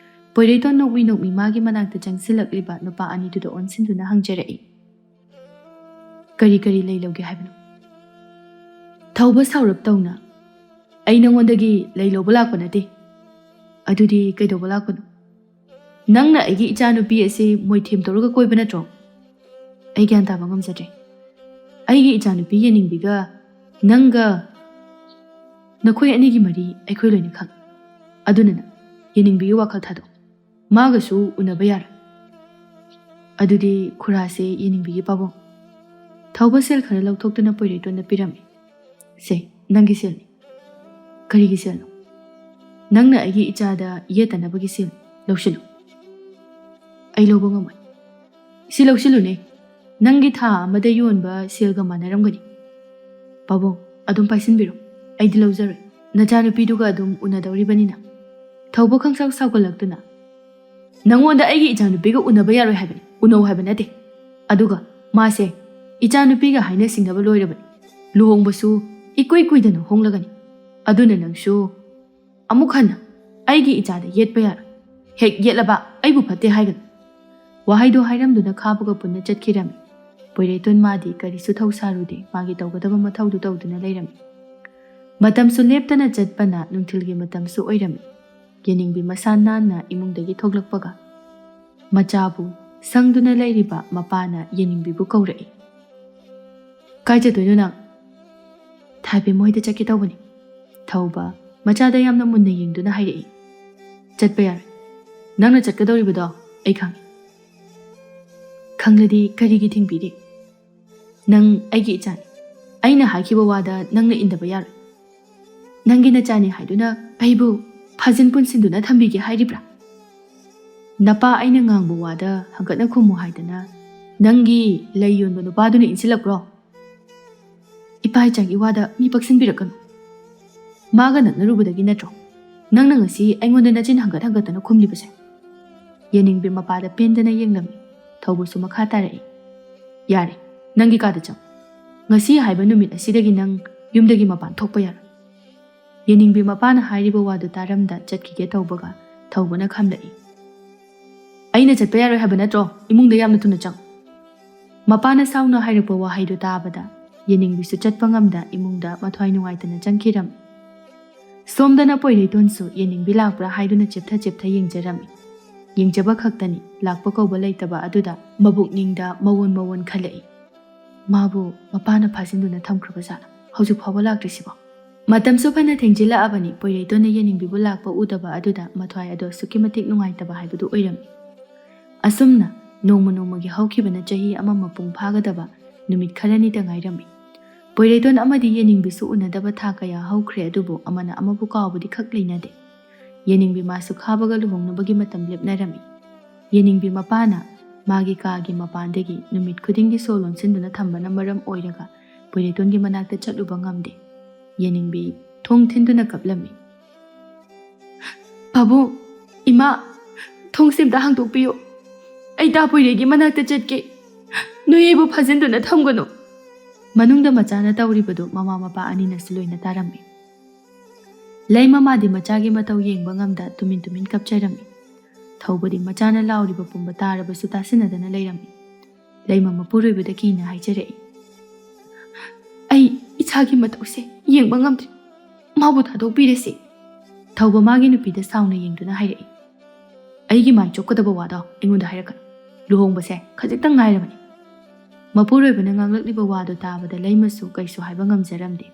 ꯄꯣꯏꯔꯩꯇꯣꯟ ꯅꯣꯛꯃꯤ ꯅꯣꯛꯃꯤ ꯃꯥꯒꯤ ꯃꯅꯥꯛꯇ ꯆꯪꯁꯤꯜꯂꯛꯂꯤꯕ ꯅꯨꯄꯥ ꯑꯅꯤꯗꯨꯗ ꯑꯣꯟꯁꯤꯟꯗꯨꯅ ꯍꯪꯖꯔꯛꯏ, "ꯀꯔꯤ ꯀꯔꯤ ꯂꯩ ꯂꯧꯒꯦ ꯍꯥꯏꯕꯅꯣ?" ꯊꯧꯕ ꯁꯥꯎꯔꯞ ꯇꯧꯅ, "ꯑꯩ ꯅꯉꯣꯟꯗꯒꯤ ꯂꯩ ꯂꯧꯕ ꯂꯥꯛꯄ ꯅꯠꯇꯦ꯫" "ꯑꯗꯨꯗꯤ ꯀꯩꯗꯧꯕ ꯂꯥꯛꯄꯅꯣ?" "ꯅꯪꯅ ꯑꯩꯒꯤ ꯏꯆꯥꯅꯨꯄꯤ ꯑꯁꯤ ꯃꯣꯏꯊꯦꯝ ꯇꯧꯔꯒ ꯀꯣꯏꯕ ꯅꯠꯇ꯭ꯔꯣ?" "ꯑꯩ ꯒ꯭ꯌꯥꯟ ꯇꯥꯕ ꯉꯝꯖꯗ꯭ꯔꯦ꯫ ꯑꯩꯒꯤ ꯏꯆꯥꯅꯨꯄꯤ ꯌꯦꯅꯤꯡꯕꯤꯒ ꯅꯪꯒ, ꯅꯈꯣꯏ ꯑꯅꯤꯒꯤ ꯃꯔꯤ ꯑꯩꯈꯣꯏ ꯂꯣꯏꯅ ꯈꯪ꯫ ꯑꯗꯨꯅ ꯅꯪ ꯌꯦꯅꯤꯡꯕꯤꯒꯤ ꯋꯥꯈꯜ ꯊꯥꯗꯣꯛ꯫ ꯃꯥꯒꯁꯨ ꯎꯅꯕ ꯌꯥꯔꯣꯏ꯫" "ꯑꯗꯨꯗꯤ ꯈꯨꯔꯥꯁꯦ ꯌꯦꯡꯅꯤꯡꯕꯤꯒꯤ ꯄꯥꯕꯨꯡ꯫" ꯊꯧꯕ ꯁꯦꯜ ꯈꯔ ꯂꯧꯊꯣꯛꯇꯨꯅ ꯄꯣꯏꯔꯩꯇꯣꯟꯗ ꯄꯤꯔꯝꯃꯤ꯫ "ꯁꯦ, ꯅꯪꯒꯤ ꯁꯦꯜꯅꯤ꯫" "ꯀꯔꯤꯒꯤ ꯁꯦꯜꯅꯣ?" "ꯅꯪꯅ ꯑꯩꯒꯤ ꯏꯆꯥꯗ ꯌꯦꯠꯇꯅꯕꯒꯤ ꯁꯦꯜ꯫ ꯂꯧꯁꯤꯜꯂꯨ꯫" "ꯑꯩ ꯂꯧꯕ ꯉꯝꯃꯣꯏ꯫" "ꯁꯤ ꯂꯧꯁꯤꯜꯂꯨꯅꯦ, ꯅꯪꯒꯤ ꯊꯥ ꯑꯃꯗ ꯌꯣꯟꯕ ꯁꯦꯜꯒ ꯃꯥꯟꯅꯔꯝꯒꯅꯤ꯫" "ꯄꯥꯕꯨꯡ, ꯑꯗꯨꯝ ꯄꯥꯏꯁꯤꯟꯕꯤꯔꯣ, ꯑꯩꯗꯤ ꯂꯧꯖꯔꯣꯏ꯫" "ꯅꯆꯥꯅꯨꯄꯤꯗꯨꯒ ꯑꯗꯨꯝ ꯎꯅꯗꯧꯔꯤꯕꯅꯤꯅ꯫" ꯊꯧꯕ ꯈꯪꯁꯥꯎ ꯁꯥꯎꯒꯠꯂꯛꯇꯨꯅ, "ꯅꯪꯉꯣꯟꯗ ꯑꯩꯒꯤ ꯏꯆꯥꯅꯨꯄꯤꯒ ꯎꯅꯕ ꯌꯥꯔꯣꯏ ꯍꯥꯏꯕꯅꯤ, ꯎꯅꯧ ꯍꯥꯏꯕ ꯅꯠꯇꯦ꯫ ꯑꯗꯨꯒ ꯃꯥꯁꯦ ꯏꯆꯥꯅꯨꯄꯤꯒ ꯍꯥꯏꯅ ꯁꯤꯡꯅꯕ ꯂꯣꯏꯔꯕꯅꯤ꯫ ꯂꯨꯍꯣꯡꯕꯁꯨ ꯏꯀꯨꯏ ꯀꯨꯏꯗꯅ ꯍꯣꯡꯂꯒꯅꯤ꯫ ꯑꯗꯨꯅ ꯅꯪꯁꯨ ꯑꯃꯨꯛ ꯍꯟꯅ ꯑꯩꯒꯤ ꯏꯆꯥꯗ ꯌꯦꯠꯄ ꯌꯥꯔꯣꯏ꯫ ꯍꯦꯛ ꯌꯦꯠꯂꯕ ꯑꯩꯕꯨ ꯐꯠꯇꯦ ꯍꯥꯏꯒꯅꯨ꯫" ꯋꯥꯍꯩꯗꯣ ꯍꯥꯏꯔꯝꯗꯨꯅ ꯈꯥꯕꯒ ꯄꯨꯟꯅ ꯆꯠꯈꯤꯔꯝꯃꯤ꯫ ꯄꯣꯏꯔꯩꯇꯣꯟ ꯃꯥꯗꯤ ꯀꯔꯤꯁꯨ ꯊꯧ ꯁꯥꯔꯨꯗꯦ, ꯃꯥꯒꯤ ꯇꯧꯒꯗꯕ ꯃꯊꯧꯗꯨ ꯇꯧꯗꯨꯅ ꯂꯩꯔꯝꯃꯤ꯫ ꯃꯇꯝꯁꯨ ꯂꯦꯞꯇꯅ ꯆꯠꯄꯅ ꯅꯨꯡꯊꯤꯜꯒꯤ ꯃꯇꯝꯁꯨ ꯑꯣꯏꯔꯝꯃꯤ꯫ ꯌꯦꯅꯤꯡꯕꯤ ꯃꯁꯥ ꯅꯥꯟꯅ ꯏꯃꯨꯡꯗꯒꯤ ꯊꯣꯛꯂꯛꯄꯒ ꯃꯆꯥꯕꯨ ꯁꯪꯗꯨꯅ ꯂꯩꯔꯤꯕ ꯃꯄꯥꯅ ꯌꯦꯅꯤꯡꯕꯤꯕꯨ ꯀꯧꯔꯛꯏ꯫ "ꯀꯥꯏ ꯆꯠꯇꯣꯏꯅꯣ ꯅꯪ?" "ꯊꯥꯏꯕꯦꯝ ꯃꯣꯏꯗ ꯆꯠꯀꯦ ꯇꯧꯕꯅꯤ꯫" ꯊꯧꯕ ꯃꯆꯥꯗ ꯌꯥꯝꯅ ꯃꯨꯟꯅ ꯌꯦꯡꯗꯨꯅ ꯍꯥꯏꯔꯛꯏ꯫ "ꯆꯠꯄ ꯌꯥꯔꯣꯏ꯫ ꯅꯪꯅ ꯆꯠꯀꯗꯧꯔꯤꯕꯗꯣ ꯑꯩ ꯈꯪꯏ꯫" "ꯈꯪꯂꯗꯤ ꯀꯔꯤꯒꯤ ꯊꯤꯡꯕꯤꯔꯤ? ꯅꯪ ꯑꯩꯒꯤ ꯏꯆꯥꯅꯤ꯫ ꯑꯩꯅ ꯍꯥꯏꯈꯤꯕ ꯋꯥꯗ ꯅꯪꯅ ꯏꯟꯗꯕ ꯌꯥꯔꯣꯏ꯫ ꯅꯪꯒꯤ ꯅꯆꯥꯅꯤ ꯍꯥꯏꯗꯨꯅ ꯑꯩꯕꯨ ꯐꯥꯖꯤꯟ ꯄꯨꯟꯁꯤꯟꯗꯨꯅ ꯊꯝꯕꯤꯒꯦ ꯍꯥꯏꯔꯤꯕ꯭ꯔꯥ? ꯅꯄꯥ ꯑꯩꯅ ꯉꯥꯡꯕ ꯋꯥꯗ ꯍꯪꯒꯠꯅ ꯈꯨꯝꯃꯨ ꯍꯥꯏꯗꯅ ꯅꯪꯒꯤ ꯂꯩ ꯌꯣꯟꯕ ꯅꯨꯄꯥꯗꯨꯅ ꯏꯟꯁꯤꯜꯂꯛꯄ꯭ꯔꯣ? ꯏꯄꯥ ꯏꯆꯥꯒꯤ ꯋꯥꯗ ꯃꯤ ꯄꯛꯁꯤꯟꯕꯤꯔꯛꯀꯅꯨ꯫ ꯃꯥꯒ ꯅꯛꯅꯔꯨꯕꯗꯒꯤ ꯅꯠꯇ꯭ꯔꯣ ꯅꯪꯅ ꯉꯁꯤ ꯑꯩꯉꯣꯟꯗ ꯅꯆꯤꯟ ꯍꯪꯒꯠ ꯍꯪꯒꯠꯇꯅ ꯈꯨꯝꯂꯤꯕꯁꯦ?" ꯌꯦꯅꯤꯡꯕꯤ ꯃꯄꯥꯗ ꯄꯦꯟꯗꯅ ꯌꯦꯡꯂꯝꯃꯤ꯫ ꯊꯧꯕꯁꯨ ꯃꯈꯥ ꯇꯥꯔꯛꯏ꯫ "ꯌꯥꯔꯦ, ꯅꯪꯒꯤ ꯀꯥꯗ ꯆꯪꯉꯨ꯫ ꯉꯁꯤ ꯍꯥꯏꯕ ꯅꯨꯃꯤꯠ ꯑꯁꯤꯗꯒꯤ ꯅꯪ ꯌꯨꯝꯗꯒꯤ ꯃꯄꯥꯟ ꯊꯣꯛꯄ ꯌꯥꯔꯣꯏ꯫" ꯌꯦꯅꯤꯡꯕꯤ ꯃꯄꯥꯅ ꯍꯥꯏꯔꯤꯕ ꯋꯥꯗꯨ ꯇꯥꯔꯝꯗ ꯆꯠꯈꯤꯒꯦ ꯇꯧꯕꯒ ꯊꯧꯕꯅ ꯈꯝꯂꯛꯏ꯫ "ꯑꯩꯅ ꯆꯠꯄ ꯌꯥꯔꯣꯏ ꯍꯥꯏꯕ ꯅꯠꯇ꯭ꯔꯣ? ꯏꯃꯨꯡꯗ ꯌꯥꯝꯅ ꯊꯨꯅ ꯆꯪꯉꯨ꯫" ꯃꯄꯥꯅ ꯁꯥꯎꯅ ꯍꯥꯏꯔꯛꯄ ꯋꯥꯍꯩꯗꯨ ꯇꯥꯕꯗ ꯌꯦꯅꯤꯡꯕꯤꯁꯨ ꯆꯠꯄ ꯉꯝꯗ ꯏꯃꯨꯡꯗ ꯃꯊ꯭ꯋꯥꯏ ꯅꯨꯡꯉꯥꯏꯇꯅ ꯆꯪꯈꯤꯔꯝꯃꯤ꯫ ꯁꯣꯝꯗꯅ ꯄꯣꯏꯔꯩꯇꯣꯟꯁꯨ ꯌꯦꯅꯤꯡꯕꯤ ꯂꯥꯛꯄ꯭ꯔꯥ ꯍꯥꯏꯗꯨꯅ ꯆꯦꯞꯊ ꯆꯦꯞꯊ ꯌꯦꯡꯖꯔꯝꯃꯤ꯫ ꯌꯦꯡꯖꯕ ꯈꯛꯇꯅꯤ, ꯂꯥꯛꯄ ꯀꯧꯕ ꯂꯩꯇꯕ ꯑꯗꯨꯗ ꯃꯕꯨꯛꯅꯤꯡꯗ ꯃꯋꯣꯟ ꯃꯋꯣꯟ ꯈꯜꯂꯛꯏ꯫ ꯃꯥꯕꯨ ꯃꯄꯥꯅ ꯐꯥꯖꯤꯟꯗꯨꯅ ꯊꯝꯈ꯭ꯔꯕ ꯖꯥꯠꯂꯥ? ꯍꯧꯖꯤꯛ ꯐꯥꯎꯕ ꯂꯥꯛꯇ꯭ꯔꯤꯁꯤꯕꯣ? ꯃꯇꯝꯁꯨ ꯐꯅ ꯊꯦꯡꯖꯤꯜꯂꯛꯑꯕꯅꯤ꯫ ꯄꯣꯏꯔꯩꯇꯣꯟꯅ ꯌꯦꯅꯤꯡꯕꯤꯕꯨ ꯂꯥꯛꯄ ꯎꯗꯕ ꯑꯗꯨꯗ ꯃꯊ꯭ꯋꯥꯏ ꯑꯗꯣ ꯑꯁꯨꯛꯀꯤ ꯃꯇꯤꯛ ꯅꯨꯡꯉꯥꯏꯇꯕ ꯍꯥꯏꯕꯗꯨ ꯑꯣꯏꯔꯝꯃꯤ꯫ ꯑꯁꯨꯝꯅ ꯅꯣꯡꯃ ꯅꯣꯡꯃꯒꯤ ꯍꯧꯈꯤꯕꯅ ꯆꯍꯤ ꯑꯃ ꯃꯄꯨꯡ ꯐꯥꯒꯗꯕ ꯅꯨꯃꯤꯠ ꯈꯔꯅꯤꯇ ꯉꯥꯏꯔꯝꯃꯤ꯫ ꯄꯣꯏꯔꯩꯇꯣꯟ ꯑꯃꯗꯤ ꯌꯦꯅꯤꯡꯕꯤꯁꯨ ꯎꯅꯗꯕ ꯊꯥ ꯀꯌꯥ ꯍꯧꯈ꯭ꯔꯦ, ꯑꯗꯨꯕꯨ ꯑꯃꯅ ꯑꯃꯕꯨ ꯀꯥꯎꯕꯗꯤ ꯈꯛ ꯂꯩꯅꯗꯦ꯫ ꯌꯦꯅꯤꯡꯕꯤ ꯃꯥꯁꯨ ꯈꯥꯕꯒ ꯂꯨꯍꯣꯡꯅꯕꯒꯤ ꯃꯇꯝ ꯂꯦꯞꯅꯔꯝꯃꯤ꯫ ꯌꯦꯅꯤꯡꯕꯤ ꯃꯄꯥꯅ ꯃꯥꯒꯤ ꯀꯥꯒꯤ ꯃꯄꯥꯟꯗꯒꯤ ꯅꯨꯃꯤꯠ ꯈꯨꯗꯤꯡꯒꯤ ꯁꯣ ꯂꯣꯟꯁꯤꯟꯗꯨꯅ ꯊꯝꯕꯅ ꯃꯔꯝ ꯑꯣꯏꯔꯒ ꯄꯣꯏꯔꯩꯇꯣꯟꯒꯤ ꯃꯅꯥꯛꯇ ꯆꯠꯂꯨꯕ ꯉꯝꯗꯦ꯫ ꯌꯦꯅꯤꯡꯕꯤ ꯊꯣꯡ ꯊꯤꯟꯗꯨꯅ ꯀꯞꯂꯝꯃꯤ꯫ "ꯄꯥꯕꯨꯡ, ꯏꯃꯥ, ꯊꯣꯡꯁꯦ ꯑꯝꯇ ꯍꯥꯡꯗꯣꯛꯄꯤꯌꯨ꯫ ꯑꯩ ꯇꯥ ꯄꯣꯏꯔꯩꯒꯤ ꯃꯅꯥꯛꯇ ꯆꯠꯀꯦ꯫ ꯅꯣꯏ ꯑꯩꯕꯨ ꯐꯥꯖꯤꯟꯗꯨꯅ ꯊꯝꯒꯅꯨ꯫" ꯃꯅꯨꯡꯗ ꯃꯆꯥꯅ ꯇꯧꯔꯤꯕꯗꯨ ꯃꯃꯥ ꯃꯄꯥ ꯑꯅꯤꯅꯁꯨ ꯂꯣꯏꯅ ꯇꯥꯔꯝꯃꯤ꯫ ꯂꯩꯃ ꯃꯥꯗꯤ ꯃꯆꯥꯒꯤ ꯃꯇꯧ ꯌꯦꯡꯕ ꯉꯝꯗ ꯇꯨꯃꯤꯟ ꯇꯨꯃꯤꯟ ꯀꯞꯆꯔꯝꯃꯤ꯫ ꯊꯧꯕꯗꯤ ꯃꯆꯥꯅ ꯂꯥꯎꯔꯤꯕ ꯄꯨꯝꯕ ꯇꯥꯔꯕꯁꯨ ꯇꯥꯁꯤꯟꯅꯗꯅ ꯂꯩꯔꯝꯃꯤ꯫ ꯂꯩꯃ ꯃꯄꯨꯔꯣꯏꯕꯗ ꯀꯤꯅ ꯍꯥꯏꯖꯔꯛꯏ, "ꯑꯩ ꯏꯆꯥꯒꯤ ꯃꯇꯧꯁꯦ ꯌꯦꯡꯕ ꯉꯝꯗ꯭ꯔꯦ꯫ ꯃꯥꯕꯨ ꯊꯥꯗꯣꯛꯄꯤꯔꯁꯤ꯫" ꯊꯧꯕ ꯃꯥꯒꯤ ꯅꯨꯄꯤꯗ ꯁꯥꯎꯅ ꯌꯦꯡꯗꯨꯅ ꯍꯥꯏꯔꯛꯏ, "ꯑꯩꯒꯤ ꯃꯥꯏ ꯆꯣꯞꯀꯗꯕ ꯋꯥꯗꯣ ꯑꯩꯉꯣꯟꯗ ꯍꯥꯏꯔꯛꯀꯅꯨ꯫ ꯂꯨꯍꯣꯡꯕꯁꯦ ꯈꯖꯤꯛꯇꯪ ꯉꯥꯏꯔꯕꯅꯤ꯫" ꯃꯄꯨꯔꯣꯏꯕꯅ ꯉꯥꯡꯂꯛꯂꯤꯕ ꯋꯥꯗꯨ ꯇꯥꯕꯗ ꯂꯩꯃꯁꯨ ꯀꯩꯁꯨ ꯍꯥꯏꯕ ꯉꯝꯖꯔꯝꯗꯦ꯫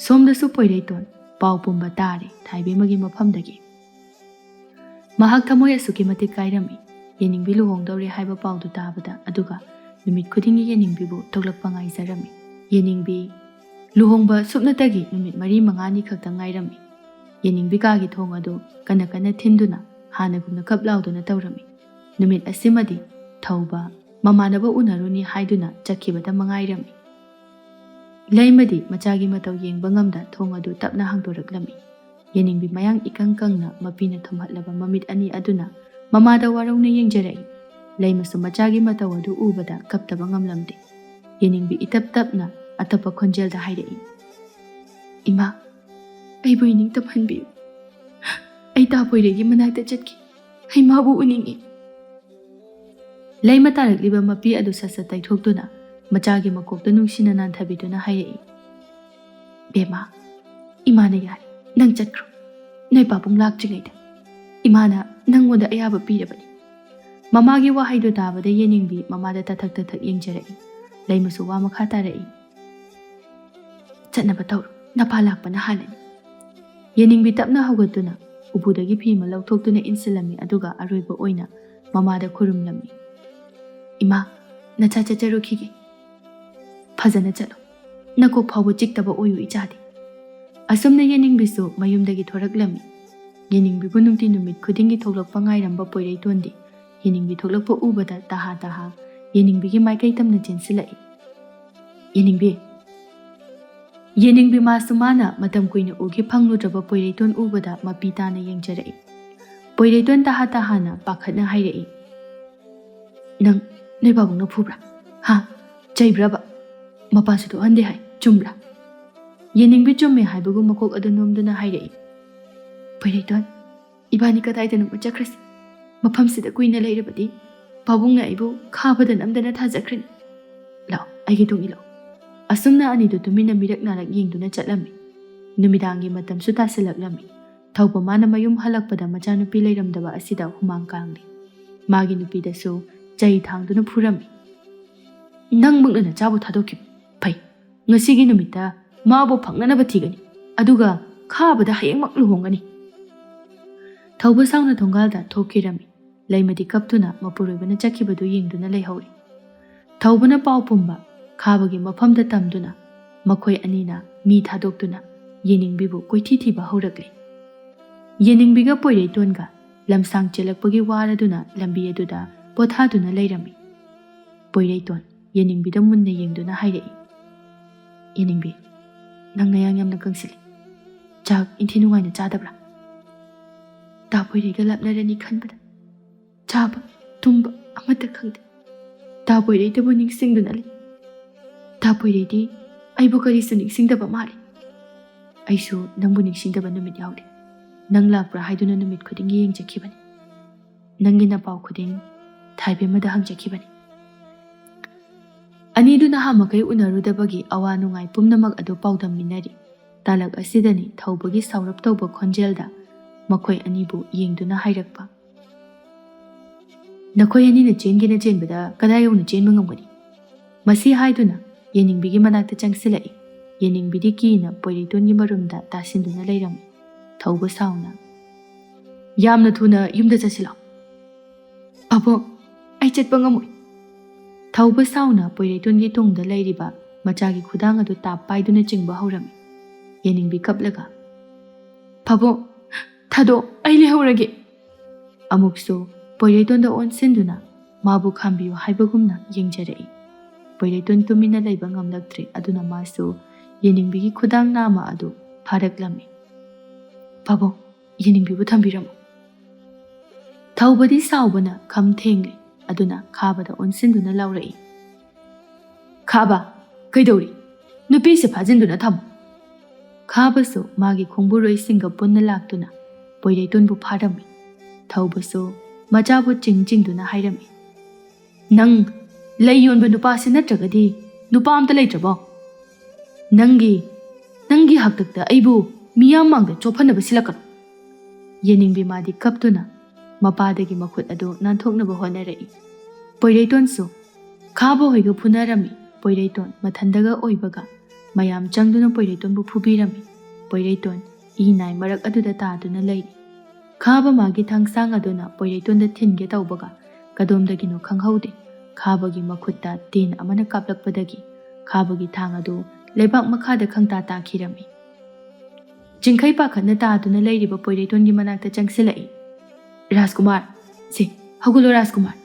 ꯁꯣꯝꯗꯁꯨ ꯄꯣꯏꯔꯩꯇꯣꯟ ꯄꯥꯎ ꯄꯨꯝꯕ ꯇꯥꯔꯦ ꯊꯥꯏꯕꯦꯝꯃꯒꯤ ꯃꯐꯝꯗꯒꯤ꯫ ꯃꯍꯥꯛ ꯊꯃꯣꯏ ꯑꯁꯨꯛꯀꯤ ꯃꯇꯤꯛ ꯀꯥꯏꯔꯝꯃꯤ꯫ ꯌꯦꯅꯤꯡꯕꯤ ꯂꯨꯍꯣꯡꯗꯧꯔꯦ ꯍꯥꯏꯕ ꯄꯥꯎꯗꯨ ꯇꯥꯕꯗ, ꯑꯗꯨꯒ ꯅꯨꯃꯤꯠ ꯈꯨꯗꯤꯡꯒꯤ ꯌꯦꯅꯤꯡꯕꯤꯕꯨ ꯊꯣꯛꯂꯛꯄ ꯉꯥꯏꯖꯔꯝꯃꯤ꯫ ꯌꯦꯅꯤꯡꯕꯤ ꯂꯨꯍꯣꯡꯕ ꯁꯨꯞꯅꯇꯒꯤ ꯅꯨꯃꯤꯠ ꯃꯔꯤ ꯃꯉꯥꯅꯤ ꯈꯛꯇ ꯉꯥꯏꯔꯝꯃꯤ꯫ ꯌꯦꯅꯤꯡꯕꯤ ꯀꯥꯒꯤ ꯊꯣꯡ ꯑꯗꯨ ꯀꯟꯅ ꯀꯟꯅ ꯊꯤꯟꯗꯨꯅ ꯍꯥꯟꯅꯒꯨꯝꯅ ꯀꯞ ꯂꯥꯎꯗꯨꯅ ꯇꯧꯔꯝꯃꯤ꯫ ꯅꯨꯃꯤꯠ ꯑꯁꯤꯃꯗꯤ ꯊꯧꯕ ꯃꯃꯥꯟꯅꯕ ꯎꯅꯔꯨꯅꯤ ꯍꯥꯏꯗꯨꯅ ꯆꯠꯈꯤꯕꯇ ꯃꯉꯥꯏꯔꯝꯃꯤ꯫ ꯂꯩꯃꯗꯤ ꯃꯆꯥꯒꯤ ꯃꯇꯧ ꯌꯦꯡꯕ ꯉꯝꯗ ꯊꯣꯡ ꯑꯗꯨ ꯇꯞꯅ ꯍꯥꯡꯗꯣꯔꯛꯂꯝꯃꯤ꯫ ꯌꯦꯅꯤꯡꯕꯤ ꯃꯌꯥꯡ ꯏꯀꯪ ꯀꯪꯅ ꯃꯄꯤꯅ ꯊꯨꯝꯍꯠꯂꯕ ꯃꯃꯤꯠ ꯑꯅꯤ ꯑꯗꯨꯅ ꯃꯃꯥꯗ ꯋꯥꯔꯧꯅ ꯌꯦꯡꯖꯔꯛꯏ꯫ ꯂꯩꯃꯁꯨ ꯃꯆꯥꯒꯤ ꯃꯇꯧ ꯑꯗꯨ ꯎꯕꯗ ꯀꯞꯇꯕ ꯉꯝꯂꯝꯗꯦ꯫ ꯌꯦꯅꯤꯡꯕꯤ ꯏꯇꯞ ꯇꯞꯅ ꯑꯇꯞꯄ ꯈꯣꯟꯖꯦꯜꯗ ꯍꯥꯏꯔꯛꯏ, "ꯏꯃꯥ, ꯑꯩꯕꯨ ꯏꯅꯤꯡ ꯇꯝꯍꯟꯕꯤꯌꯨ꯫ ꯑꯩ ꯇꯥ ꯄꯣꯏꯔꯩꯒꯤ ꯃꯅꯥꯛꯇ ꯆꯠꯀꯦ꯫ ꯑꯩ ꯃꯥꯕꯨ ꯎꯅꯤꯡꯏ꯫" ꯂꯩꯃ ꯇꯥꯔꯛꯂꯤꯕ ꯃꯄꯤ ꯑꯗꯨ ꯁꯠ ꯁꯠ ꯇꯩꯊꯣꯛꯇꯨꯅ ꯃꯆꯥꯒꯤ ꯃꯀꯣꯛꯇ ꯅꯨꯡꯁꯤꯅ ꯅꯥꯟꯊꯕꯤꯗꯨꯅ ꯍꯥꯏꯔꯛꯏ, "ꯕꯦꯝꯃ, ꯏꯃꯥꯅ ꯌꯥꯔꯦ, ꯅꯪ ꯆꯠꯈ꯭ꯔꯣ꯫ ꯅꯣꯏ ꯄꯥꯕꯨꯡ ꯂꯥꯛꯇ꯭ꯔꯤꯉꯩꯗ ꯏꯃꯥꯅ ꯅꯪꯉꯣꯟꯗ ꯑꯌꯥꯕ ꯄꯤꯔꯕꯅꯤ꯫" ꯃꯃꯥꯒꯤ ꯋꯥꯍꯩꯗꯨ ꯇꯥꯕꯗ ꯌꯦꯅꯤꯡꯕꯤ ꯃꯃꯥꯗ ꯇꯊꯛ ꯇꯊꯛ ꯌꯦꯡꯖꯔꯛꯏ꯫ ꯂꯩꯃꯁꯨ ꯋꯥ ꯃꯈꯥ ꯇꯥꯔꯛꯏ, "ꯆꯠꯅꯕ ꯇꯧꯔꯣ, ꯅꯄꯥ ꯂꯥꯛꯄꯅ ꯍꯥꯜꯂꯅꯤ꯫" ꯌꯦꯅꯤꯡꯕꯤ ꯇꯞꯅ ꯍꯧꯒꯠꯇꯨꯅ ꯎꯄꯨꯗꯒꯤ ꯐꯤ ꯑꯃ ꯂꯧꯊꯣꯛꯇꯨꯅ ꯏꯟꯁꯤꯜꯂꯝꯃꯤ, ꯑꯗꯨꯒ ꯑꯔꯣꯏꯕ ꯑꯣꯏꯅ ꯃꯃꯥꯗ ꯈꯨꯔꯨꯝꯂꯝꯃꯤ꯫ "ꯏꯃꯥ, ꯅꯆꯥ ꯆꯠꯆꯔꯨꯈꯤꯒꯦ꯫ ꯐꯖꯅ ꯆꯠꯂꯣ꯫ ꯅꯀꯣꯛ ꯐꯥꯎꯕ ꯆꯤꯛꯇꯕ ꯑꯣꯏꯌꯨ ꯏꯆꯥꯗꯤ"꯫ ꯑꯁꯨꯝꯅ ꯌꯦꯅꯤꯡꯕꯤꯁꯨ ꯃꯌꯨꯝꯗꯒꯤ ꯊꯣꯔꯛꯂꯝꯃꯤ꯫ ꯌꯦꯅꯤꯡꯕꯤꯕꯨ ꯅꯨꯡꯇꯤ ꯅꯨꯃꯤꯠ ꯈꯨꯗꯤꯡꯒꯤ ꯊꯣꯛꯂꯛꯄ ꯉꯥꯏꯔꯝꯕ ꯄꯣꯏꯔꯩꯇꯣꯟꯗꯤ ꯌꯦꯅꯤꯡꯕꯤ ꯊꯣꯛꯂꯛꯄ ꯎꯕꯗ ꯇꯍꯥ ꯇꯍꯥ ꯌꯦꯅꯤꯡꯕꯤꯒꯤ ꯃꯥꯏꯀꯩ ꯇꯝꯅ ꯆꯦꯟꯁꯤꯜꯂꯛꯏ꯫ "ꯌꯦꯅꯤꯡꯕꯤ!" ꯌꯦꯅꯤꯡꯕꯤ ꯃꯥꯁꯨ ꯃꯥꯅ ꯃꯇꯝ ꯀꯨꯏꯅ ꯎꯈꯤ ꯐꯪꯂꯨꯗ꯭ꯔꯕ ꯄꯣꯏꯔꯩꯇꯣꯟ ꯎꯕꯗ ꯃꯄꯤ ꯇꯥꯅ ꯌꯦꯡꯖꯔꯛꯏ꯫ ꯄꯣꯏꯔꯩꯇꯣꯟ ꯇꯍꯥ ꯇꯍꯥꯅ ꯄꯥꯈꯠꯅ ꯍꯥꯏꯔꯛꯏ, "ꯅꯪ ꯅꯣꯏ ꯄꯥꯕꯨꯡꯅ ꯐꯨꯕ꯭ꯔꯥ? ꯍꯥ? ꯆꯩꯕ꯭ꯔꯕ? ꯃꯄꯥꯟꯁꯨ ꯊꯣꯛꯍꯟꯗꯦ ꯍꯥꯏ, ꯆꯨꯝꯕ꯭ꯔꯥ?" ꯌꯦꯅꯤꯡꯕꯤ ꯆꯨꯝꯃꯦ ꯍꯥꯏꯕꯒꯨꯝ ꯃꯀꯣꯛ ꯑꯗꯨ ꯅꯣꯝꯗꯨꯅ ꯍꯥꯏꯔꯛꯏ꯫ "ꯄꯣꯏꯔꯩꯇꯣꯟ, ꯏꯕꯥꯅꯤ ꯀꯗꯥꯏꯗꯅꯣ ꯆꯠꯈ꯭ꯔꯁꯤ꯫ ꯃꯐꯝꯁꯤꯗ ꯀꯨꯏꯅ ꯂꯩꯔꯕꯗꯤ ꯄꯥꯕꯨꯡꯅ ꯑꯩꯕꯨ ꯈꯥꯕꯗ ꯅꯝꯗꯅ ꯊꯥꯖꯈ꯭ꯔꯅꯤ꯫ ꯂꯥꯛꯑꯣ, ꯑꯩꯒꯤ ꯇꯨꯡ ꯏꯜꯂꯣ"꯫ ꯑꯁꯨꯝꯅ ꯑꯅꯤꯗꯨ ꯇꯨꯃꯤꯟꯅ ꯃꯤꯔꯛ ꯅꯥꯔꯛ ꯌꯦꯡꯗꯨꯅ ꯆꯠꯂꯝꯃꯤ꯫ ꯅꯨꯃꯤꯗꯥꯡꯒꯤ ꯃꯇꯝꯁꯨ ꯇꯥꯁꯤꯜꯂꯛꯂꯝꯃꯤ꯫ ꯊꯧꯕ ꯃꯥꯅ ꯃꯌꯨꯝ ꯍꯜꯂꯛꯄꯗ ꯃꯆꯥꯅꯨꯄꯤ ꯂꯩꯔꯝꯗꯕ ꯑꯁꯤꯗ ꯍꯨꯃꯥꯡ ꯀꯥꯡꯂꯤ꯫ ꯃꯥꯒꯤ ꯅꯨꯄꯤꯗꯁꯨ ꯆꯩ ꯊꯥꯡꯗꯨꯅ ꯐꯨꯔꯝꯃꯤ꯫ "ꯅꯪꯃꯛꯅ ꯅꯆꯥꯕꯨ ꯊꯥꯗꯣꯛꯈꯤꯕ ꯐꯩ꯫ ꯉꯁꯤꯒꯤ ꯅꯨꯃꯤꯠꯇ ꯃꯥꯕꯨ ꯐꯪꯅꯅꯕ ꯊꯤꯒꯅꯤ꯫ ꯑꯗꯨꯒ ꯈꯥꯕꯗ ꯍꯌꯦꯡꯃꯛ ꯂꯨꯍꯣꯡꯒꯅꯤ"꯫ ꯊꯧꯕ ꯁꯥꯎꯅ ꯊꯣꯡꯒꯥꯜꯗ ꯊꯣꯛꯈꯤꯔꯝꯃꯤ꯫ ꯂꯩꯃꯗꯤ ꯀꯞꯇꯨꯅ ꯃꯄꯨꯔꯣꯏꯕꯅ ꯆꯠꯈꯤꯕꯗꯨ ꯌꯦꯡꯗꯨꯅ ꯂꯩꯍꯧꯔꯤ꯫ ꯊꯧꯕꯅ ꯄꯥꯎ ꯄꯨꯝꯕ ꯈꯥꯕꯒꯤ ꯃꯐꯝꯗ ꯇꯝꯗꯨꯅ ꯃꯈꯣꯏ ꯑꯅꯤꯅ ꯃꯤ ꯊꯥꯗꯣꯛꯇꯨꯅ ꯌꯦꯅꯤꯡꯕꯤꯕꯨ ꯀꯣꯏꯊꯤ ꯊꯤꯕ ꯍꯧꯔꯛꯂꯤ꯫ ꯌꯦꯅꯤꯡꯕꯤꯒ ꯄꯣꯏꯔꯩꯇꯣꯟꯒ ꯂꯝꯁꯥꯡ ꯆꯦꯜꯂꯛꯄꯒꯤ ꯋꯥꯔꯗꯨꯅ ꯂꯝꯕꯤ ꯑꯗꯨꯗ ꯄꯣꯊꯥꯗꯨꯅ ꯂꯩꯔꯝꯃꯤ꯫ ꯄꯣꯏꯔꯩꯇꯣꯟ ꯌꯦꯅꯤꯡꯕꯤꯗ ꯃꯨꯟꯅ ꯌꯦꯡꯗꯨꯅ ꯍꯥꯏꯔꯛꯏ, "ꯌꯦꯅꯤꯡꯕꯤ, ꯅꯪ ꯅꯌꯥꯡ ꯌꯥꯝꯅ ꯀꯪꯁꯤꯜꯂꯤ꯫ ꯆꯥꯛ ꯏꯟꯊꯤ ꯅꯨꯡꯉꯥꯏꯅ ꯆꯥꯗꯕ꯭ꯔꯥ? ꯇꯥ ꯄꯣꯏꯔꯩꯒ ꯂꯥꯞꯅꯔꯅꯤ ꯈꯟꯕꯗ ꯆꯥꯕ ꯇꯨꯝꯕ ꯑꯃꯠꯇ ꯈꯪꯗꯦ꯫ ꯇꯥ ꯄꯣꯏꯔꯩꯗꯕꯨ ꯅꯤꯡꯁꯤꯡꯗꯨꯅ ꯂꯩ꯫ ꯇꯥ ꯄꯣꯏꯔꯩꯗꯤ ꯑꯩꯕꯨ ꯀꯔꯤꯁꯨ ꯅꯤꯡꯁꯤꯡꯗꯕ ꯃꯥꯜꯂꯤ꯫ ꯑꯩꯁꯨ ꯅꯪꯕꯨ ꯅꯤꯡꯁꯤꯡꯗꯕ ꯅꯨꯃꯤꯠ ꯌꯥꯎꯗꯦ꯫ ꯅꯪ ꯂꯥꯛꯄ꯭ꯔꯥ ꯍꯥꯏꯗꯨꯅ ꯅꯨꯃꯤꯠ ꯈꯨꯗꯤꯡꯒꯤ ꯌꯦꯡꯖꯈꯤꯕꯅꯤ꯫ ꯅꯪꯒꯤ ꯅꯄꯥꯎ ꯈꯨꯗꯤꯡ ꯊꯥꯏꯕꯦꯝꯃꯗ ꯍꯪꯖꯈꯤꯕꯅꯤ"꯫ ꯑꯅꯤꯗꯨ ꯅꯍꯥ ꯃꯈꯩ ꯎꯅꯔꯨꯗꯕꯒꯤ ꯑꯋꯥ ꯅꯨꯡꯉꯥꯏ ꯄꯨꯝꯅꯃꯛ ꯑꯗꯨ ꯄꯥꯎꯗꯝꯃꯤꯟꯅꯔꯤ꯫ ꯇꯥꯂꯛ ꯑꯁꯤꯗꯅꯤ ꯊꯧꯕꯒꯤ ꯁꯥꯎꯔꯞ ꯇꯧꯕ ꯈꯣꯟꯖꯦꯜꯗ ꯃꯈꯣꯏ ꯑꯅꯤꯕꯨ ꯌꯦꯡꯗꯨꯅ ꯍꯥꯏꯔꯛꯄ, "ꯅꯈꯣꯏ ꯑꯅꯤꯅ ꯆꯦꯟꯒꯦꯅ ꯆꯦꯟꯕꯗ ꯀꯗꯥꯏ ꯌꯧꯅ ꯆꯦꯟꯕ ꯉꯝꯒꯅꯤ?" ꯃꯁꯤ ꯍꯥꯏꯗꯨꯅ ꯌꯦꯅꯤꯡꯕꯤꯒꯤ ꯃꯅꯥꯛꯇ ꯆꯪꯁꯤꯜꯂꯛꯏ꯫ ꯌꯦꯅꯤꯡꯕꯤꯗꯤ ꯀꯤꯅ ꯄꯣꯏꯔꯩꯇꯣꯟꯒꯤ ꯃꯔꯨꯝꯗ ꯇꯥꯁꯤꯟꯗꯨꯅ ꯂꯩꯔꯝꯃꯤ꯫ ꯊꯧꯕ ꯁꯥꯎꯅ, "ꯌꯥꯝꯅ ꯊꯨꯅ ꯌꯨꯝꯗ ꯆꯠꯁꯤꯜꯂꯣ"꯫ "ꯑꯕꯣꯛ, ꯑꯩ ꯆꯠꯄ ꯉꯝꯃꯣꯏ꯫ ꯊꯧꯕ ꯁꯥꯎꯅ ꯄꯣꯏꯔꯩꯇꯣꯟꯒꯤ ꯇꯨꯡꯗ ꯂꯩꯔꯤꯕ ꯃꯆꯥꯒꯤ ꯈꯨꯗꯥꯡ ꯑꯗꯨ ꯇꯥꯞ ꯄꯥꯏꯗꯨꯅ ꯆꯤꯡꯕ ꯍꯧꯔꯝꯃꯤ꯫ ꯌꯦꯅꯤꯡꯕꯤ ꯀꯞꯂꯒ, "ꯐꯥꯕꯣ, ꯊꯥꯗꯣꯛ, ꯑꯩ ꯂꯩꯍꯧꯔꯒꯦ!" ꯑꯃꯨꯛꯁꯨ ꯄꯣꯏꯔꯩꯇꯣꯟꯗ ꯑꯣꯟꯁꯤꯟꯗꯨꯅ ꯃꯥꯕꯨ ꯈꯥꯝꯕꯤꯌꯨ ꯍꯥꯏꯕꯒꯨꯝꯅ ꯌꯦꯡꯖꯔꯛꯏ꯫ ꯄꯣꯏꯔꯩꯇꯣꯟ ꯇꯨꯃꯤꯟꯅ ꯂꯩꯕ ꯉꯝꯂꯛꯇ꯭ꯔꯦ, ꯑꯗꯨꯅ ꯃꯥꯁꯨ ꯌꯦꯅꯤꯡꯕꯤꯒꯤ ꯈꯨꯗꯥꯡ ꯅꯥꯝꯃ ꯑꯗꯨ ꯐꯥꯔꯛꯂꯝꯃꯤ꯫ "ꯐꯥꯕꯣ, ꯌꯦꯅꯤꯡꯕꯤꯕꯨ ꯊꯝꯕꯤꯔꯝꯃꯨ!" ꯊꯧꯕꯗꯤ ꯁꯥꯎꯕꯅ ꯈꯝ ꯊꯦꯡꯂꯦ, ꯑꯗꯨꯅ ꯈꯥꯕꯗ ꯑꯣꯟꯁꯤꯟꯗꯨꯅ ꯂꯥꯎꯔꯛꯏ꯫ "ꯈꯥꯕ, ꯀꯩꯗꯧꯔꯤ? ꯅꯨꯄꯤꯁꯦ ꯐꯥꯖꯤꯟꯗꯨꯅ ꯊꯝꯃꯨ!" ꯈꯥꯕꯁꯨ ꯃꯥꯒꯤ ꯈꯣꯡꯕꯨꯔꯣꯏꯁꯤꯡꯒ ꯄꯨꯟꯅ ꯂꯥꯛꯇꯨꯅ ꯄꯣꯏꯔꯩꯇꯣꯟꯕꯨ ꯐꯥꯔꯝꯃꯤ꯫ ꯊꯧꯕꯁꯨ ꯃꯆꯥꯕꯨ ꯆꯤꯡ ꯆꯤꯡꯗꯨꯅ ꯍꯥꯏꯔꯝꯃꯤ, "ꯅꯪ ꯂꯩ ꯌꯣꯟꯕ ꯅꯨꯄꯥꯁꯦ ꯅꯠꯇ꯭ꯔꯒꯗꯤ ꯅꯨꯄꯥ ꯑꯝꯇ ꯂꯩꯇ꯭ꯔꯕꯣ? ꯅꯪꯒꯤ, ꯅꯪꯒꯤ ꯍꯥꯛꯇꯛꯇ ꯑꯩꯕꯨ ꯃꯤꯌꯥꯝ ꯃꯥꯡꯗ ꯆꯣꯞꯍꯟꯅꯕ ꯁꯤꯜꯂꯛꯀꯅꯨ!" ꯌꯦꯅꯤꯡꯕꯤ ꯃꯥꯗꯤ ꯀꯞꯇꯨꯅ ꯃꯄꯥꯗꯒꯤ ꯃꯈꯨꯠ ꯑꯗꯨ ꯅꯥꯟꯊꯣꯛꯅꯕ ꯍꯣꯠꯅꯔꯛꯏ꯫ ꯄꯣꯏꯔꯩꯇꯣꯟꯁꯨ ꯈꯥꯕ ꯍꯣꯏꯒ ꯐꯨꯅꯔꯝꯃꯤ꯫ ꯄꯣꯏꯔꯩꯇꯣꯟ ꯃꯊꯟꯗꯒ ꯑꯣꯏꯕꯒ ꯃꯌꯥꯝ ꯆꯪꯗꯨꯅ ꯄꯣꯏꯔꯩꯇꯣꯟꯕꯨ ꯐꯨꯕꯤꯔꯝꯃꯤ꯫ ꯄꯣꯏꯔꯩꯇꯣꯟ ꯏ ꯅꯥꯏ ꯃꯔꯛ ꯑꯗꯨꯗ ꯇꯥꯗꯨꯅ ꯂꯩꯔꯤ꯫ ꯈꯥꯕ ꯃꯥꯒꯤ ꯊꯥꯡꯁꯥꯡ ꯑꯗꯨꯅ ꯄꯣꯏꯔꯩꯇꯣꯟꯗ ꯊꯤꯟꯒꯦ ꯇꯧꯕꯒ ꯀꯗꯣꯝꯗꯒꯤꯅꯣ ꯈꯪꯍꯧꯗꯦ, ꯈꯥꯕꯒꯤ ꯃꯈꯨꯠꯇ ꯇꯦꯟ ꯑꯃꯅ ꯀꯥꯞꯂꯛꯄꯗꯒꯤ ꯈꯥꯕꯒꯤ ꯊꯥꯡ ꯑꯗꯨ ꯂꯩꯕꯥꯛ ꯃꯈꯥꯗ ꯈꯪꯇꯥ ꯇꯥꯈꯤꯔꯝꯃꯤ꯫ ꯆꯤꯡꯈꯩ ꯄꯥꯈꯠꯅ ꯇꯥꯗꯨꯅ ꯂꯩꯔꯤꯕ ꯄꯣꯏꯔꯩꯇꯣꯟꯒꯤ ꯃꯅꯥꯛꯇ ꯆꯪꯁꯤꯜꯂꯛꯏ꯫ "ꯔꯥꯖꯀꯨꯃꯥꯔ, ꯁꯦ, ꯍꯧꯒꯠꯂꯣ ꯔꯥꯖꯀꯨꯃꯥꯔ!"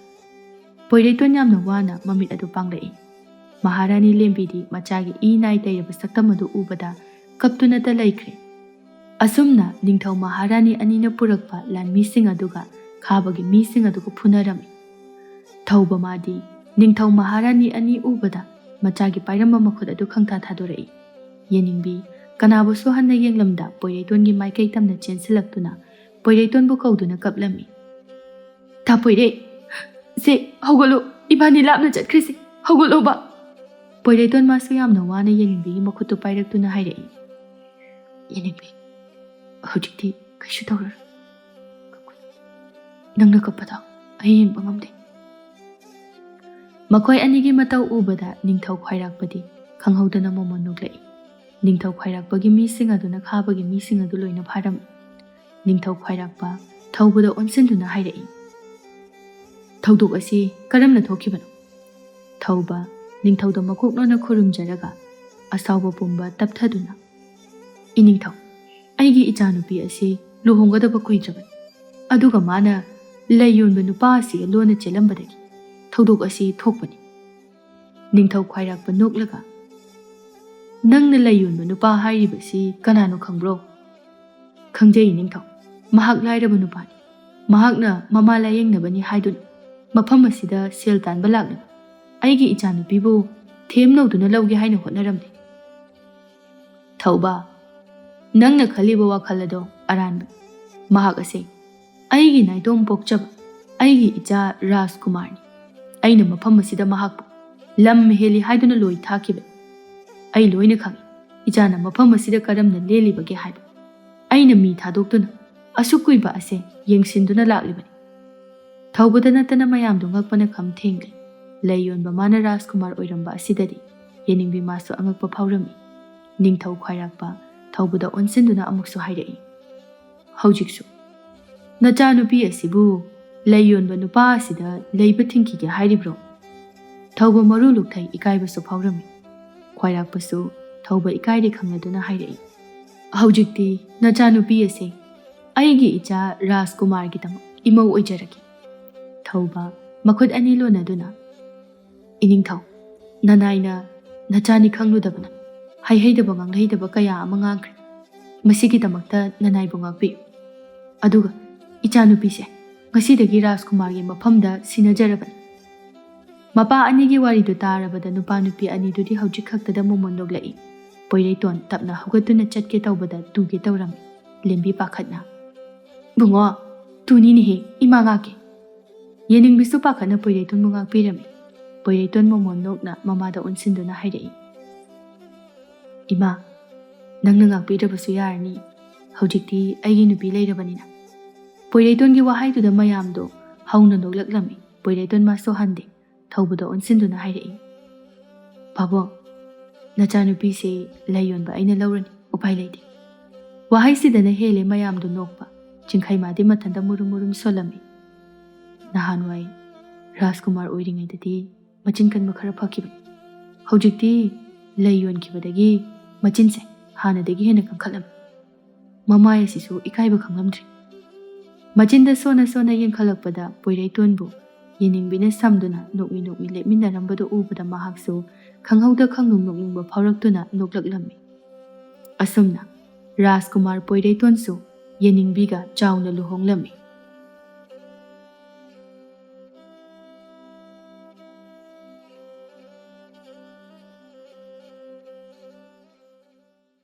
ꯄꯣꯏꯔꯩꯇꯣꯟ ꯌꯥꯝꯅ ꯋꯥꯅ ꯃꯃꯤꯠ ꯑꯗꯨ ꯄꯥꯡꯂꯛꯏ꯫ ꯃꯍꯥꯔꯥꯅꯤ ꯂꯦꯝꯕꯤꯗꯤ ꯃꯆꯥꯒꯤ ꯏ ꯅꯥꯏ ꯇꯩꯔꯕ ꯁꯛꯇꯝ ꯑꯗꯨ ꯎꯕꯗ ꯀꯞꯇꯨꯅꯇ ꯂꯩꯈ꯭ꯔꯦ꯫ ꯑꯁꯨꯝꯅ ꯅꯤꯡꯊꯧ ꯃꯍꯥꯔꯥꯅꯤ ꯑꯅꯤꯅ ꯄꯨꯔꯛꯄ ꯂꯥꯟꯃꯤꯁꯤꯡ ꯑꯗꯨꯒ ꯈꯥꯕꯒꯤ ꯃꯤꯁꯤꯡ ꯑꯗꯨꯒ ꯐꯨꯅꯔꯝꯃꯤ꯫ ꯊꯧꯕ ꯃꯥꯗꯤ ꯅꯤꯡꯊꯧ ꯃꯍꯥꯔꯥꯅꯤ ꯑꯅꯤ ꯎꯕꯗ ꯃꯆꯥꯒꯤ ꯄꯥꯏꯔꯝꯕ ꯃꯈꯨꯠ ꯑꯗꯨ ꯈꯪꯊꯥ ꯊꯥꯗꯣꯔꯛꯏ꯫ ꯌꯦꯅꯤꯡꯕꯤ ꯀꯅꯥꯕꯨꯁꯨ ꯍꯟꯅ ꯌꯦꯡꯂꯝꯗ ꯄꯣꯏꯔꯩꯇꯣꯟꯒꯤ ꯃꯥꯏꯀꯩ ꯇꯝꯅ ꯆꯦꯟꯁꯤꯜꯂꯛꯇꯨꯅ ꯄꯣꯏꯔꯩꯇꯣꯟꯕꯨ ꯀꯧꯗꯨꯅ ꯀꯞꯂꯝꯃꯤ꯫ "ꯇꯥ ꯄꯣꯏꯔꯩ, ꯁꯦ, ꯍꯧꯒꯠꯂꯨ, ꯏꯕꯥꯅꯤ ꯂꯥꯞꯅ ꯆꯠꯈ꯭ꯔꯤꯁꯤ, ꯍꯧꯒꯠꯂꯣꯕ!" ꯄꯣꯏꯔꯩꯇꯣꯟ ꯃꯥꯁꯨ ꯌꯥꯝꯅ ꯋꯥꯅ ꯌꯦꯅꯤꯡꯕꯤꯒꯤ ꯃꯈꯨꯠꯇꯨ ꯄꯥꯏꯔꯛꯇꯨꯅ ꯍꯥꯏꯔꯛꯏ꯫ "ꯌꯦꯅꯤꯡꯕꯤ, ꯍꯧꯖꯤꯛꯇꯤ ꯀꯩꯁꯨ ꯇꯧꯔꯔꯣꯏ꯫ ꯅꯪꯅ ꯀꯞꯄꯗꯣ ꯑꯩ ꯌꯦꯡꯕ ꯉꯝꯗꯦ꯫" ꯃꯈꯣꯏ ꯑꯅꯤꯒꯤ ꯃꯇꯧ ꯎꯕꯗ ꯅꯤꯡꯊꯧ ꯈ꯭ꯋꯥꯏꯔꯥꯛꯄꯗꯤ ꯈꯪꯍꯧꯗꯅ ꯃꯣꯃꯣꯟ ꯅꯣꯛꯂꯛꯏ꯫ ꯅꯤꯡꯊꯧ ꯈ꯭ꯋꯥꯏꯔꯥꯛꯄꯒꯤ ꯃꯤꯁꯤꯡ ꯑꯗꯨꯅ ꯈꯥꯕꯒꯤ ꯃꯤꯁꯤꯡ ꯑꯗꯨ ꯂꯣꯏꯅ ꯐꯥꯔꯝꯃꯤ꯫ ꯅꯤꯡꯊꯧ ꯈ꯭ꯋꯥꯏꯔꯥꯛꯄ ꯊꯧꯕꯗ ꯑꯣꯟꯁꯤꯟꯗꯨꯅ ꯍꯥꯏꯔꯛꯏ, "ꯊꯧꯗꯣꯛ ꯑꯁꯤ ꯀꯔꯝꯅ ꯊꯣꯛꯈꯤꯕꯅꯣ?" ꯊꯧꯕ ꯅꯤꯡꯊꯧꯗ ꯃꯀꯣꯛ ꯅꯣꯟꯅ ꯈꯨꯔꯨꯝꯖꯔꯒ ꯑꯁꯥꯎꯕ ꯄꯨꯝꯕ ꯇꯞꯊꯗꯨꯅ, "ꯏꯅꯤꯡꯊꯧ, ꯑꯩꯒꯤ ꯏꯆꯥꯅꯨꯄꯤ ꯑꯁꯤ ꯂꯨꯍꯣꯡꯒꯗꯕ ꯀꯨꯏꯗ꯭ꯔꯕꯅꯤ, ꯑꯗꯨꯒ ꯃꯥꯅ ꯂꯩ ꯌꯣꯟꯕ ꯅꯨꯄꯥ ꯑꯁꯤꯒ ꯂꯣꯟꯅ ꯆꯦꯜꯂꯝꯕꯗꯒꯤ ꯊꯧꯗꯣꯛ ꯑꯁꯤ ꯊꯣꯛꯄꯅꯤ꯫" ꯅꯤꯡꯊꯧ ꯈ꯭ꯋꯥꯏꯔꯥꯛꯄ ꯅꯣꯛꯂꯒ, "ꯅꯪꯅ ꯂꯩ ꯌꯣꯟꯕ ꯅꯨꯄꯥ ꯍꯥꯏꯔꯤꯕꯁꯤ ꯀꯅꯥꯅꯣ ꯈꯪꯕ꯭ꯔꯣ?" "ꯈꯪꯖꯩ ꯅꯤꯡꯊꯧ, ꯃꯍꯥꯛ ꯂꯥꯏꯔꯕ ꯅꯨꯄꯥꯅꯤ꯫ ꯃꯍꯥꯛꯅ ꯃꯃꯥ ꯂꯥꯌꯦꯡꯅꯕꯅꯤ ꯍꯥꯏꯗꯨꯅ ꯃꯐꯝ ꯑꯁꯤꯗ ꯁꯦꯜ ꯇꯥꯟꯕ ꯂꯥꯛꯂꯒ ꯑꯩꯒꯤ ꯏꯆꯥꯅꯨꯄꯤꯕꯨ ꯊꯦꯝꯅꯧꯗꯨꯅ ꯂꯧꯒꯦ ꯍꯥꯏꯅ ꯍꯣꯠꯅꯔꯝꯂꯤ꯫" ꯊꯧꯕ, ꯅꯪꯅ ꯈꯜꯂꯤꯕ ꯋꯥꯈꯜ ꯑꯗꯣ ꯑꯔꯥꯟꯕꯅꯤ꯫ ꯃꯍꯥꯛ ꯑꯁꯦ ꯑꯩꯒꯤ ꯅꯥꯏꯇꯣꯝ ꯄꯣꯛꯆꯕ ꯑꯩꯒꯤ ꯏꯆꯥ ꯔꯥꯖꯀꯨꯃꯥꯔꯅꯤ꯫ ꯑꯩꯅ ꯃꯐꯝ ꯑꯁꯤꯗ ꯃꯍꯥꯛꯄꯨ ꯂꯝ ꯍꯦꯜꯂꯤ ꯍꯥꯏꯗꯨꯅ ꯂꯣꯏ ꯊꯥꯈꯤꯕꯅꯤ꯫ ꯑꯩ ꯂꯣꯏꯅ ꯈꯪꯏ꯫ ꯏꯆꯥꯅ ꯃꯐꯝ ꯑꯁꯤꯗ ꯀꯔꯝꯅ ꯂꯦꯜꯂꯤꯕꯒꯦ ꯍꯥꯏꯕ꯫ ꯑꯩꯅ ꯃꯤ ꯊꯥꯗꯣꯛꯇꯨꯅ ꯑꯁꯨꯛ ꯀꯨꯏꯕ ꯑꯁꯦ ꯌꯦꯡꯁꯤꯟꯗꯨꯅ ꯂꯥꯛꯂꯤꯕꯅꯤ꯫ ꯊꯧꯕꯗ ꯅꯠꯇꯅ ꯃꯌꯥꯝꯗꯣ ꯉꯛꯄꯅ ꯈꯝ ꯊꯦꯡꯂꯦ꯫ ꯂꯩ ꯌꯣꯟꯕ ꯃꯥꯅ ꯔꯥꯖꯀꯨꯃꯥꯔ ꯑꯣꯏꯔꯝꯕ ꯑꯁꯤꯗꯗꯤ ꯌꯦꯅꯤꯡꯕꯤ ꯃꯥꯁꯨ ꯑꯉꯛꯄ ꯐꯥꯎꯔꯝꯃꯤ꯫ ꯅꯤꯡꯊꯧ ꯈ꯭ꯋꯥꯏꯔꯥꯛꯄ ꯊꯧꯕꯗ ꯑꯣꯟꯁꯤꯟꯗꯨꯅ ꯑꯃꯨꯛꯁꯨ ꯍꯥꯏꯔꯛꯏ, "ꯍꯧꯖꯤꯛꯁꯨ ꯅꯆꯥꯅꯨꯄꯤ ꯑꯁꯤꯕꯨ ꯂꯩ ꯌꯣꯟꯕ ꯅꯨꯄꯥ ꯑꯁꯤꯗ ꯂꯩꯕ ꯊꯤꯡꯈꯤꯒꯦ ꯍꯥꯏꯔꯤꯕ꯭ꯔꯣ?" ꯊꯧꯕ ꯃꯔꯨ ꯂꯨꯛꯊꯩ ꯏꯀꯥꯏꯕꯁꯨ ꯐꯥꯎꯔꯝꯃꯤ꯫ ꯈ꯭ꯋꯥꯏꯔꯥꯛꯄꯁꯨ ꯊꯧꯕ ꯏꯀꯥꯏꯔꯦ ꯈꯪꯂꯗꯨꯅ ꯍꯥꯏꯔꯛꯏ, "ꯍꯧꯖꯤꯛꯇꯤ ꯅꯆꯥꯅꯨꯄꯤ ꯑꯁꯦ ꯑꯩꯒꯤ ꯏꯆꯥ ꯔꯥꯖꯀꯨꯃꯥꯔꯒꯤꯗꯃꯛ ꯏꯃꯧ ꯑꯣꯏꯖꯔꯒꯦ꯫" ꯊꯧꯕ ꯃꯈꯨꯠ ꯑꯅꯤ ꯂꯣꯟꯅꯗꯨꯅ, "ꯏꯅꯤꯡꯊꯧ, ꯅꯅꯥꯏꯅ ꯅꯆꯥꯅꯤ ꯈꯪꯂꯨꯗꯕꯅ ꯍꯩꯍꯩꯗꯕ ꯉꯥꯡꯍꯩꯗꯕ ꯀꯌꯥ ꯑꯃ ꯉꯥꯡꯈ꯭ꯔꯦ꯫ ꯃꯁꯤꯒꯤꯗꯃꯛꯇ ꯅꯅꯥꯏꯕꯨ ꯉꯥꯛꯄꯤꯌꯨ꯫ ꯑꯗꯨꯒ ꯏꯆꯥꯅꯨꯄꯤꯁꯦ ꯉꯁꯤꯗꯒꯤ ꯔꯥꯖꯀꯨꯃꯥꯔꯒꯤ ꯃꯐꯝꯗ ꯁꯤꯟꯅꯖꯔꯕꯅꯤ꯫" ꯃꯄꯥ ꯑꯅꯤꯒꯤ ꯋꯥꯔꯤꯗꯨ ꯇꯥꯔꯕꯗ ꯅꯨꯄꯥ ꯅꯨꯄꯤ ꯑꯅꯤꯗꯨꯗꯤ ꯍꯧꯖꯤꯛ ꯈꯛꯇꯗ ꯃꯣꯃꯣꯟ ꯅꯣꯛꯂꯛꯏ꯫ ꯄꯣꯏꯔꯩꯇꯣꯟ ꯇꯞꯅ ꯍꯧꯒꯠꯇꯨꯅ ꯆꯠꯀꯦ ꯇꯧꯕꯗ ꯇꯨꯒꯦ ꯇꯧꯔꯝꯃꯤ꯫ ꯂꯦꯝꯕꯤ ꯄꯥꯈꯠꯅ, "ꯕꯨꯡꯉꯣ, ꯇꯨꯅꯤꯅꯦꯍꯦ, ꯏꯃꯥ ꯉꯥꯛꯀꯦ꯫" ꯌꯦꯅꯤꯡꯕꯤꯁꯨ ꯄꯥꯈꯠꯅ ꯄꯣꯏꯔꯩꯇꯣꯟꯕꯨ ꯉꯥꯛꯄꯤꯔꯝꯃꯤ꯫ ꯄꯣꯏꯔꯩꯇꯣꯟ ꯃꯣꯃꯣꯟ ꯅꯣꯛꯅ ꯃꯃꯥꯗ ꯑꯣꯟꯁꯤꯟꯗꯨꯅ ꯍꯥꯏꯔꯛꯏ, "ꯏꯃꯥ, ꯅꯪꯅ ꯉꯥꯛꯄꯤꯗ꯭ꯔꯕꯁꯨ ꯌꯥꯔꯅꯤ꯫ ꯍꯧꯖꯤꯛꯇꯤ ꯑꯩꯒꯤ ꯅꯨꯄꯤ ꯂꯩꯔꯕꯅꯤꯅ꯫" ꯄꯣꯏꯔꯩꯇꯣꯟꯒꯤ ꯋꯥꯍꯩꯗꯨꯗ ꯃꯌꯥꯝꯗꯣ ꯍꯧꯅ ꯅꯣꯛꯂꯛꯂꯝꯃꯤ꯫ ꯄꯣꯏꯔꯩꯇꯣꯟ ꯃꯥꯁꯨ ꯍꯟꯗꯦ꯫ ꯊꯧꯕꯗ ꯑꯣꯟꯁꯤꯟꯗꯨꯅ ꯍꯥꯏꯔꯛꯏ, "ꯄꯥꯕꯨꯡ, ꯅꯆꯥꯅꯨꯄꯤꯁꯦ ꯂꯩ ꯌꯣꯟꯕ ꯑꯩꯅ ꯂꯧꯔꯅꯤ, ꯎꯄꯥꯏ ꯂꯩꯇꯦ꯫" ꯋꯥꯍꯩꯁꯤꯗꯅ ꯍꯦꯜꯂꯦ ꯃꯌꯥꯝꯗꯨ ꯅꯣꯛꯄ꯫ ꯆꯤꯡꯈꯩꯃꯥꯗꯤ ꯃꯊꯟꯇ ꯃꯨꯔꯨꯝ ꯃꯨꯔꯨꯝ ꯁꯣꯜꯂꯝꯃꯤ꯫ "ꯅꯍꯥꯟꯋꯥꯏ ꯔꯥꯖꯀꯨꯃꯥꯔ ꯑꯣꯏꯔꯤꯉꯩꯗꯗꯤ ꯃꯆꯤꯟ ꯀꯟꯕ ꯈꯔ ꯐꯈꯤꯕꯅꯤ꯫ ꯍꯧꯖꯤꯛꯇꯤ ꯂꯩ ꯌꯣꯟꯈꯤꯕꯗꯒꯤ ꯃꯆꯤꯟꯁꯦ ꯍꯥꯟꯅꯗꯒꯤ ꯍꯦꯟꯅ ꯀꯟꯈꯠꯂꯝꯃꯤ꯫ ꯃꯃꯥꯏ ꯑꯁꯤꯁꯨ ꯏꯀꯥꯏꯕ ꯈꯪꯂꯝꯗ꯭ꯔꯦ꯫ ꯃꯆꯤꯟꯗ ꯁꯣꯟꯅ ꯁꯣꯟꯅ ꯌꯦꯡꯈꯠꯂꯛꯄꯗ ꯄꯣꯏꯔꯩꯇꯣꯟꯕꯨ ꯌꯦꯅꯤꯡꯕꯤꯅ ꯁꯝꯗꯨꯅ ꯅꯣꯛꯃꯤ ꯅꯣꯛꯃꯤ ꯂꯦꯞꯃꯤꯟꯅꯔꯝꯕꯗꯣ ꯎꯕꯗ ꯃꯍꯥꯛꯁꯨ ꯈꯪꯍꯧꯗ ꯈꯪꯅꯨꯡ ꯅꯣꯛꯅꯤꯡꯕ ꯐꯥꯎꯔꯛꯇꯨꯅ ꯅꯣꯛꯂꯛꯂꯝꯃꯤ꯫ ꯑꯁꯨꯝꯅ ꯔꯥꯖꯀꯨꯃꯥꯔ ꯄꯣꯏꯔꯩꯇꯣꯟꯁꯨ ꯌꯦꯅꯤꯡꯕꯤꯒ ꯆꯥꯎꯅ ꯂꯨꯍꯣꯡꯂꯝꯃꯤ꯫